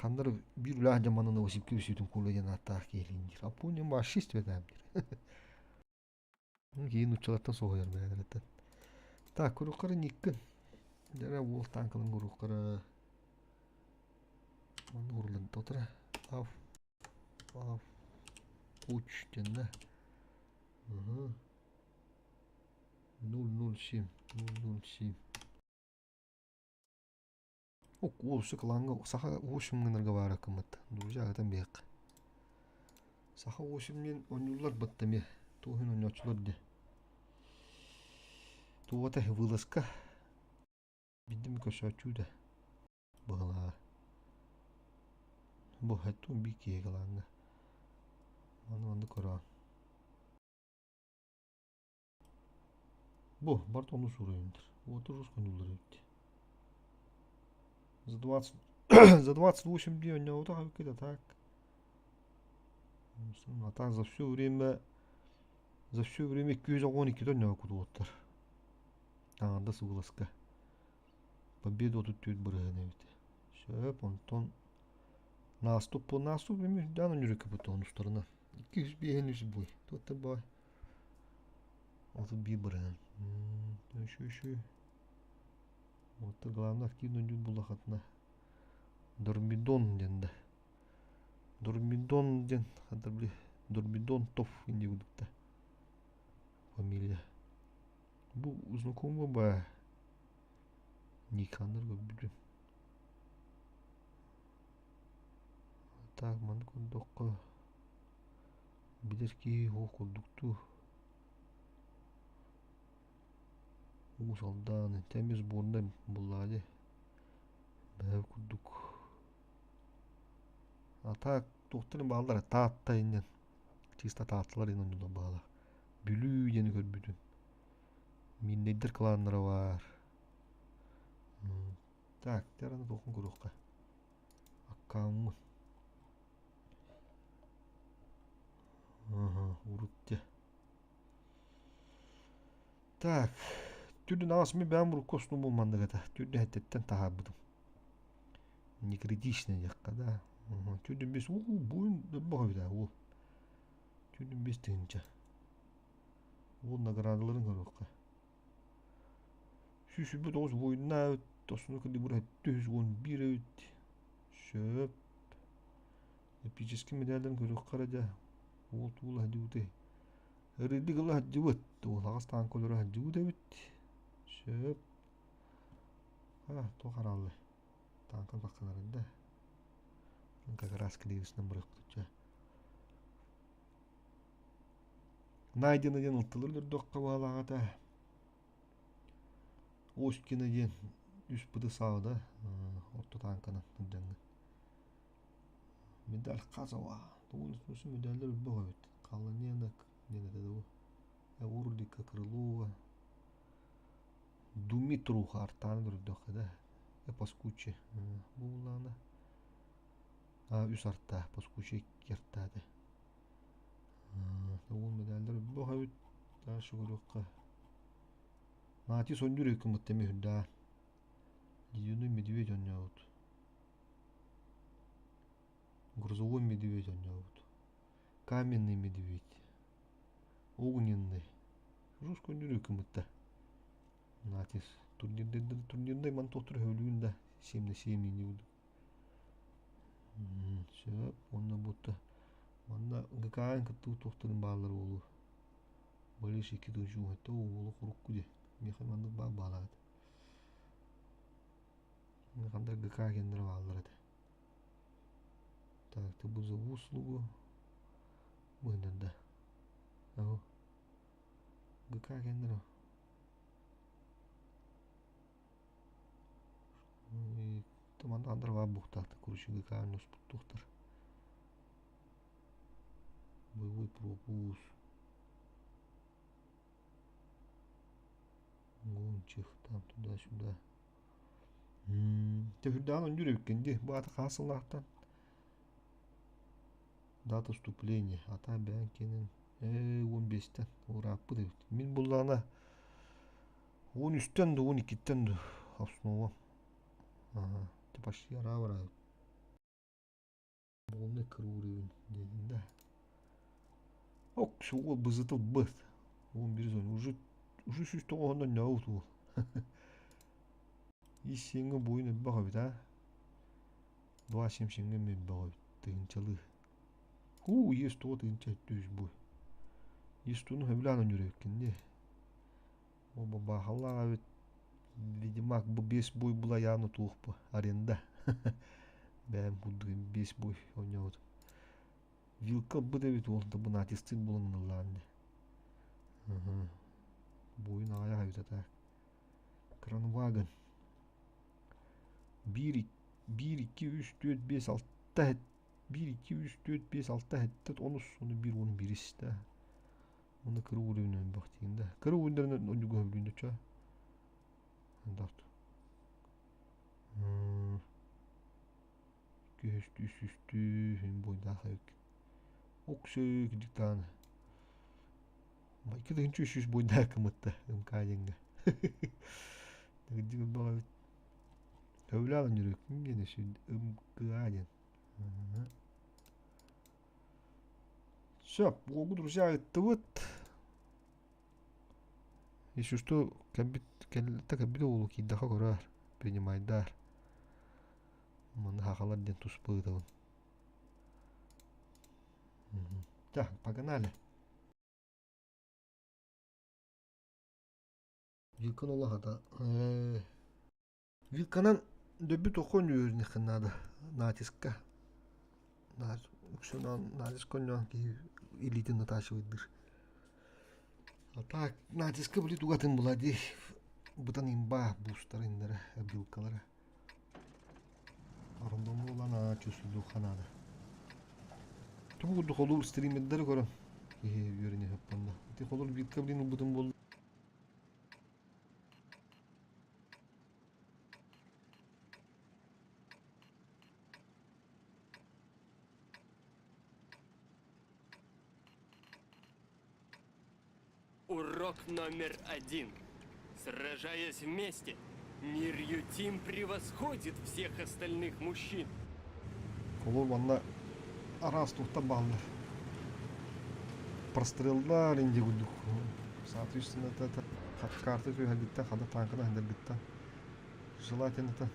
Ханнар биир үлээх дьаманын Осипке үсүтүн Коля диэн ааттаах киһилиин диир. Аппуня башы истибэтээм диир. Киин нуччалартан соһуйар бэйэлэриттэн. Так, куруккары никкин. Дьэ уол танкалын куруккары Манна урулан тотра. Аф. Аф. Уч диэн Ага. 007. 007. Укуусу кылааҥҥа саха уус гынарга баара кыммыт. Друзья, ытан биһиэххэ. Саха уусум диэн оонньууллар батта эмиэ. Туох иһин оонньооччулар дии. Туота вылазка. Биирдэ эмэ көрсөөччү да быһылааҕа. Бу хэттуун биир киһи кылааҥҥа. Маны маннык көрөҕүн. Бу барыта онус уровеньдэр. Уотур ускуннулар эбит. За 20 за 28 дней оонньообутах эбиккит а так а так за все время за все время 212 оонньообуккут уоттар. Аҥардас вылазка. Победа 34 бырыһыан эбит. Сөп, онтон наступ по наступ эми үрдээн онньур онустарынан. 205 үс бой. Туоттар бай. 31 бырыһыан. Үчү Вот главное активно оонньуур буоллаххытына Дормидон диэн да. Дормидон диэн хата били Дормидон Тов инди курдук фамилия. Бу знакомый ба Никандар көрбүтүм. Так маннык курдукка билэр киһи суох курдуктуу. Уус Алдан эмиэ сборнай буллаҕа дии. Бэйэ курдук. А так туохтарын бааллар Таатта иннин чисто Таатталар иһин онньуулар бааллар. Бүлүү диэни көрбүтүм. Мииннэйдэр кланнара баар. Так, тераны туохун көрүөххэ. Аккауммун. Ага, урут Так, түрдүн аҕас ми бэйэм урукку основу маннык этэ. Түрдү хэттиттэн таһаарбытым. Не критично диэххэ да. Түрдүн бес уу буйун дөббөх эбит уу. Түрдүн бес тыһынча. Уол наградаларын көрүөххэ. 129 буйунна эбит, тосуну калибр 711 эбит. Сөп. Эпический медалларын көрүөххэ эрэ дьэ. Уол туула сылдьыбытай. Ырыдык ыла сылдьыбыт. Туолаҕас таанка өлөрө сылдьыбыт эбит. Сөп. А, туох арааллай. Таанка баккаларын да. Как раз клеюсынан бырахпыт чэ. Найдено диэн ылтылар өлөрдөххө баалааҕата. Оськина диэн үс пыты саада орто таанканан сылдьаҥҥын. Медаль Хазова. Тугун медаллар өлбөх эбит. Халланенок диэн этэ дуу. Урлика Крылова. Думитруха артаан көрдөххө да. Паскуччи. Бу буллаҕына. А, үс арта. Паскуччи икки арта этэ. Уол медаллар өлбөх эбит. Дальше көрүөххэ. Наати сонньур өкүмүт тэми үрдаа. Ледяной медведь оонньообут. Грузовой медведь оонньообут. Каменный медведь. Огненный. Жестко оонньуур өкүмүттэ. Натис турнирдай турнирдай ман тохтор хөөлүүн да 7 на 7 не буду. Сөп, онно будто манна ГК-н кыттыы туохтарын бааллар буолуо. Болиш икки тыһыынча уһатта уолу курукку дии. Миэхэ маннык баар баалаат. Хандар ГК кэннэрэ бааллар этэ. Так, ты бу за услугу. Быһыннарда. Аһу. ГК кэннэрэ. Манна хандар баар буохтаахтар, короче, ГК носпуттуохтар. Боевой пропуск. Гончих там туда-сюда. Төһүрдэҕин оонньуур эбиккин дии. Бу аата хаһан сыллаахтан? Дата вступления. Ата бэйэҥ киэнин 15-тэн урааппыт эбит. Мин буллаҕына 13-тэн да 12-тэн да основа. Ага, почти араа бараабыт. Буолунай кыруурубун диэтин да. Ок, уол бызытылбыт. 11 зон. Уже уже сүүс тоҕоһунан ньообут уол. Ис сиэҥҥэ буойун элбэх эбит а. Два семь сиҥҥэ элбэх эбит. Тыһыынчалыы. Уу, есть тоҕо тыһыынча түс буй. Есть туну сөбүлээн оонньуур эбиккин дии. О, бабаахалаах эбит. Ведьмак бу биэс буй булайааны туох бу аренда. Бэйэм курдук биэс буй оонньообутум. Вилка ылбыт эбит уол да бу натистыын булан ыллаан дии. Буйун аҕыйах эбит ата. Кранваген. Биир, биир, икки, үс, түөрт, биэс, алта, биир, икки, үс, түөрт, биэс, алта, сэттэ, онус, ону биир, уон биирис да. Уонна кыра уровень элбэх диин да. Кыра уровеннэринэн онньугу сөбүлүүн доча. Андахт. Күһүстүү сүстүү хин бойдаах эбик. Оксө кидиктааны. Икки тыһынча үс жүз бойдаах кымытта МК диэҥҥэ. Дигдик элбэх эбит. Сөбүлээн онньурук диэн МКА диэн. Все, уолгу друзья ыттыбыт. Если что, кэлбит кэллэ кэлбит уолу киирдэхэ көрөөр, принимайдаар. Манна хахалар диэн туспа ыытабын. Так, погнали. Вилкан олохата. Вилканан дөбү тохо үөрүнүххэ наада натиска үксүн натиска онньоон киһи илиитин натачивайдыыр а так натиска били тугатын була дии бытан имба буустара иннэрэ вилкалара рандомну ылан аа чувствуйдуохха наада тугу курдук холуур стримердэри көрөн киһи үөрэнэ ити холуур вилка блин ылбытым буолла. Урок номер один. Сражаясь вместе, Мир Ютим превосходит всех остальных мужчин. Холур манна араас туохтан бааллар. Простреллар инди курдук. Соответственно, это карты түһэргиттэн, хада танканы хандаргыттан. Желательно это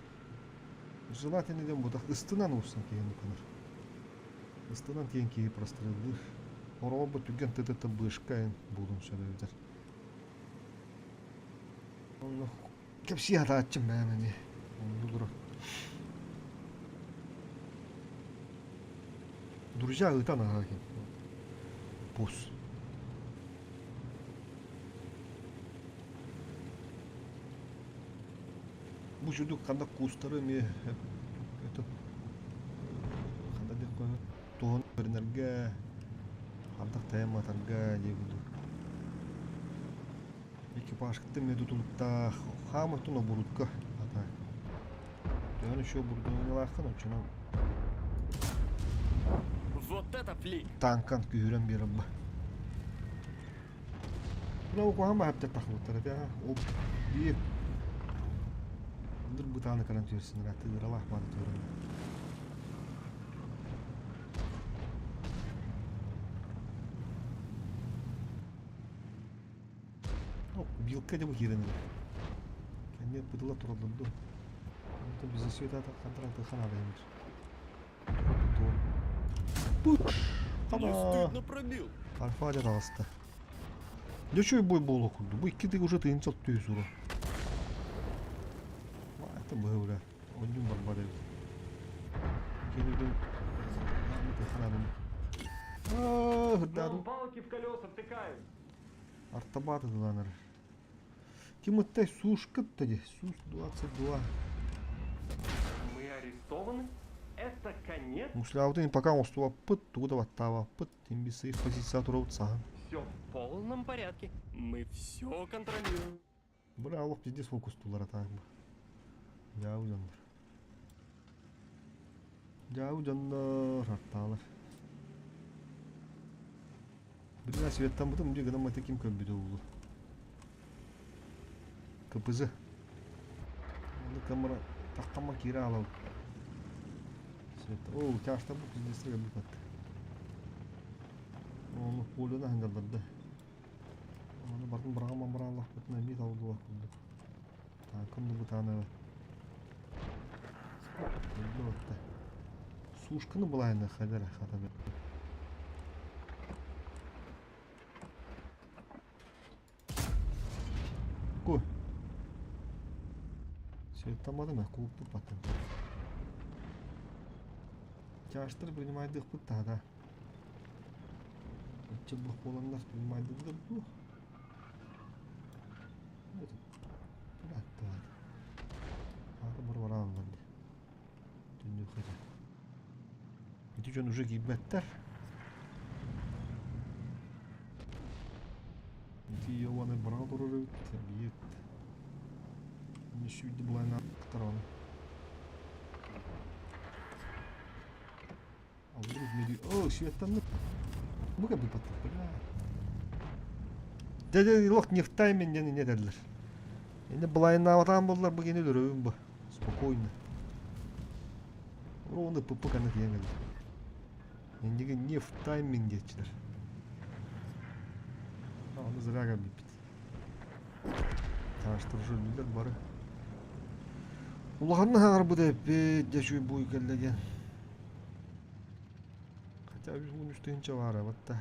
желательно диэн бутах ыстынан уурсан киһини кынар. Ыстынан тиэн киһи простреллыыр. Хороҕор түгэн тытыта бышка эн буолун сөбүлэр. Онно кэпсии сатааччым бэйэм эмиэ. Оннук дура. Друзья ыытан аһаа ким. Пус. Бу чудук ханна кустары эмиэ этот ханна диэххэ туһун көрүнэргэ хантах тайан матарга дии курдук. Экипажкыттан эмиэ тутулуктаах хаамыттан обурутка ата. Төһөн еще оборудованиелааххын оччонон Вот это флик! Танкан күүһүрэн биэрэр ба. Мына куһаҕан баһаптар тахсыбыттар этэ. Ол биир Ындыр бытааны каран түөрсүнэр атыыралаах бааны түөрэн. Билка деп киирэн эрэр. Кэннэ бытыла тураллар дуо? Онтон бизнес света контракты ханаадайбыт. Не стыдно пробил. Альфа дьэ таҕыста. Дьэ үчүгэй бой буолуох курдук. Бу икки тыга уже тыһыынча түһү сура. Это быһы бля. Онньун барбар эбит. Кенигин Нам палки в колеса втыкают. Артабат ылан эрэр. Ким ыттай Сушка дии. Сус 22. Мы арестованы? Это конец? Мушлябытын пока оҥостубаппыт, тугу да баттаабаппыт, имбисыйх позиция турабыт саһан. Все в полном порядке. Мы все контролируем. Бля, олох пиздец фокустуулар атаак бу. Дьаабы дьоннор. Дьаабы дьоннор артаалар. Бля, светтаммытым дии гынан мата ким көрбүтэ буолуо. КПЗ. Аны камера таххама киирэ аалабыт. Свет. Оо, тяжтарбыт пиздец кэлбит атта. Ону полюна хангалларда. Аны бардым быраҕаман бырааллахпытына эмиэ талыллыбат курдук. Таанкам да бытаана Өллү Сушканы былайына хадара хата Ку. Светтамадым ә кууппут баттым. Тяжтар принимайдыхпыт таада. Оччо бух буоланнар принимайдыдыр дуу. Аата барбарааллар дии. Түннүк хата. Ити дьон уже киирбэттэр. Ити Йованы быраҕа турар эбит. Биир сүүрдү былайна оны. Аллырыз меди. О, светтанны. Бу как бы бля. Дядя лох не в тайме не не дедилер. Енді былайыннаабатаан буоллар бу кини өлөрөбүн бу. Спокойно. Ровно ПП кана тиийэн кэллэ. Эндиги не в тайминг диэччилэр. Аны зря бүппүт. Тааштар уже өллүлэр бары. Улаханна хаҥарбыт эппит, дьэ үчүгэй буй кэллэ диэн. Хотя 113 тыһыынча баара батта.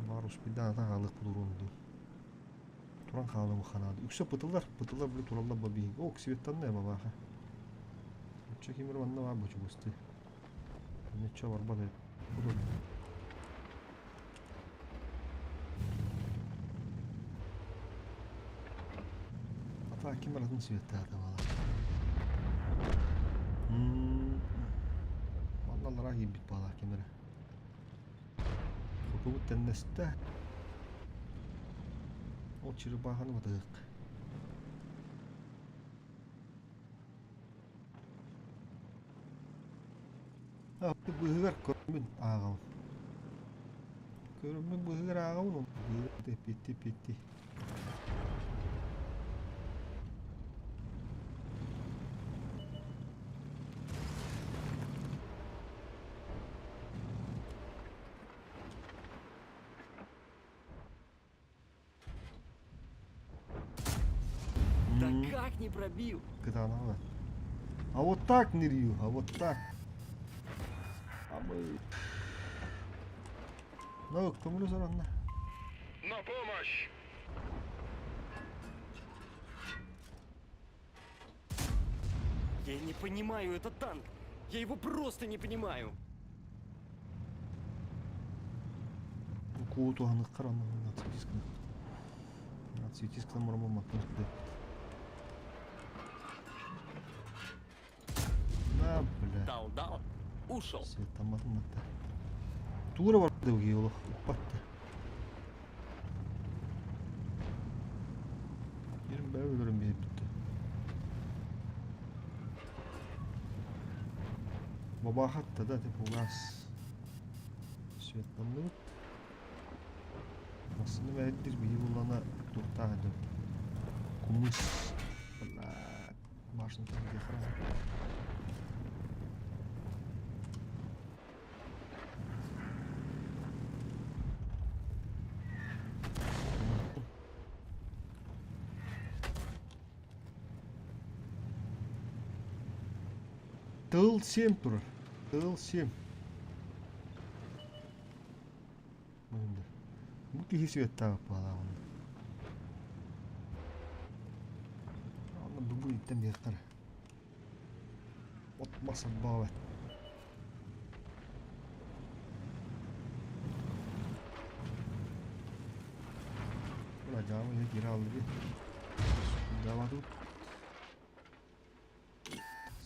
Баар успейдаан атан хаалыахпыт уруон дуу. Туран хаалым ханаады. Үксэ пытылар, пытылар били тураллар ба биһиги. О, светтанна бабааха. Оччо кимир манна баар бочугусты. Нече барбат эбит. Ата ким атын светтаата бала. Манналара киирбит баалаах ким эрэ. Хотубут тэннэстэ. Ол черепаханы батыһык. Быыһыгар көрмүн ааҕабын. Көрүммүт быһыгар ааҕабын Петти, петти. Да как не пробил? Кытаанаҕа. А вот так нырью, а вот так. А мы... Ну, көмөлө соранна. На помощь! Я не понимаю этот танк. Я его просто не понимаю. Кууту ханыххар онно нацветисканы. Нацветисканы мормомматтан На, бля. Дал, дал. Ушел. Светтамматын матта. Туура барда уги олох уппатта. Yerim бәрі өлөрөн биһиппитте. Бабахатта да типа газ. Светтанныбыт. Массыны бэһирдир биһи буллана туохтаах этим. Кумыс. Бля. Башня там где храм. Тыл 7 турар. Тыл 7. Бу киһи светтаах баалааҕын. Онно бу иттэн биэхтэр. От мас баабат. Бula жаамы я кире алды би. Даваду.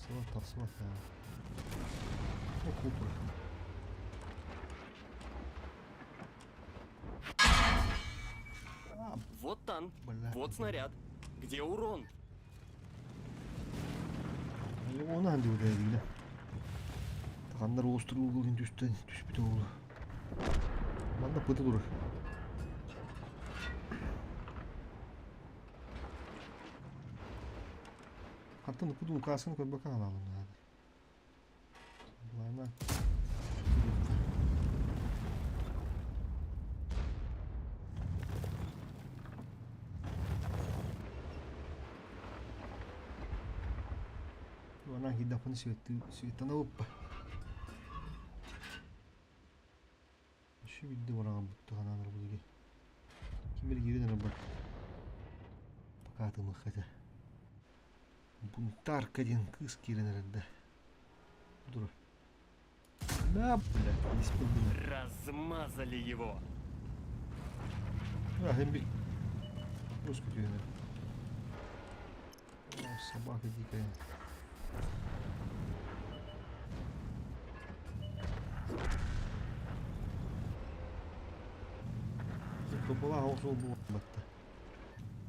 Тахсыбат, тахсыбат. О, култура. А, Вот танк. Бля. Вот снаряд. Где урон? Оны ханды үлэлиилэ. Ханнар уустуругун түстэн түспүтэ буолуо. Манна пыты турар. Хантан ыппыт уукаасканы көрбөккө хаалаабын наада. Былаана Она киирдэхпинэ светтана уппа. Өссө биирдэ быраҕан буттаҕына билиги. Ким эрэ киирэн эрэ барда. Пока атымыхха этэ. Бунтарка диэн кыыс киирэн эрэрдэ. Дура. Да, блядь, не спин Размазали его. А, хэмби. Русский түйенер. О, собака дикая. Кобала охсол буолбатта.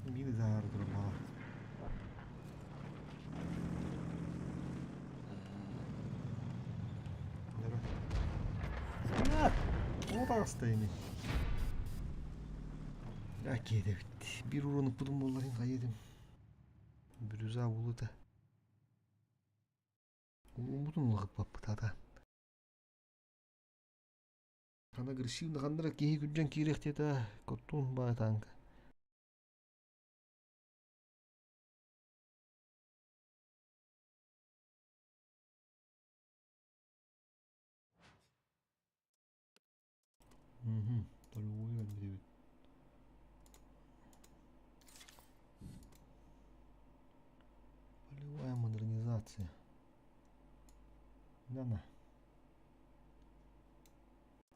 Мини заар турбала. О таҕыста ини. Киэдэбит. Биир уруну путун буолларын хайыдым. Бүрүза булута. Уруммутун улахыппаппыт ата. Хана агрессивно хандара киһи күрдьэн киириэхтиэтэ коттун баай танка. Мгм. Торговый кэлбит Полевая модернизация. Да-на.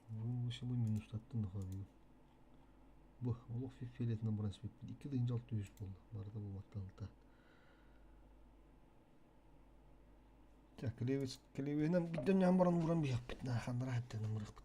Выносилы минус таттын хабы. Бу олох фиолетина баран спиппит. 2600 болду. Барыта бу Так, клевец, клевенен биден баран уран бияппит. На хандра хаттен мырыхпыт.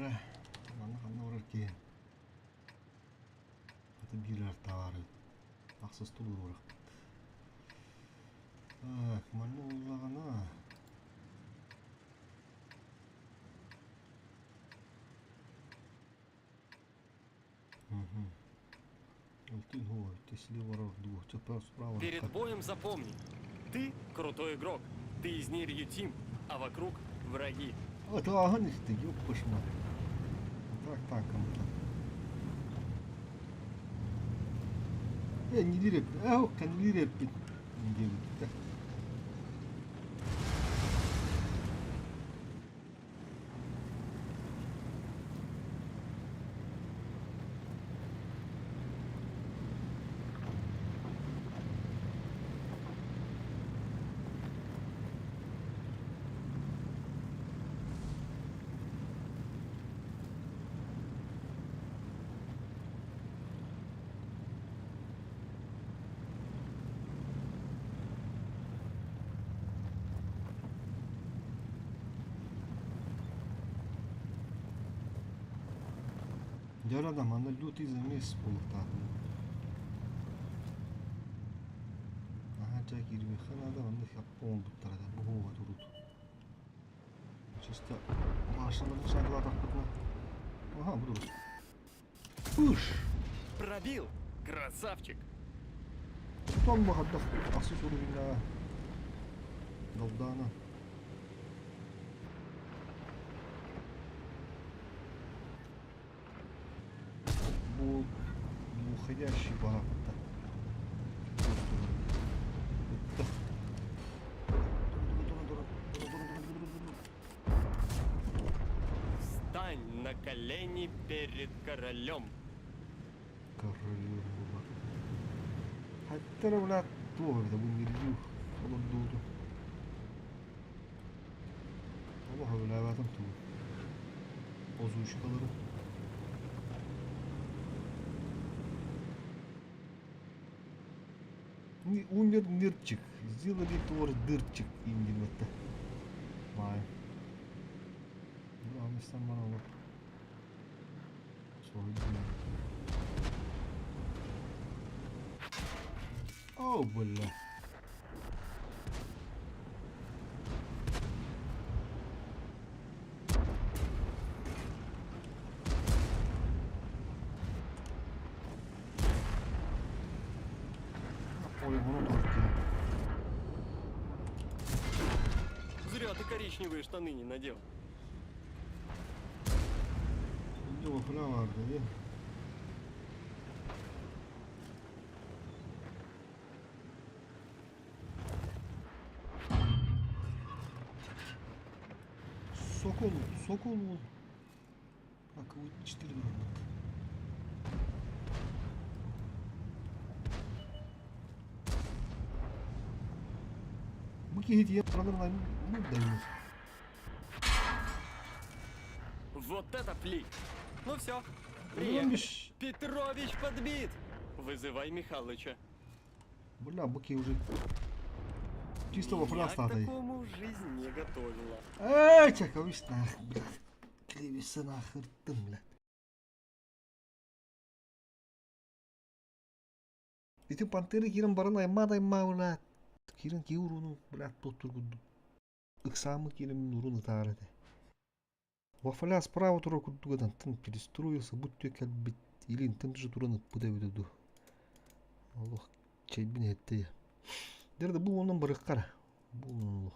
Бара, манна ханна барар киһи? Аты биир артаары. Ахсыс тулуурахпыт. Так, манна буоллаҕына. Угу. Перед боем запомни, ты крутой игрок, ты из Нирью Тим, а вокруг враги. Отлаган işte, yok başıma. Так танком. Э, не диреп. Ау, кандидир бит. Диэбиттэр. Дьэ да манна лютый замес буолуохтаах. Наһаа дьэ киирбэххэ наада, манна хаппа оҥорбуттара да буһууга турут. Чисто башняларын шагылаатахпытына. Ага, буду. Пыш! Пробил! Красавчик! Тутан баҕардах ахсыс уровеньнаҕа Долдаана. Бу уходящий баҕаппыта. Ытта. Встань на колени перед королем. Королем буолар. Хаттара булаат туох эбитэ бу мирдүү олордууту. Олох өбүлээбэтим тугу. Озвучкалары. Умер Нырчик. Сделали тор дырчик индиметте. Бай. Главное, баралар. О, бля. Полигону только. Зря ты коричневые штаны не надел. Видео falan vardı değil mi? Sokol, Sokol. Bak bu 4 durumda. Бу киһи тиийэн баралар дайыныр. Вот это флик! Ну все, приехали. Петрович. Петрович подбит! Вызывай Михалыча. Бля, бу киһи уже чисто во Меня к фрастатай. такому жизнь не готовила. Эй, чакавиш нах, блядь. Клевиса нахер тым, блядь. Ити пантеры киирэн баран аймаат-аймаа блядь. Киирэн киһи урууну, блядь, туттургудум. Ыксааммыт киирэн мин уруун ытаар этэ. Вафля справа турар курдук ытантан перестроился, будто кэлбит илинтэн же туран ыппыт эбитэ дуу. Олох чэйбин иһиттэ. Дэр да бу онон барыахха Бу онон олох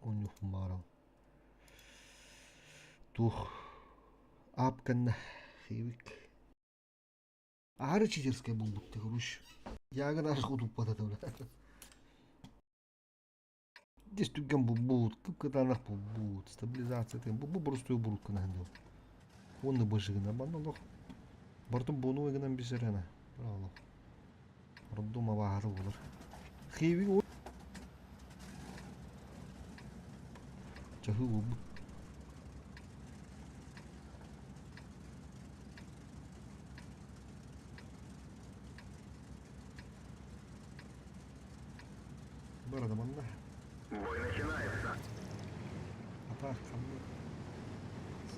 оонньуохпун баҕарабын. Туох аап кэннэ хиибик. Аһары читерскэй буолбут короче. Ягын ары утуппат этэ бля. Здесь түргэн булбут, кып-кытаанах булбут, стабилизация бу бу боростуой бурук гына дыл. Уонна быжыгына манна олох бартын буонуй гынан бисэрэнэ. Олох. Роддом абааһыта буолар. Хиибиг чаһыы буолбут. Барада манна. Бой начинается. Атаах ханна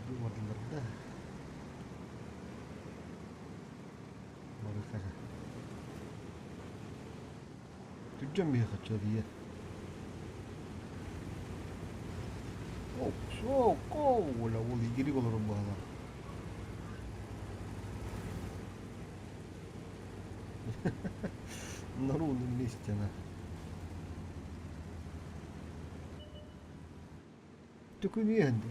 Бардылар да. Барыхара. Түрдьэн биһиэхэ чөрүйэ. Ола ол игирик олорор баһалар. На ровном месте она. Документ.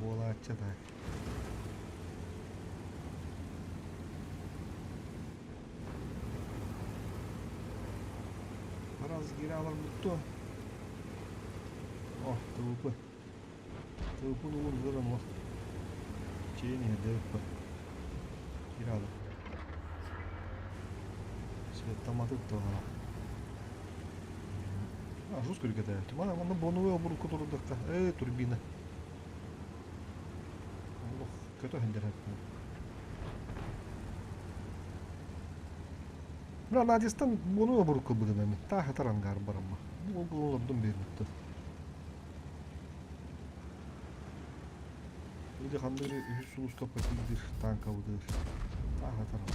Буолааччы так. Раз гиралар бутту. О, ТВП. ТВП-ны уун ыран олох. Чейин иһэрдэ Киралы. Светтаматы туһана. А, жестко реката. Тумана, манна боновой обурукка турдахта. Турбина. Олох, көтө хендер Бля, Надистан боновой обурукка быдынами. Та хатарангар барамма. Бу олордум бербитти. Или хандыры үһүс сулуска патидыр танкабыдыр. Та хатаран.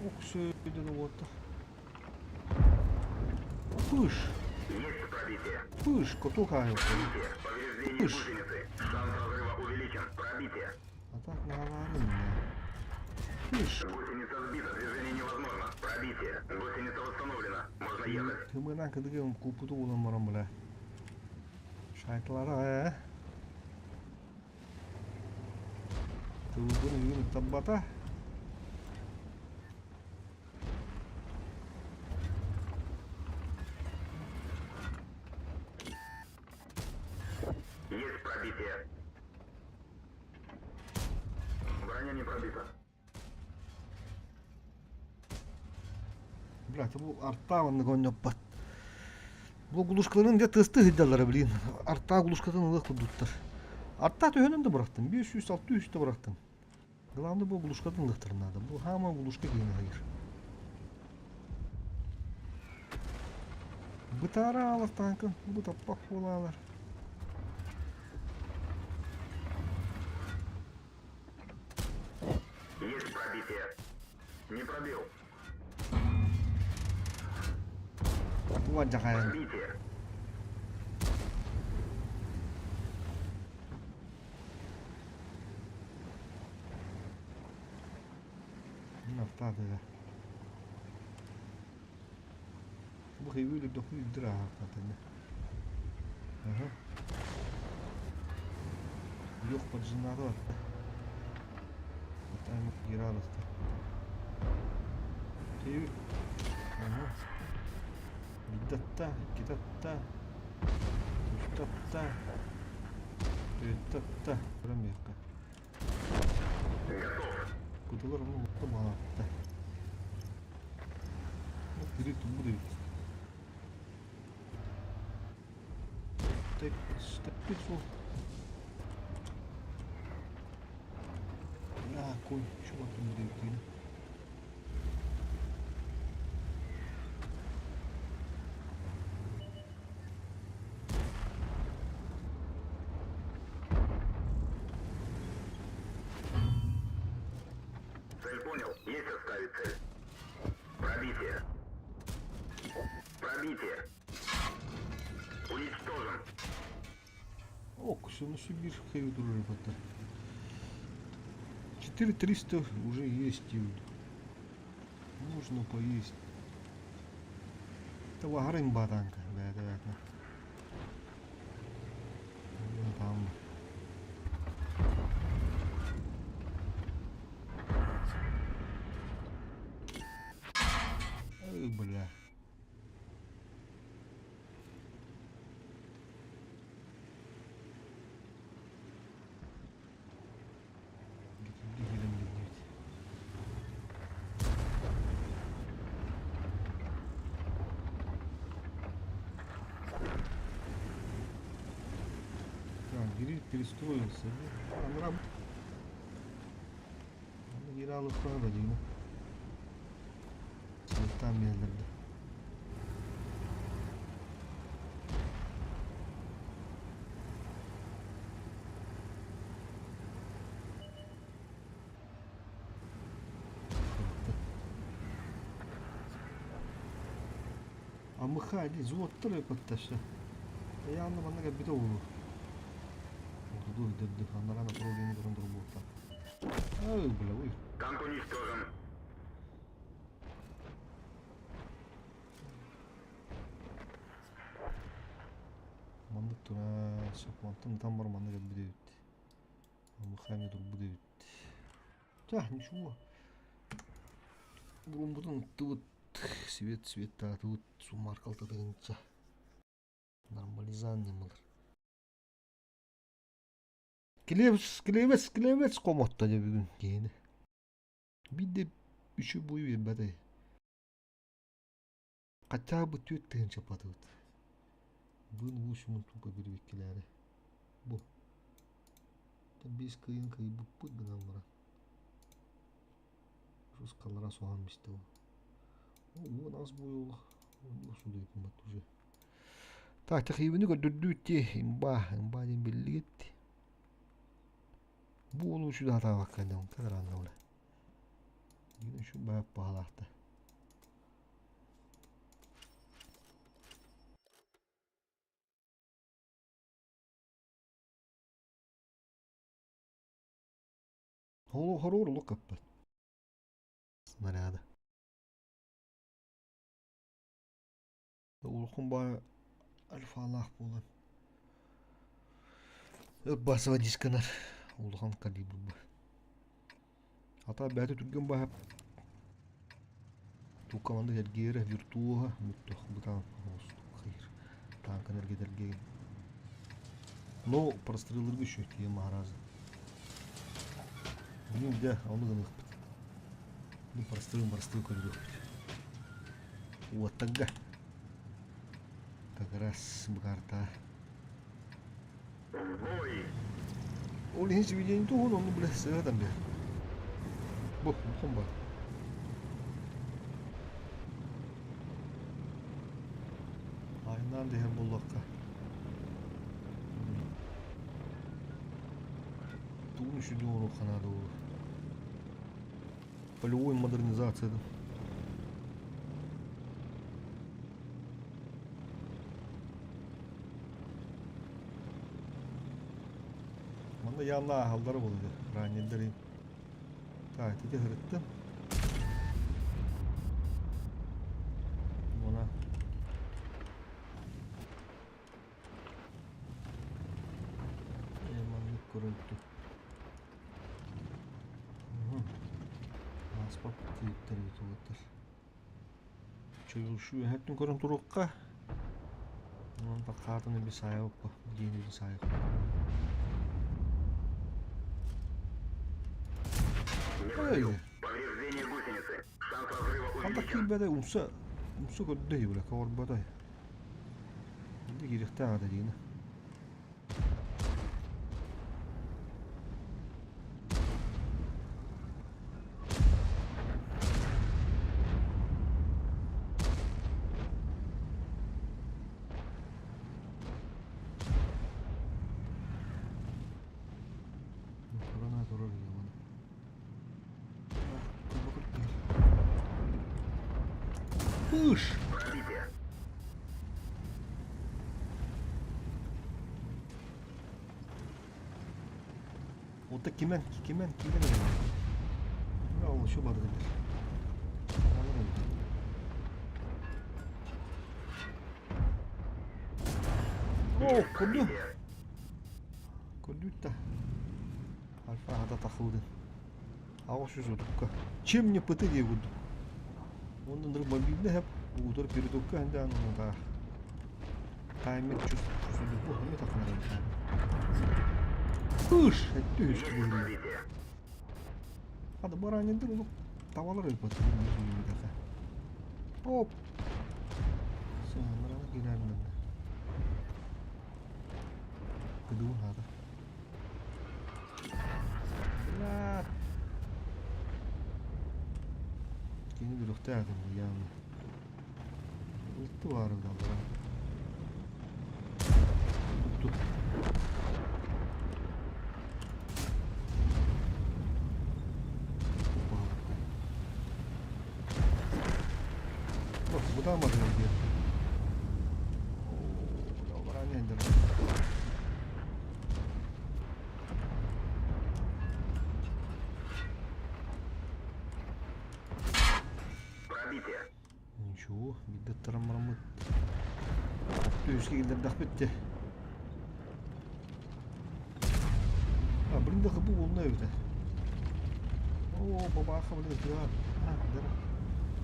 Ох, вот. Пыш! Есть пробитие. Пыш, котуха. Повреждение Пыш. гусеницы. Шанс разрыва увеличен. Пробитие. А так на Пыш. Гусеница сбита. Движение невозможно. Пробитие. Гусеница восстановлена. Можно ехать. Кымынан кыдыгым купуту улан баран бля. Шайтлара, э. Тылбын үйін таббата. Есть пробитие. Броня не пробита. Бля, это был арта гонноппат. Бу глушкаларын де тысты хыдалары, блин. Арта глушкатын ылых кудуттар. Арта төһөнөн да бырахтым. 500-600 да бырахтым. Главное бу глушкатын ылыхтар надо. Бу хама глушка кейин хайыр. Бытара алар танкын, бу таппак болалар. Есть пробитие. Не пробил. Туан жахайын. Пробитие. Арта да. Бу хайвилик доху идра хатына. Ага. Йох поджинады. Атайм гиралықты. Хайвил. Ага. Бидатта, китатта. Туштатта. Төттатта. Прям якка. Готов. Кутулар ну балатта. Ну, бери тубу Так, стопицу. Бля, конь, чувак, там будет идти. Цель понял. Есть оставить цель. Пробитие. Пробитие. Уничтожен. Ок, все на Сибирь хаю дружи это. 4300 уже есть. Можно поесть. Это вагрым батанка, да, да, да. Там. Ой, бля. Так, Гириль перестроился. А, ну, Гиралу надо, Дима. Там медленно. МХ дии, взводтар өлбөттөр. Явно манна кэлбитэ буолуо. Ордуу өйдөрдө, анараа направление көрөн турбуттар. Ай, бля, ой. Танк уничтожен. Маннык тура, сөп, мантан там бар манна кэлбит эбит. МХ эмиэ турбут эбит. Ча, ничего. Булуммутун ыттыбыт. Свет светтаатыбыт суммарка алтатыгынча. Нормализан ньымалар. Клевс, клевец, клевец хомотто дьэ бүгүн киһини. Биирдэ үчү буй биэрбэтэй. Хотя бы түөрт тыһыынча патыбыт. Быын лучшумун тупо бирбиккилээри. Бу. Биэс кыйын кыйбыппыт гынан баран. Русскалара суһан бистэ ол. Уон ас буйул. Судуйкумат уже. Так, техибини көрдөрдүү ти имба, имба диэн биллигит. Бу ону үчү хатаабакка дьон кадаранна оле. Үчү баап баалаахта. Хоруор улук каппат. Снаряда. Улахан баа альфалаах буолан басова дисканар улахан калибр бу. Ата бэйэтэ түргэн баһап Туккаманды эргиэрэ виртуоһа муттух бытаан хайыр таанкан эргитэргэ но прострелларга еще тиийэн маһараазы Бүгүн дьэ ону гыныахпыт бу прострел прострел көрүөхпүт уоттарга как раз быкаартаа Ол иһин сибидиэнньэ туһун онну бile сыһытан биэр. Бу, букум бар. Айнаан дэһэр буоллахха. Тугун үчүгэй оҥоруохха наада буолуо. Полевой модернизациядан. Манна явно ааһаллара буолуо раннердэр Так, ити сырыттым. Муна. Маннык көрүнтү. Ааспат тииттэр ютубаттар. Чуйулшу үөһэттэн көрөн туруохха. Онон такаатын эби саайаппа диэни саайап. Ой! Повреждение гусеницы. Шанс разрыва Ханта увеличен. киирбэтэ умса умса көрдө бile коворботой. Инде киириэхтээх ата диини. Корона турар яман. Пыш! Пробитие. Ота кимэн, кимэн, кимэн эбит. Ол еще бардылар. О, көрдү. Көрдүт да. Альфа хата тахылды. Аҕыс жүз отукка. Чем не пыты дии курдук. Онон бомбибне хэп утар передокка хэндээн онно таймер чувствую. О, эми тахынарым таймер. Ыш, этти Есть үстү быһылла. пробитие. Hadi баранинdir ulup tavalar өлбөт. Оп. Сонрана кирермин. Кыдуун хата. Бля. Кини билөхтээхин бу явно. Ылты баар даллара. Тутту. Опа. Бу бутаан барыгар диэн. Оо, биирдэ ыттаран бараммыт үскэ киллэрдэхпит дии. А, блин, да хабы волна эбитэ. Оо, бабаха блин, ытыа. А, дара.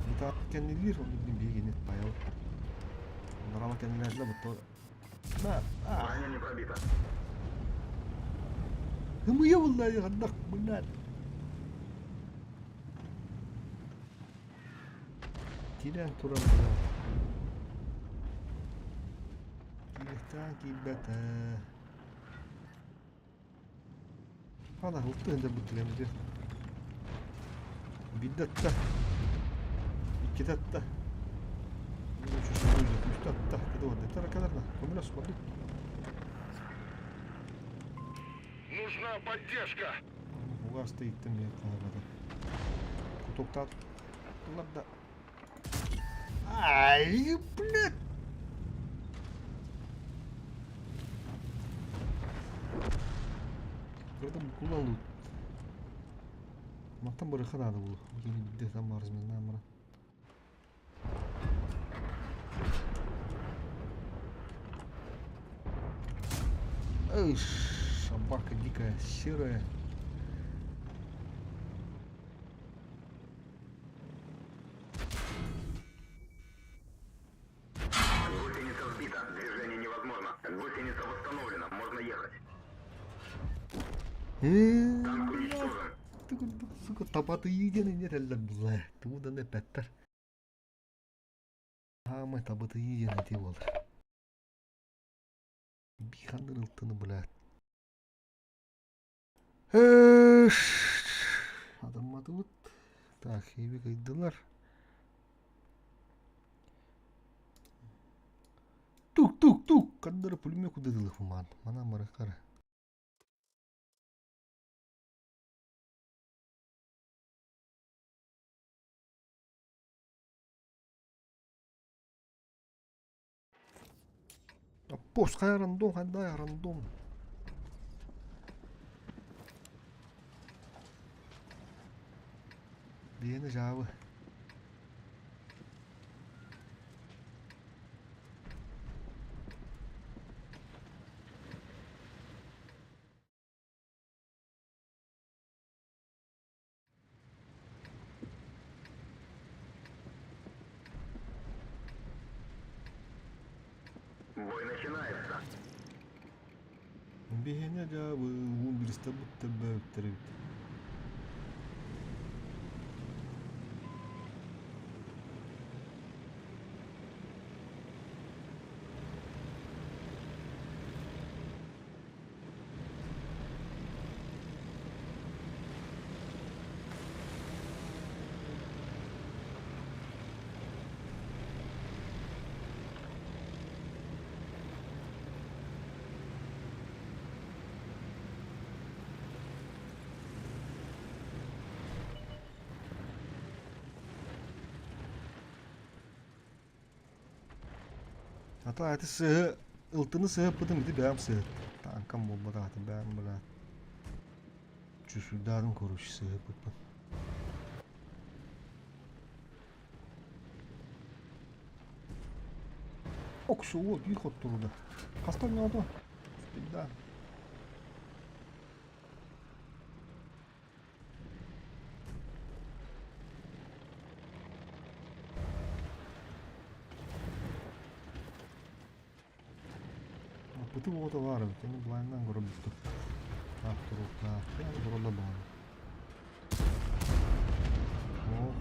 Быта кэннилиир, онно блин биһигини паял. Нарала кэннилэрдэ бутта. На, а. Броня не пробита. Ымыйа булла ханнах блядь. Киирэн туран блядь. Киириэхтээн киирбэтэ. Ана ылты да бүттүгэн үтүө. Биирдэ атта. Иккитэ атта. Үстэ атта. Кыды барда. Тара кэлэр на. Көмөлөс барды. Нужна поддержка! Угаста иттим я калабада. Кутуктаатылар да. Ай, блядь! Кырдым кулалут. Мантан барыха надо было. Кини бидде там разминам мара. Эй, собака дикая, серая. Гусеница сбита. Движение невозможно. Гусеница восстановлена. Можно ехать. Танк уничтожен. Сука, табатыйыы диэн инньэ этэллэр булла. Тугу да эппэттэр. Хаамай табатыйыы диэн ити буолар. Биханныр ылтыны блядь. Адамматыбыт. Так, эби кыйдылар. Тук-тук-тук! Кандары пулемет кудадылых ман. Мана марыкара. Пускай рандом, хандай рандом. Биэни жаабы. Бой начинается. Биһиэнэ дьаабы уун биристэ буттар эбит. Ата ати сыһы ылтыны сыһыппытым ити бэйэм сыһыт. Таанкам буолбатах ати бэйэм бля. Чусуйдаадым короче сыһыппыппын. Оксуо биир хотторуда. Хаста оонньоото? Спидда. Пыты уота баар эбит, аны блайнынан көрө бүттүм. Так, туруктаах, турула баар. О.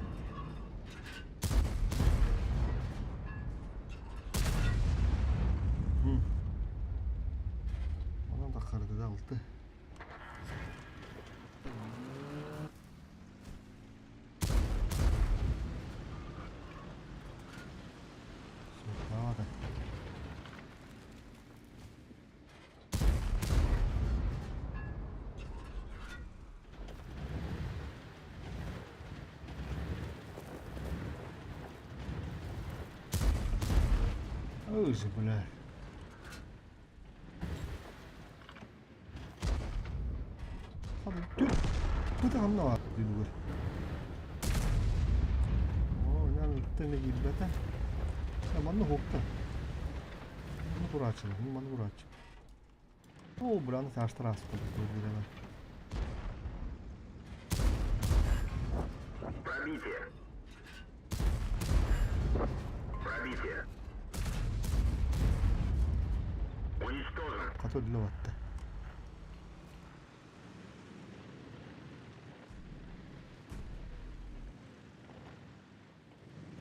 Онон таххарыта алты. Суохтаабата. Ой, бля. Бу ханна баар дүйнүгэр. Оо, инан ыттан киирбэтэ. Манна хуопта. Манна турааччылар, манна турааччы. О, бля, таастар ааспыт көрдүлэр. Пробитие. Пробитие. Уничтожен. Хата өллө батта.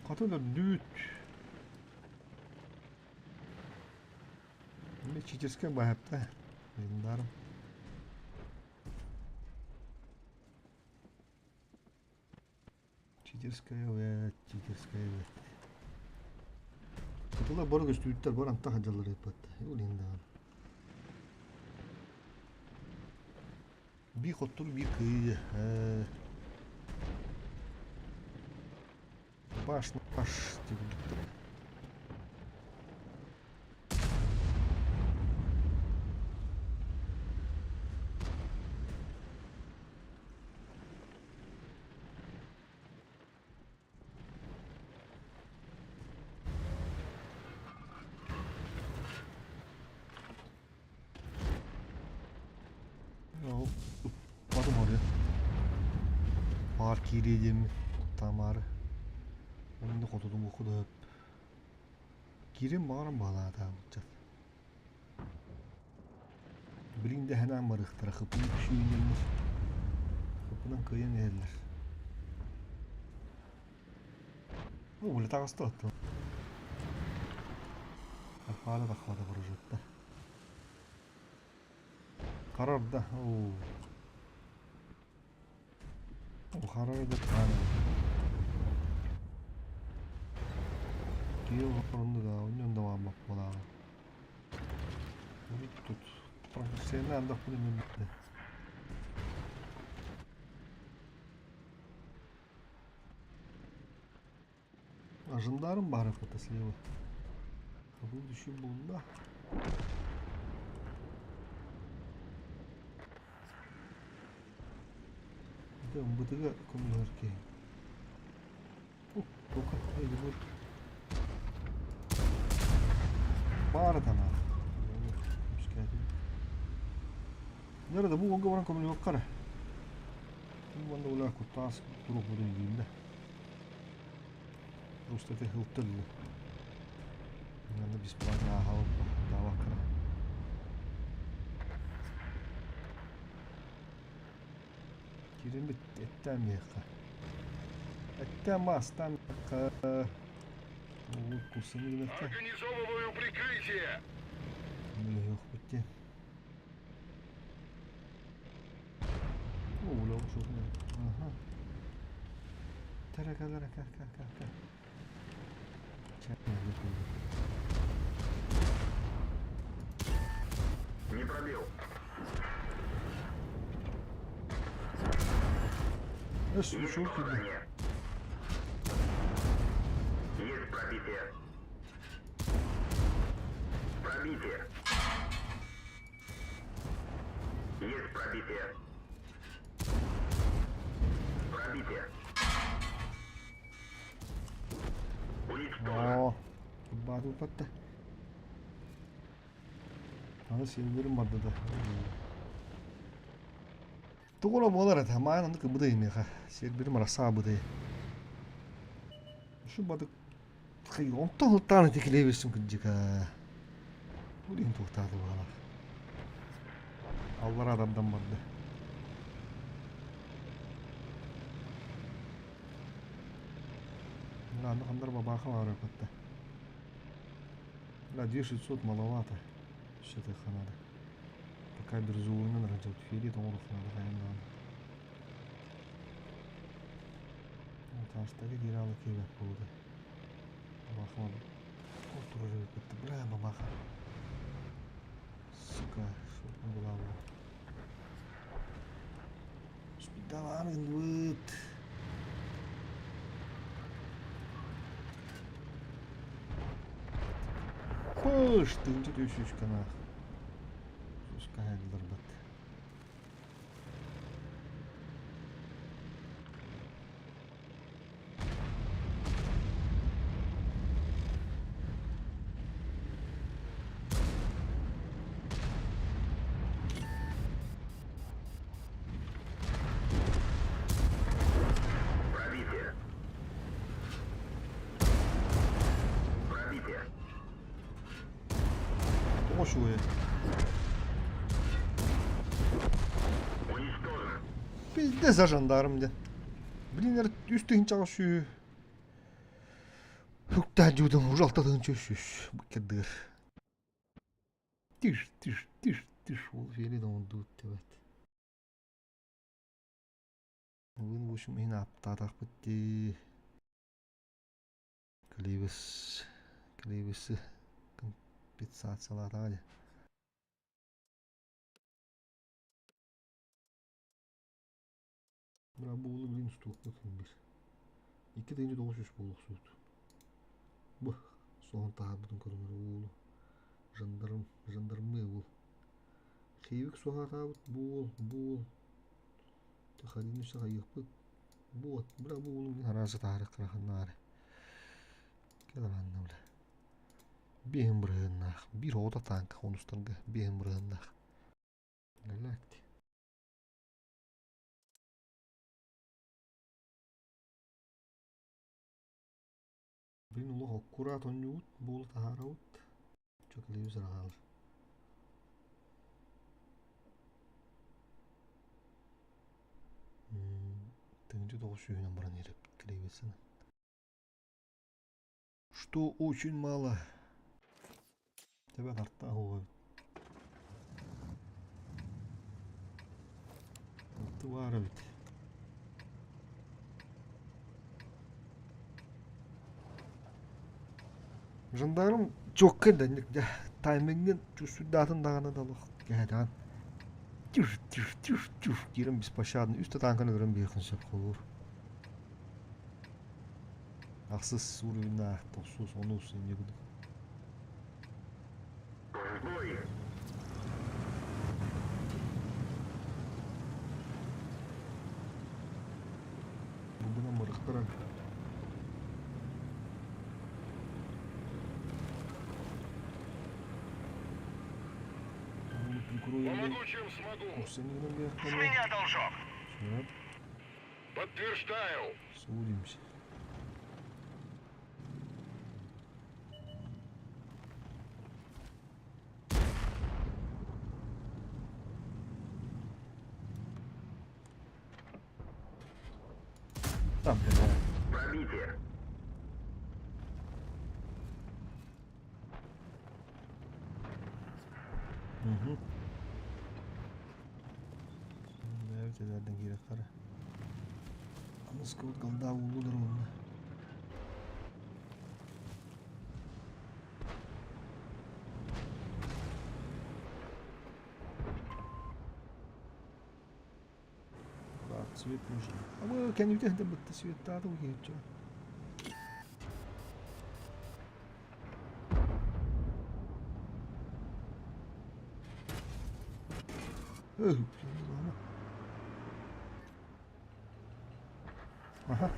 Хата өлөрдүүт. Читерскэй баһапта. Легендарым. Читерская эбээт, читерская эбээт. Кытыла бары көстүүттэр бар антах дьаллар ыппатта. Ол даҕаны. Биир хоттур биир кыайыы. Баш баш диэбиттэр. Ыппатым оройо. Баар киириэ диэммин куттаамаары. Онно хотутум кудуһуп. Киирин баҕаран баалаатаабыччат. Билигин да эһэнаан барыахтара хыппын сүүннэллэр. Хыппынан кыайан иһэллэр. О, бля таҕыста оттон. Арпаада таххата барыжытта. Харарда. Оо. Харар да таана. Киев орунду да, онньон да бааммак буолааҕа. Тут профессионально андах А жандарм баар это слева. А будущий бунда. Это МБТГ көмөлөрки. Тока эдибur. Баар тана. Nerede bu онга баран көмөлө кара. Бу онда ула куттаас турук буду ийинде. Просто это хылтыллы. Надо бесплатно ага давакра. Кирин бит эттем яха. Эттем астан курсını гынакта. Организовываю прикрытие. Yok bitti. О, бля, ушел. Ага. Тарака, тарака, ка, ка, ка. Не пробил. Есть Есть попадание. Есть пробитие. Пробитие. Есть пробитие. Пробитие. Уничтожен. О, баду патта. Аны сенберим барды да. Тугура болар это, маан аны кыбыды имеха. Серберим раса быды. Шу бады хай онтон хылтааны текилебесин күнжика. Булин туктады бала. Аллар адамдан барды. Ладно, хандар бабаха бар өпөттө. Да, 2600 маловато. Что-то надо. Пока бирзуунан ранча фили тоңорух надо хаяндан. Таштаги киралы кебек болду. Бабаха отурур өпөттө. Бля, бабаха. Сука, что была бу. Спидалан гындыбыт. Пыш, тынчы түшүш канах. Суска хайдылар бат. Пиздец а жандарм диэн. Блин, үс тыһыынчаҕа сүүһү Үктээн дьуудам уже 6 300 кырдыгар. Тиш, тиш, тиш, тиш, ол фели да ондуут тебет. Бүгүн в общем иһин аптаатахпыт дии. Клевис, Клевисы компенсациялаатаҕа дии. Быра буолу билин устуохпут bir. 2900 буолуохсуут. Бу соһон таһаарбытын көрүҥэр уулу. Жандарм, жандармы уол. Хейвик суоһаатаабыт буол, буол. Тахарины сахайыахпыт. Буот, быра буолу билин арааса таһаарыахтара Кэл аранна бля. Биэһин бырыһыаннаах. Биир оҕото таанка хонустарга биэһин бырыһыаннаах. Галакти. Блин, олох аккурат оонньуубут, буола таһаарабыт. Чөкөлөйү хаалар. 1900 баран иһэр Клевесин. Что очень мало. Тебе тарта оҕо. Баар эбит. Жандарм чокка да таймингын чувствуйдаатын даҕаны да олох кэһэтэҕин. Тюш тюш тюш тюш киирэн беспощадно үс да танканы өлөрөн биэриэххин сөп холуур. Ахсыс уровеннаах тохсус онус инньэ курдук. Бой! Бу мырыктара. Помогу, чем смогу. С меня должок. Подтверждаю. Судимся. Там, блин, Пробитие. Угу. Бэйэбит эдэрдэн киирэхтэрэ. Аныскыбыт голда ууллулар уонна. Да, цвет нужен. А мы кэннибитин да бытта цветтааты бу киһиччэ. Аха.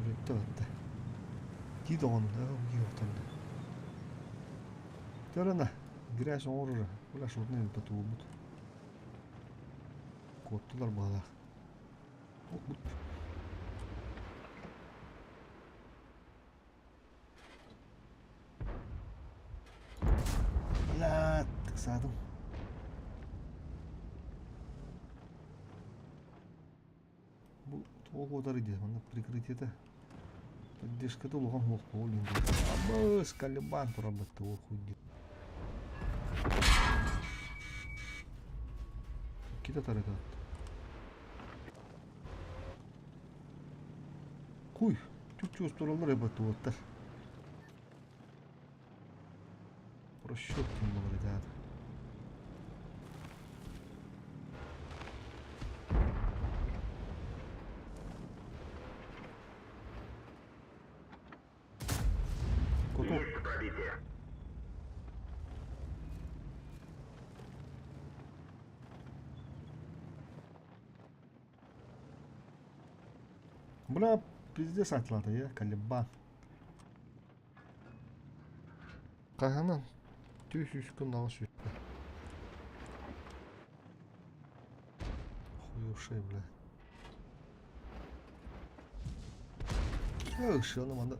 Үрүттэ батта. Дии доҕонно, киһи Төрөнө, грязь оҥорор, бля, шурный туубут. Куоттулар баалаах. Бля, ыксаатым. Бу тоҕо куотар диye, онно прикрытиета поддержката улахан суох буол диэн. Абыс, Калибан турар батта ол хуй Иккитэ тарыта. Куй, чуп-чугас тураллар эбит уоттар. Просчет диэн буолар этэ аата. Коту. Есть пробитие. Бля, пиздец атлата, я Калибан. Хаһанан түс үс күн аҕыс үстэ. Хуёвший, бля. Ышыаны манна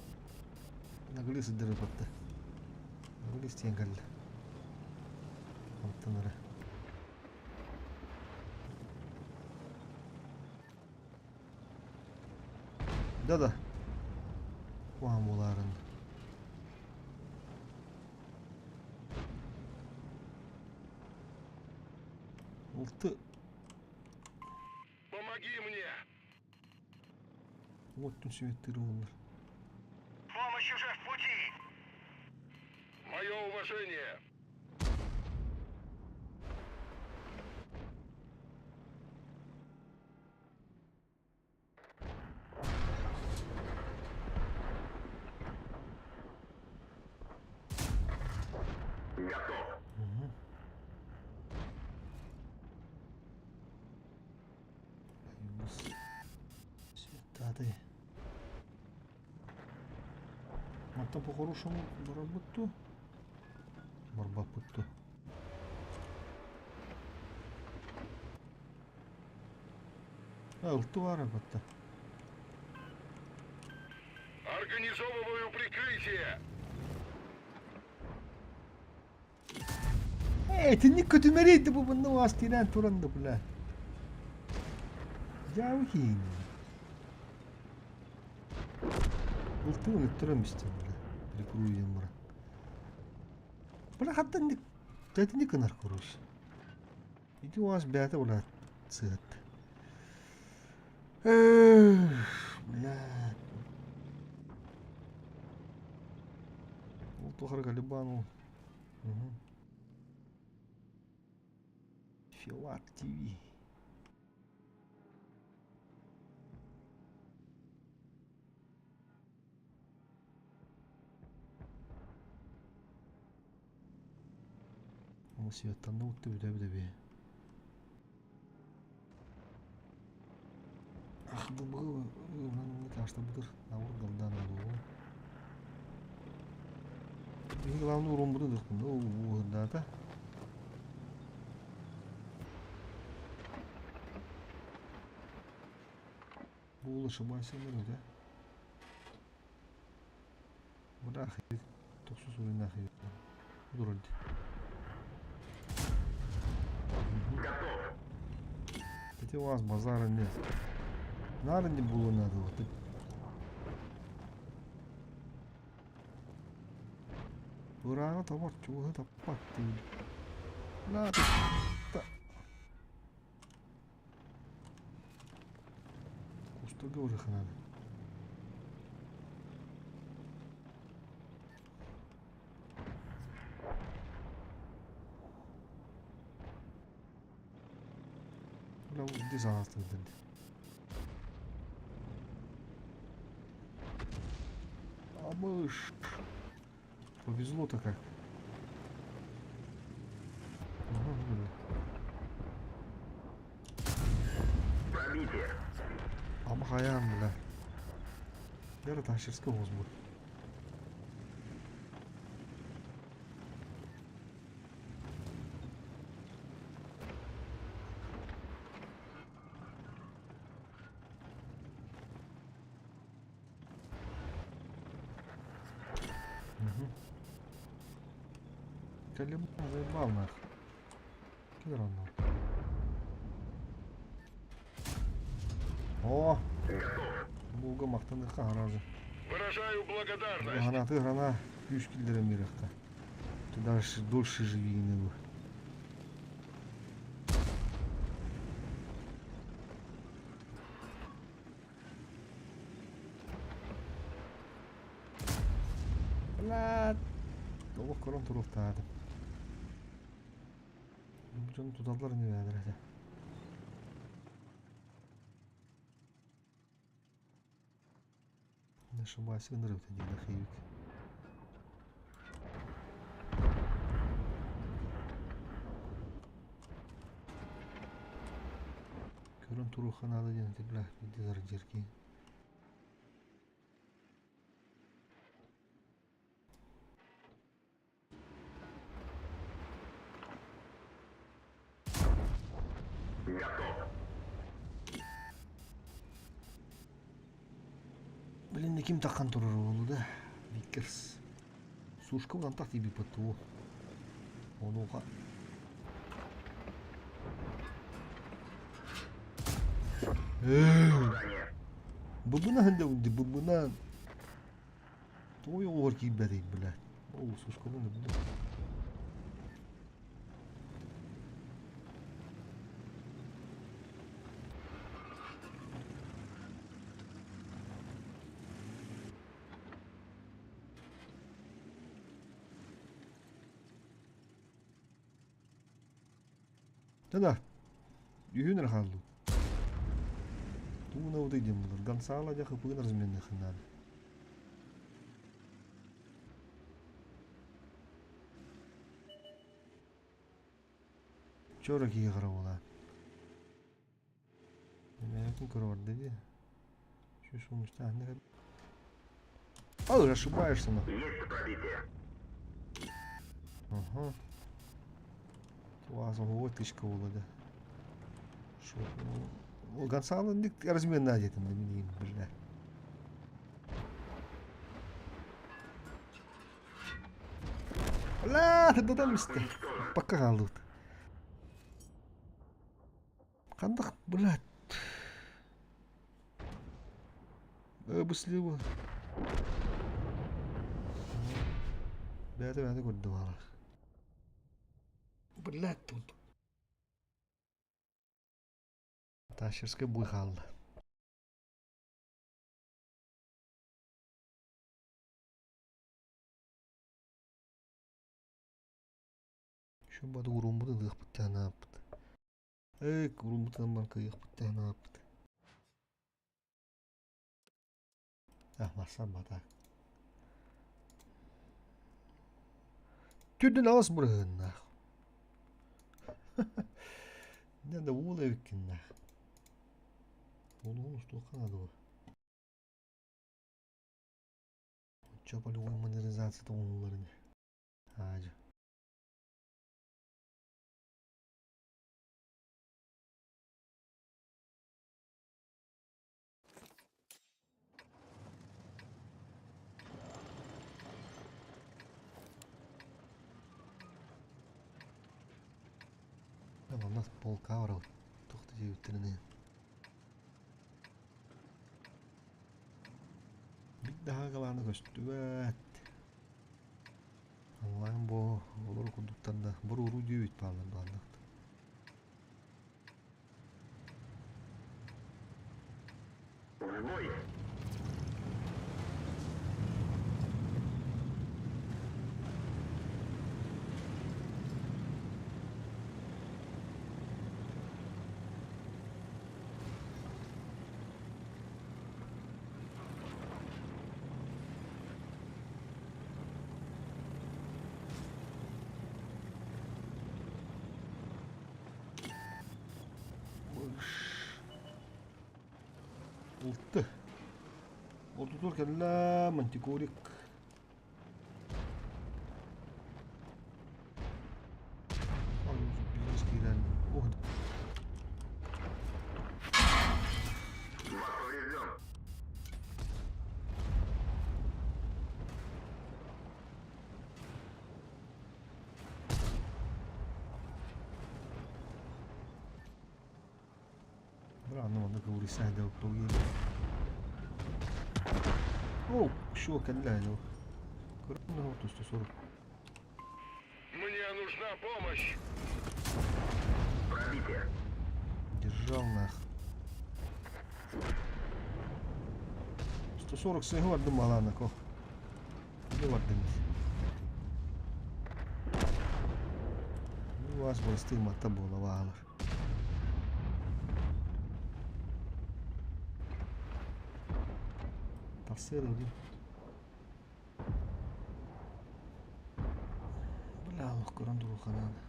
Наглис сылдьар батта. Наглис диэн кэллэ. Онтон эрэ. Да-да. Куһаҕан буолаарын. Улты. Помоги мне! Уоттун сүөттүүр буоллар. Помощь уже в пути! Мое уважение! Готов. Угу. Святатый. Мантан по-хорошему барабытту. Барбаппытту. Ылты баар батта. Организовываю прикрытие! Э, итинник көтүмэрий да бу манна уаас тирээн туран да бля. Дьаабы киһини. Ылтыбын ыттырам истин бля. Прикруйдем бара. Бля хаттан тэтини кынар короче. Ити уаас бэйэтэ бля сыат. Бля. Ол тухары Галибану. Филат ТВ. Ол светтанна утты бүтэ бүтэ Ах, бу таштабытыр наур галдан болу. Биһи главный урон дыхпын уһундаата. Бу ошибайся да? Бу тохсус уруйнаах Дурульд. Готов. Эти у вас базара нет. Надо не было надо. Вот. Ура, товар, чего это ты? На, ты. Кустарга уже надо. Бля, дизастр А мышь. Повезло-то как. Ага, бля. Пробитие. Амхаян, бля. Бері ташырска озбут. Угу. Калибан заебал нах. Кидер О! Булга мактаныхха харазы. Выражаю благодарность. Гранаты, грана, күүс киллерен биэрэххэ. Ты дальше дольше живи не бы. Бля, олох көрөн туруохтаатым. Бу дьон туталлар ини бэйэлэрэ этэ. Не ошибаюсь, ынырык диэн архивик. Көрөн туруохха наада диэн ити бля биирдэ зарыдьыркии. Готов. Блин, ким таххан турар буолла да? Виккерс. Сушка антах тиийбиппит дуу. Онуоха Задание. Быбына сылдьабын дии, быбына. Тоҕо оҕуһар киирбэтий, блядь? Ол сушкабын да Да-да, үһүн эрэ хааллыбыт. Тууна утый диэн булар. Гонсало дьэ хыпыгын разменныхын наада. Чора киһи хара буолаан. Мээкин көрө дии. Чуть А, ошибаешься нахуй. Есть пробитие. Ага. Туазон тычка буолла да. Шо? Гонсало разменна диэтим да миниин бля. Бля, тырдатан истэ. Пока хаалбыт. Хандах, блядь. Быслива. Бэйэтэ бэйэтэ көрдө баара. Блядь тут. Тащерскай буй хаалла. Şu бады урумбутун ыахпыт анааппыт. Эй, урумбутун баран кыйыахпыт анааппыт. Ah, барсан бата. Түрдүн аҕыс бырыһыаннаах. Дьэ да уол эбиккиннээх. Уолугун устуохха наада буо. Оччо полевой модернизацията оҥоһуллар ини. Аадьа. Манна полка барабыт. Туох да диэбиттэринэн. Бит даһагалаана көстүбэт. Онлайн бу олор курдуктар да боруоруу диэбит бааллар бааллар. В бой. Улты. Ортотугар кэллэ мантикорик. Бизнес киирэн. Ох, Вас поврежден. Бра, ну маннык ыллыйсаһыда О, шо кэллэ Көрөн тусту Мне нужна помощь. Пробитие. Держал нах. 140 сыгы бардым маланако. Не бардым. Ну, вас бастый мата буола баалар. Тахсыар дии. Бля, олох көрөн туруохха наада.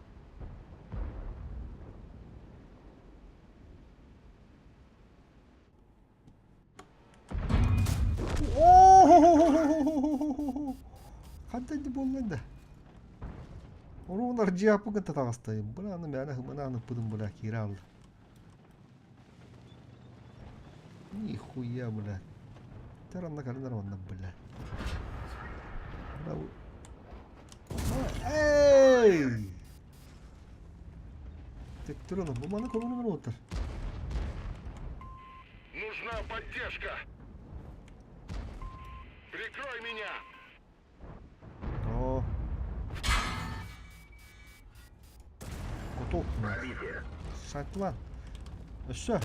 Хантан ди буолла да? Оруунар дьиаппын кытта таҕыстайым. Бырааны мээнэ хымынаан ыппытым бля киирэ алла. Нихуя, бля. Таранна калинар онна, бля. Эй! Төттөр ону. Бу маны көрүнү отыр. Нужна поддержка. Прикрой меня! О. Кутук. Пробитие. Шатлан. Өссө.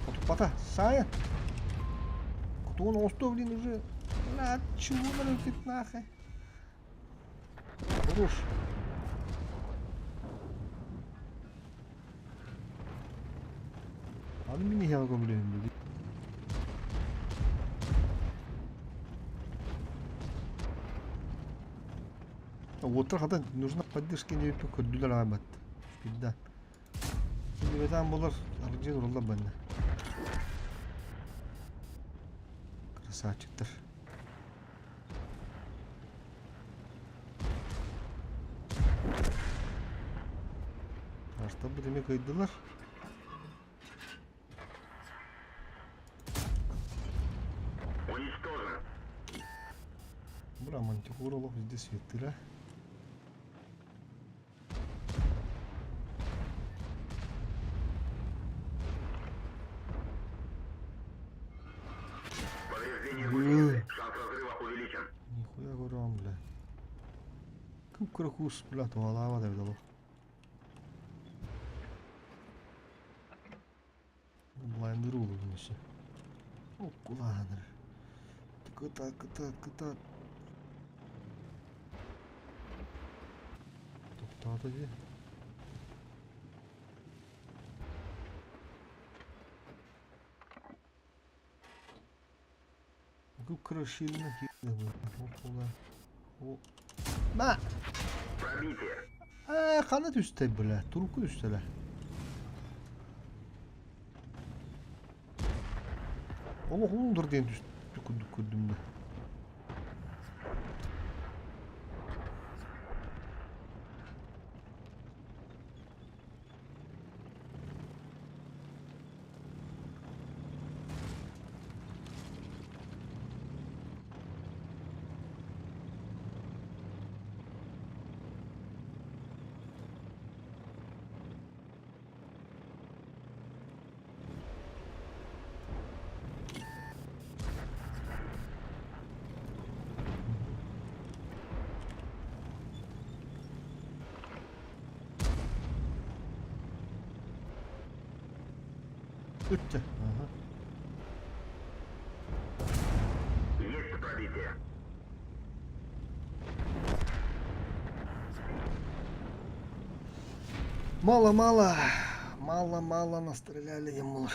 Кутукпата. Сая. Кутугун оҥостуо блин уже. Бля, чего налетит нахуй? Хорош. Аны мин иһэҕэ көмөлөһүм Уоттар хата нужна поддержка диэбиппин көрдүлэр аҕай батта. Пизда. Бэтаан буолар аргыйан ураллар банна. Красавчиктар. Аштарбыт эмиэ кыайдылар. Уничтожен. Бра, мантикура олох везде светыра. Повреждение гусеницы. Шанс разрыва увеличен. Нихуя көрөм, бля. Кып-кыра кус, бля, туһалаабат эбит олох. Блайндер уолун өссө. Оккулааныр. Кытаат, кытаат, кытаат. Тохтоото дии. Кып-кыра шилина киирдэ О. На! Пробитие. Ээ, хана түстэ, бля, турукку түстэлэ. Олох улундур диэн түстү курдук көрдүм да. Үттэ. Ага. Есть пробитие. Мало-мало, мало-мало настреляли ему.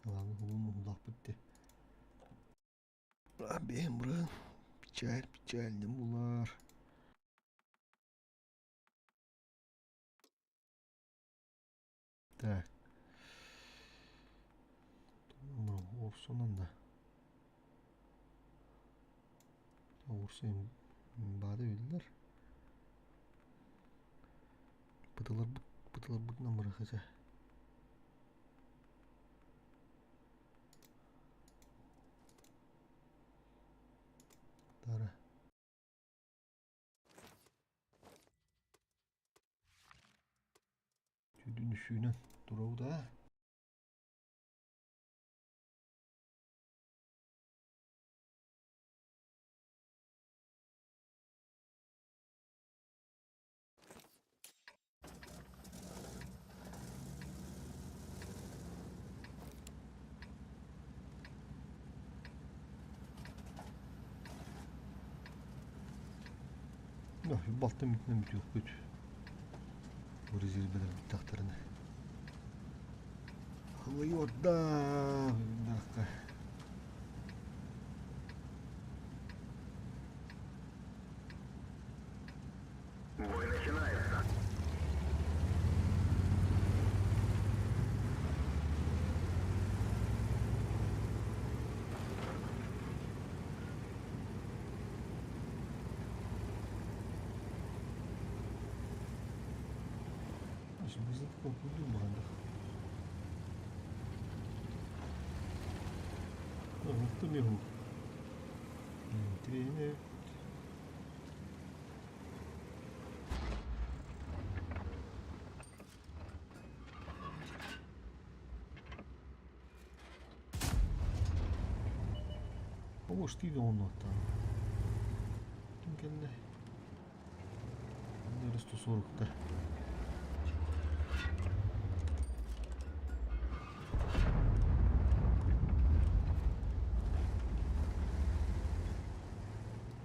Ладно, улааппыт дии. Бэйэм быран печаль, печальный булар. Так. Орсунан да. Орсун баада биллэр. Бытыларбыт бытыларбытынан бырахача. Тара. Түүнүн сүүнэн турабыт аа. Балтым бүтүнэн бүтүөхпүт. Бу резервэлэр бүттэхтэринэ. Халыйорда дахка. Бой начинается. Бизин баҕайдах. Меху. Тренер. Оҕустуу да оннуоттаан. Ким кэллэ? Нөрүс 140-та.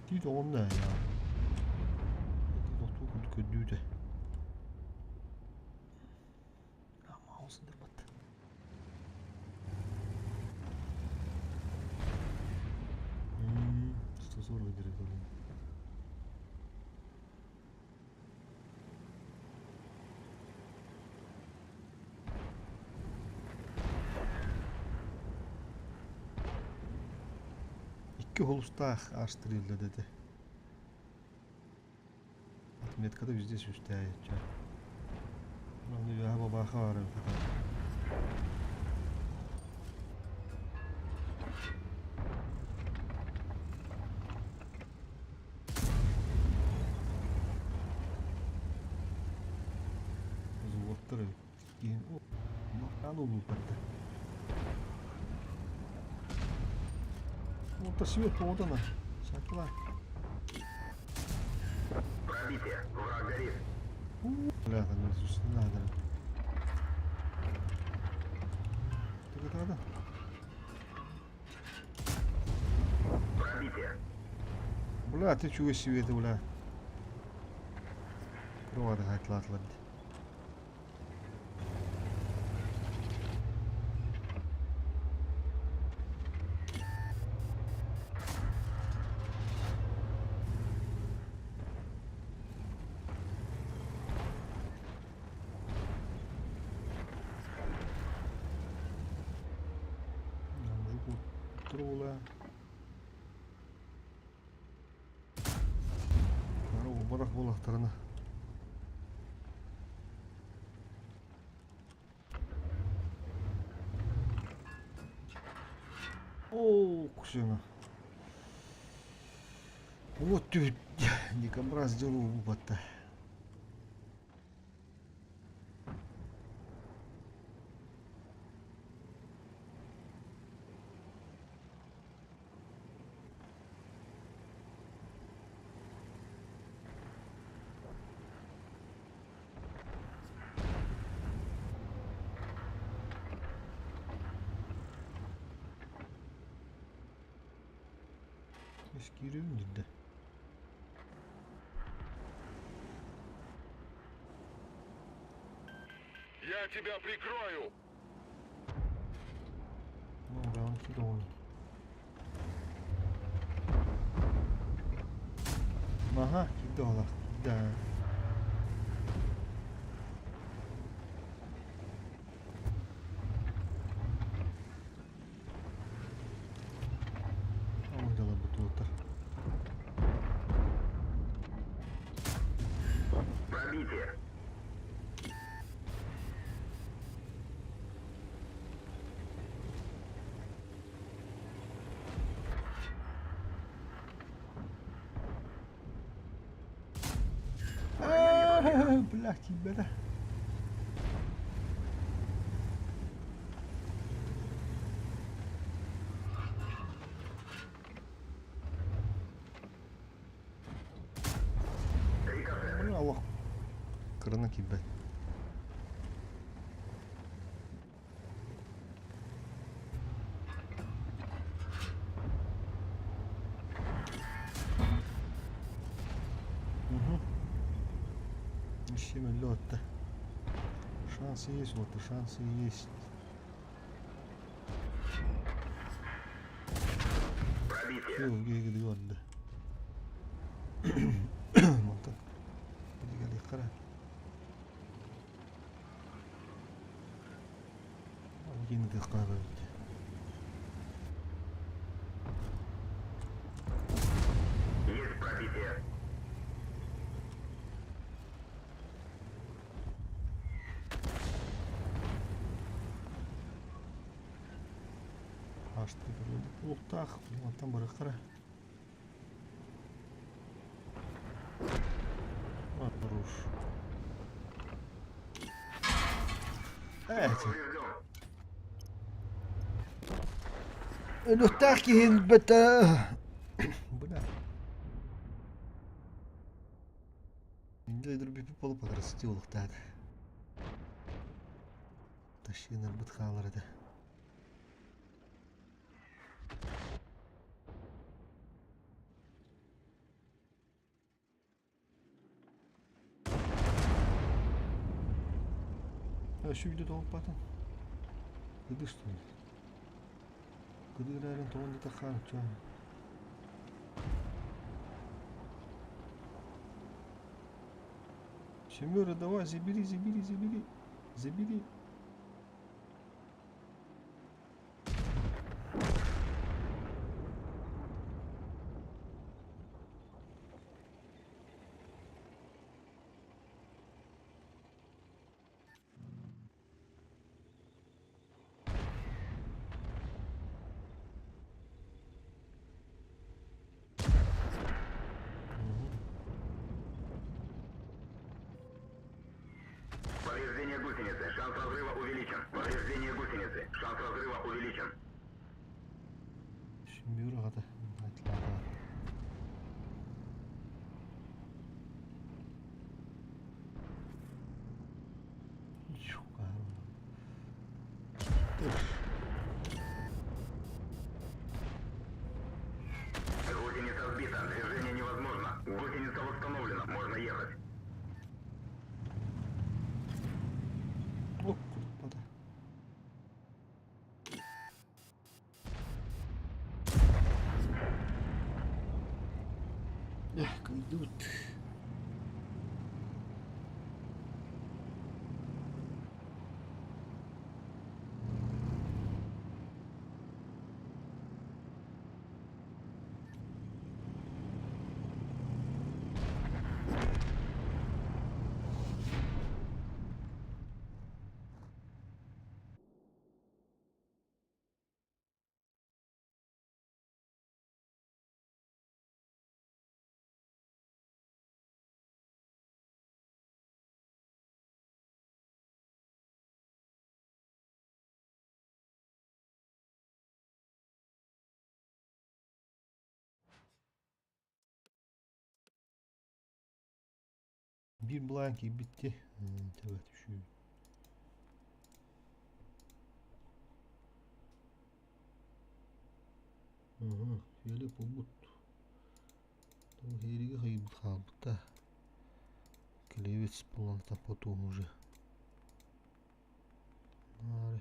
Тиит оҕонно я. Тохтуу курдук көрдүүтэ. Маус дырбат. 140 direkt alayım. Икки холустаах астырылла dedi. Отметкада везде сүстээйчэ. Аны үөһэ бабааха баар эбит Взводтар эбит. Киһин Махан улууппатта. Вот свет подано. Сакла. Пробитие. Враг горит. Бля, там надо. Так, Пробитие. Бля, ты чего себе это, бля? Кровать хатлатлар. Мужик трула. Барах буолахтарына. О, кусена. Вот ты, дикобраз делал батта. Киирүүн дидэ. Я тебя прикрою! Ну, раунд кидон. Ага, кидала. Да. Оҥдала бутуота. Пробитие. Бля, тебя. Бля, олох кырына киирбэт. Угу. Ищем лед-то. Шансы есть, вот и шансы есть. Пробитие. Кыыл Мантан билигалиэххэ Диэн ытыахха эбит. Есть пробитие. Ааштык Уохтаах мантан барыахтара. Хорош. Эти. Өлүөхтээх киһи өлбөтө. Бля. Инде өлөрбүппүт буолуп покрасити буолуохтаах. Тащинарбыт хаалар этэ. Өссө тоҕуппатын. Кыдыс туй. Кыдыырарын тоҕон дитэххэ ча. Семера, давай, забери, забери, забери. Забери. Повреждение гусеницы. Шанс разрыва увеличен. Повреждение гусеницы. Шанс разрыва увеличен. Семера хата. Гусеница сбита. Движение невозможно. Гусеница восстановлена. Можно ехать. О, курпата. Эх, идут. Биир былаан киирбитти. Төбө түшүү. Фиолет буолбут. Хириги хайбыт хаалбыт да. Клевец буланта потом уже. Нары.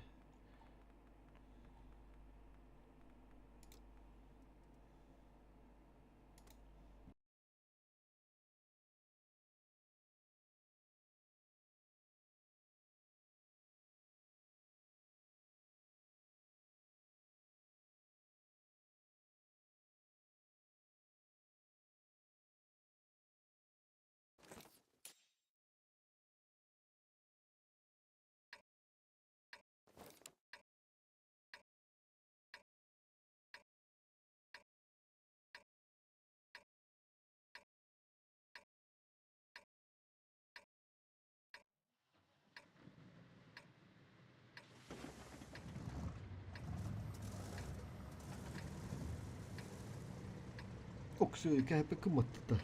Оксö кэпэ кыматтыта.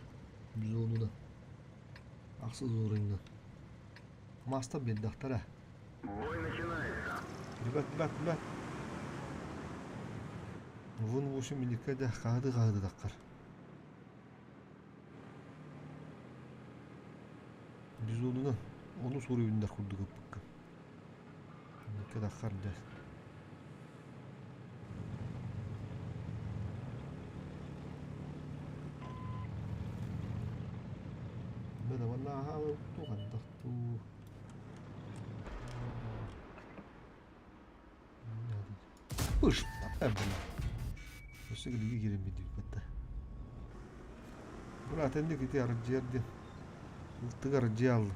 Бизонуна. Ахсыз уурунна. Маста биэрдэхтэрэ. Бой начинается. Ребят, ребят, ребят. Вон 8 миникка да хаады хаады даккар. Бизонунан onu soruyor курдук ыппыкка. Миникка даккар да. Бэдэ манна хаалы тугандахтуу. Ыш, бля. Өссө килиги киирэн бидибитта. Брат, энник ити арджиар диэн. Ылтык арджиа аллым.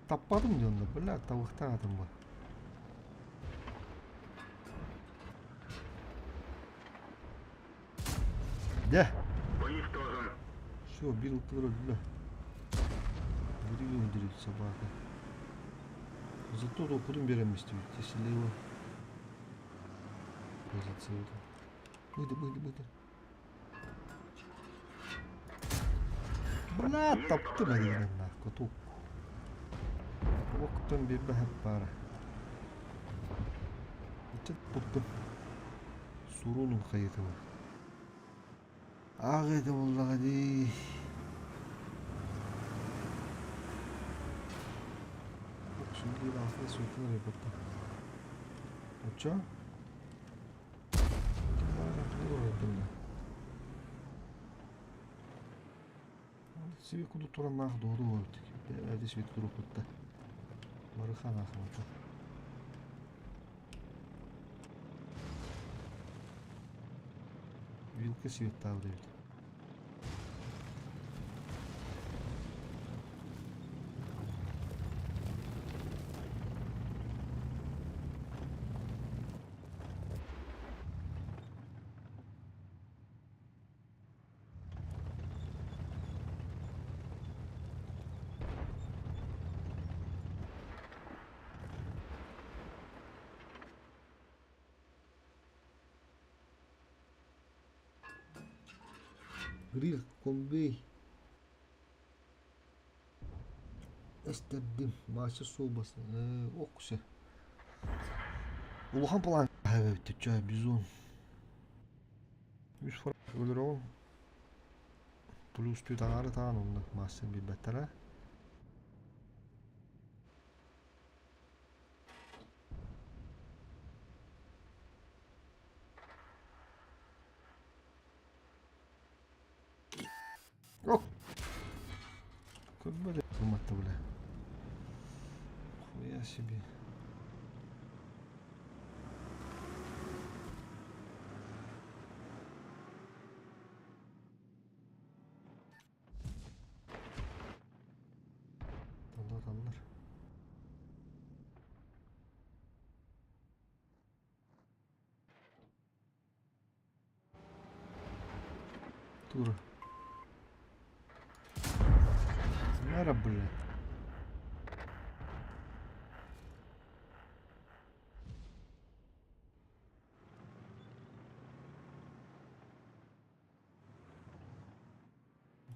Таппатым дьонно, бля, табыхтаатым ба. Да. Уничтожен. Все, бил бля. Бери удирит собака. Зато толкудун беремести ведь, слева. Позицию. Выйди, выйди, выйди. Бля, таптым один нахуй, тук. Октон bir бара. Туттум. Сурунум хайытыбы. Ааҕыыта буоллаҕа дии. Оччо? Сиби кудук тураннаах доҕору эбит. Свет куруппутта. Бары ханаахмата. Вилка светтаабыт эбит. Гриль комбей. Эстердим. Мастер суолбас. Окусе. Улахан план. Чай бизон. Үс фраг өлөрөҕүн. Плюс түт аҥаары таҕан онно мастер билбэттэрэ. Ок! Көрбөт гымматта бля. Хуя себе. Таллар таллар. Тура. Нара, блядь.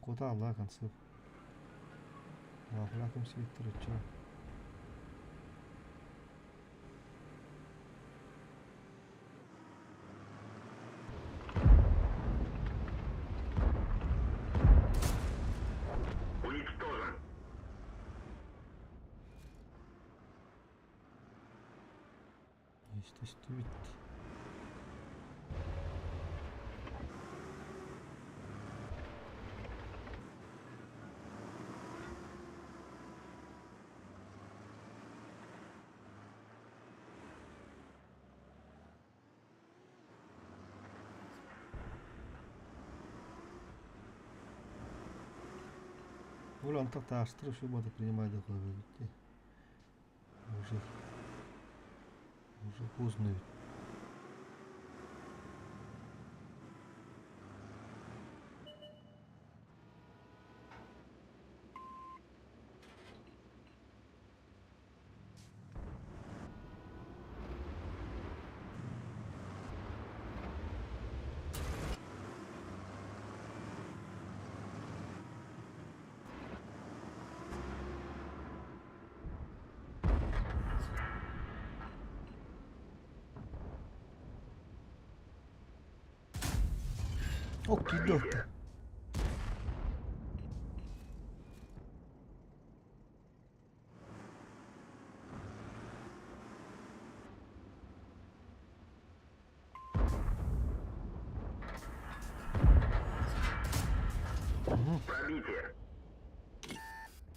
Куда Алла концов. Лахлаком свиттер чё? Уничтожен. Естественно. Оля, он так таастыр, все буду принимать такое, видите. Уже, уже поздно ведь. Ок, идет. Пробитие.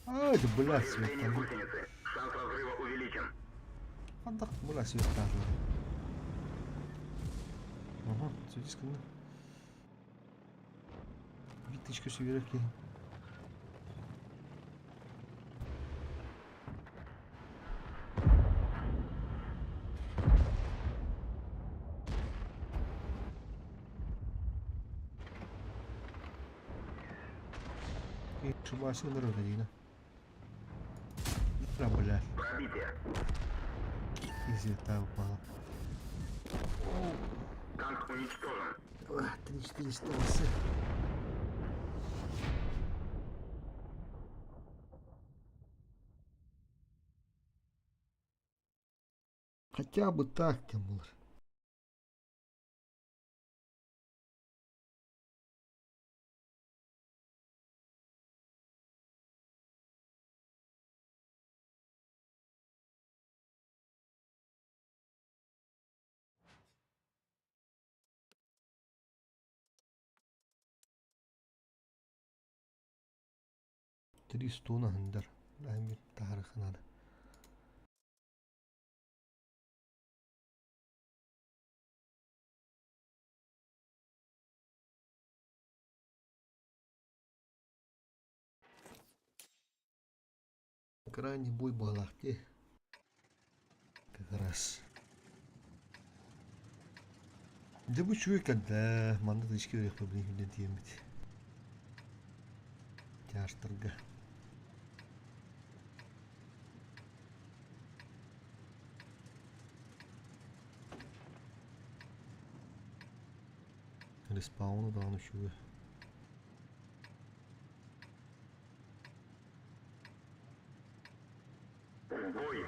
А, это, блядь, свет Повреждение там. гусеницы. Шанс разрыва увеличен. Хандах, бля, свет там. Ага, светись кында. Виточка северки. Ошибайся на Родина. Да, бля. Пробитие. Из упала. Танк уничтожен. 3400. Хотя бы так, Тимур. 300 хандар. Надо. Крайний бой балахте. Как раз. Дьэ бу үчүгэй кэллэ. Манна да ички үрэхпэ билин тиэммит. Тяжтарга. Респауну даҕаны үчүгэй. В бой.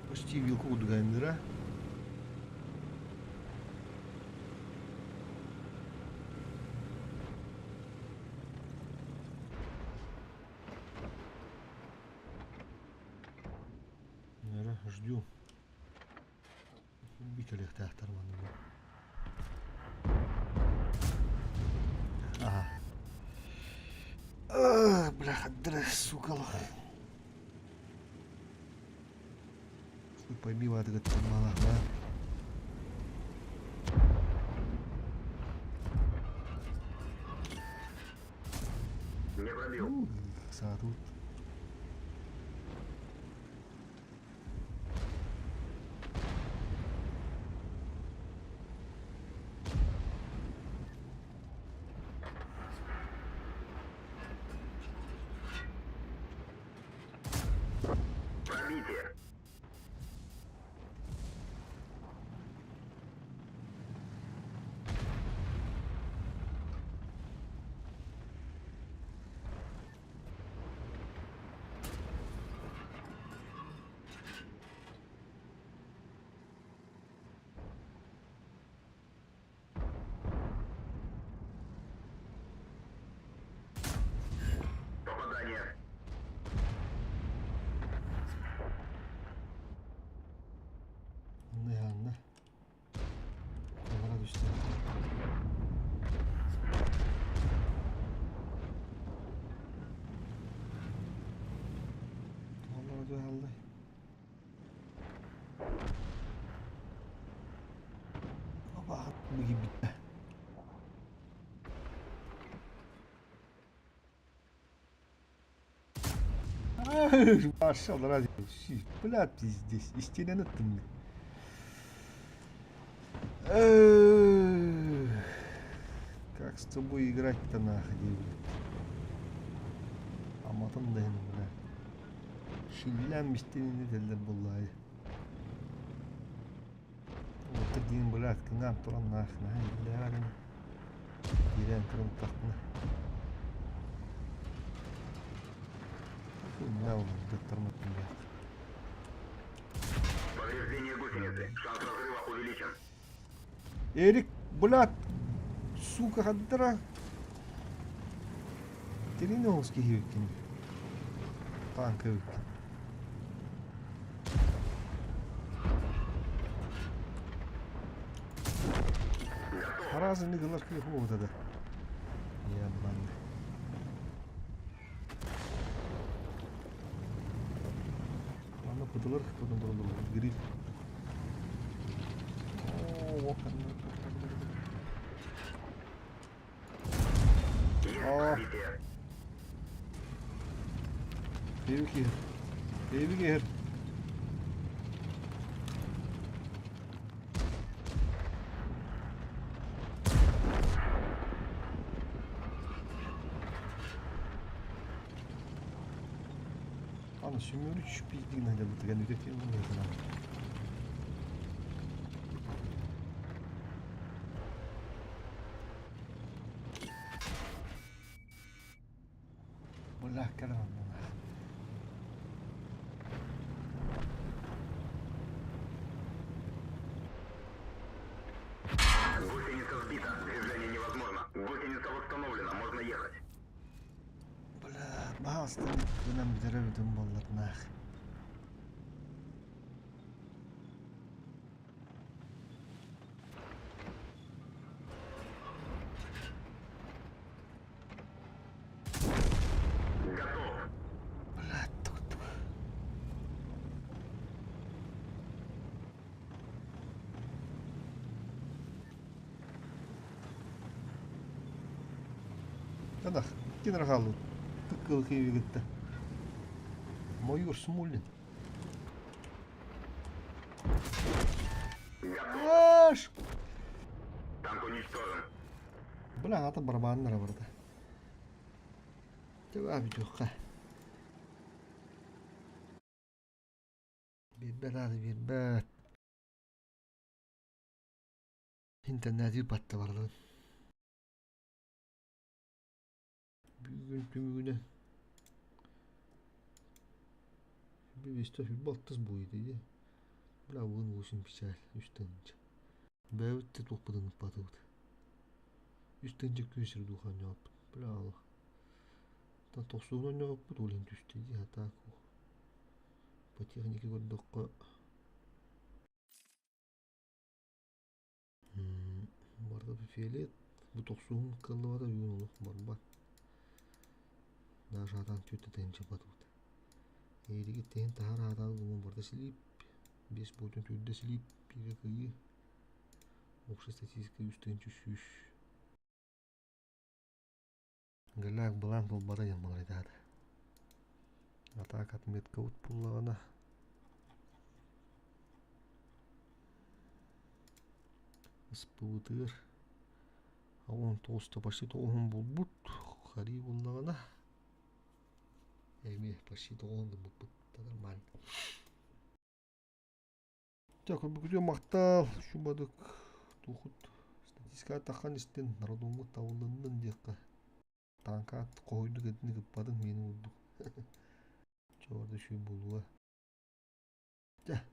Почти вилку удгайныра. Ждем. Бикелехтаахтар манна. Ага. Бляха, сука. Хуй пойми, мала, да? Не пробил. Саатут. Пробитие. Попадание. Анна, Анна. Анна түстэ. Туоллара түһэллэй. Оба, бүги бүттэ. Пошел, разве? Бля, пиздец. Истинен ыттым. Как с тобой играть-то нахуй, блядь? Аматын да бля. Шиллән мистенini делдер буллай. Вот один, блядь, кыңан туран нахуй, бля, Кирен туран тахна. Хуйня, блядь. Повреждение гусеницы. Шанс разрыва увеличен. Эрик, блядь, сука, хаддара. Териновский хивкин. Танковик. Разы не галар вот это. Ебаный. Ладно, Ыппытылар потом тураллар гриль. Есть пробитие. Эбик иһэр. Эбик иһэр. Аны сүмүрүч биирдиин айдабытыгар үтэтиэн Бля, Гусеница сбита. Движение невозможно. Гусеница восстановлена. Можно ехать. Бля, баастан гынан бүтэрэ бүтүн буолларнаах. Готов. Бля, тук-тук. Канах, кинрахалу. Тыккыл киевигитте. Майор Смолин. Готов. Аш! Танк уничтожен. Бля, ата барабаннара барда. Төбә бүтүөххэ. Биирбэт ааты биирбэт. Интернети батта бардын. Бүгүн түмүгүнэ Бивисте сүрбэ алтыс буойда дии. Бля, бүгүн восемь печаль, үс тыһыынча. Бэйэбит да туохпутун ыппатыбыт. Үс тыһыынча күн сир дуу ханньаҕаппыт. Бля, тохсуһун онньоҕоппут ол иһин түстэ дии атаак. По технике көрдөххө барда фиолет бу тохсуһун кыллыбата бүгүн олох барбат. Даже атаан түөртэ тыһыынча батыбыт. Эйиги тэһин таһар аатаан гумун барда слип. Бес буотун түрдэ слип биирэ кыйыы. Общая статистика үс тыһыынча сүүс. Галак былаан туолбата диэн балайдаата. Атака отметка ут буллаҕына ыспыбытыгар 19 почти тоҕуһун булбут харии буллаҕына эмиэ почти тоҕуһун гыммыппыт нормально. Так, бүгүтү махтал шубадык тухут статистика тахан истин народуммут табыллыннын диэххэ. Таанка хоһуйдук этини кыппатын миэнин курдук. Чоорда шүй булуа. Чэ.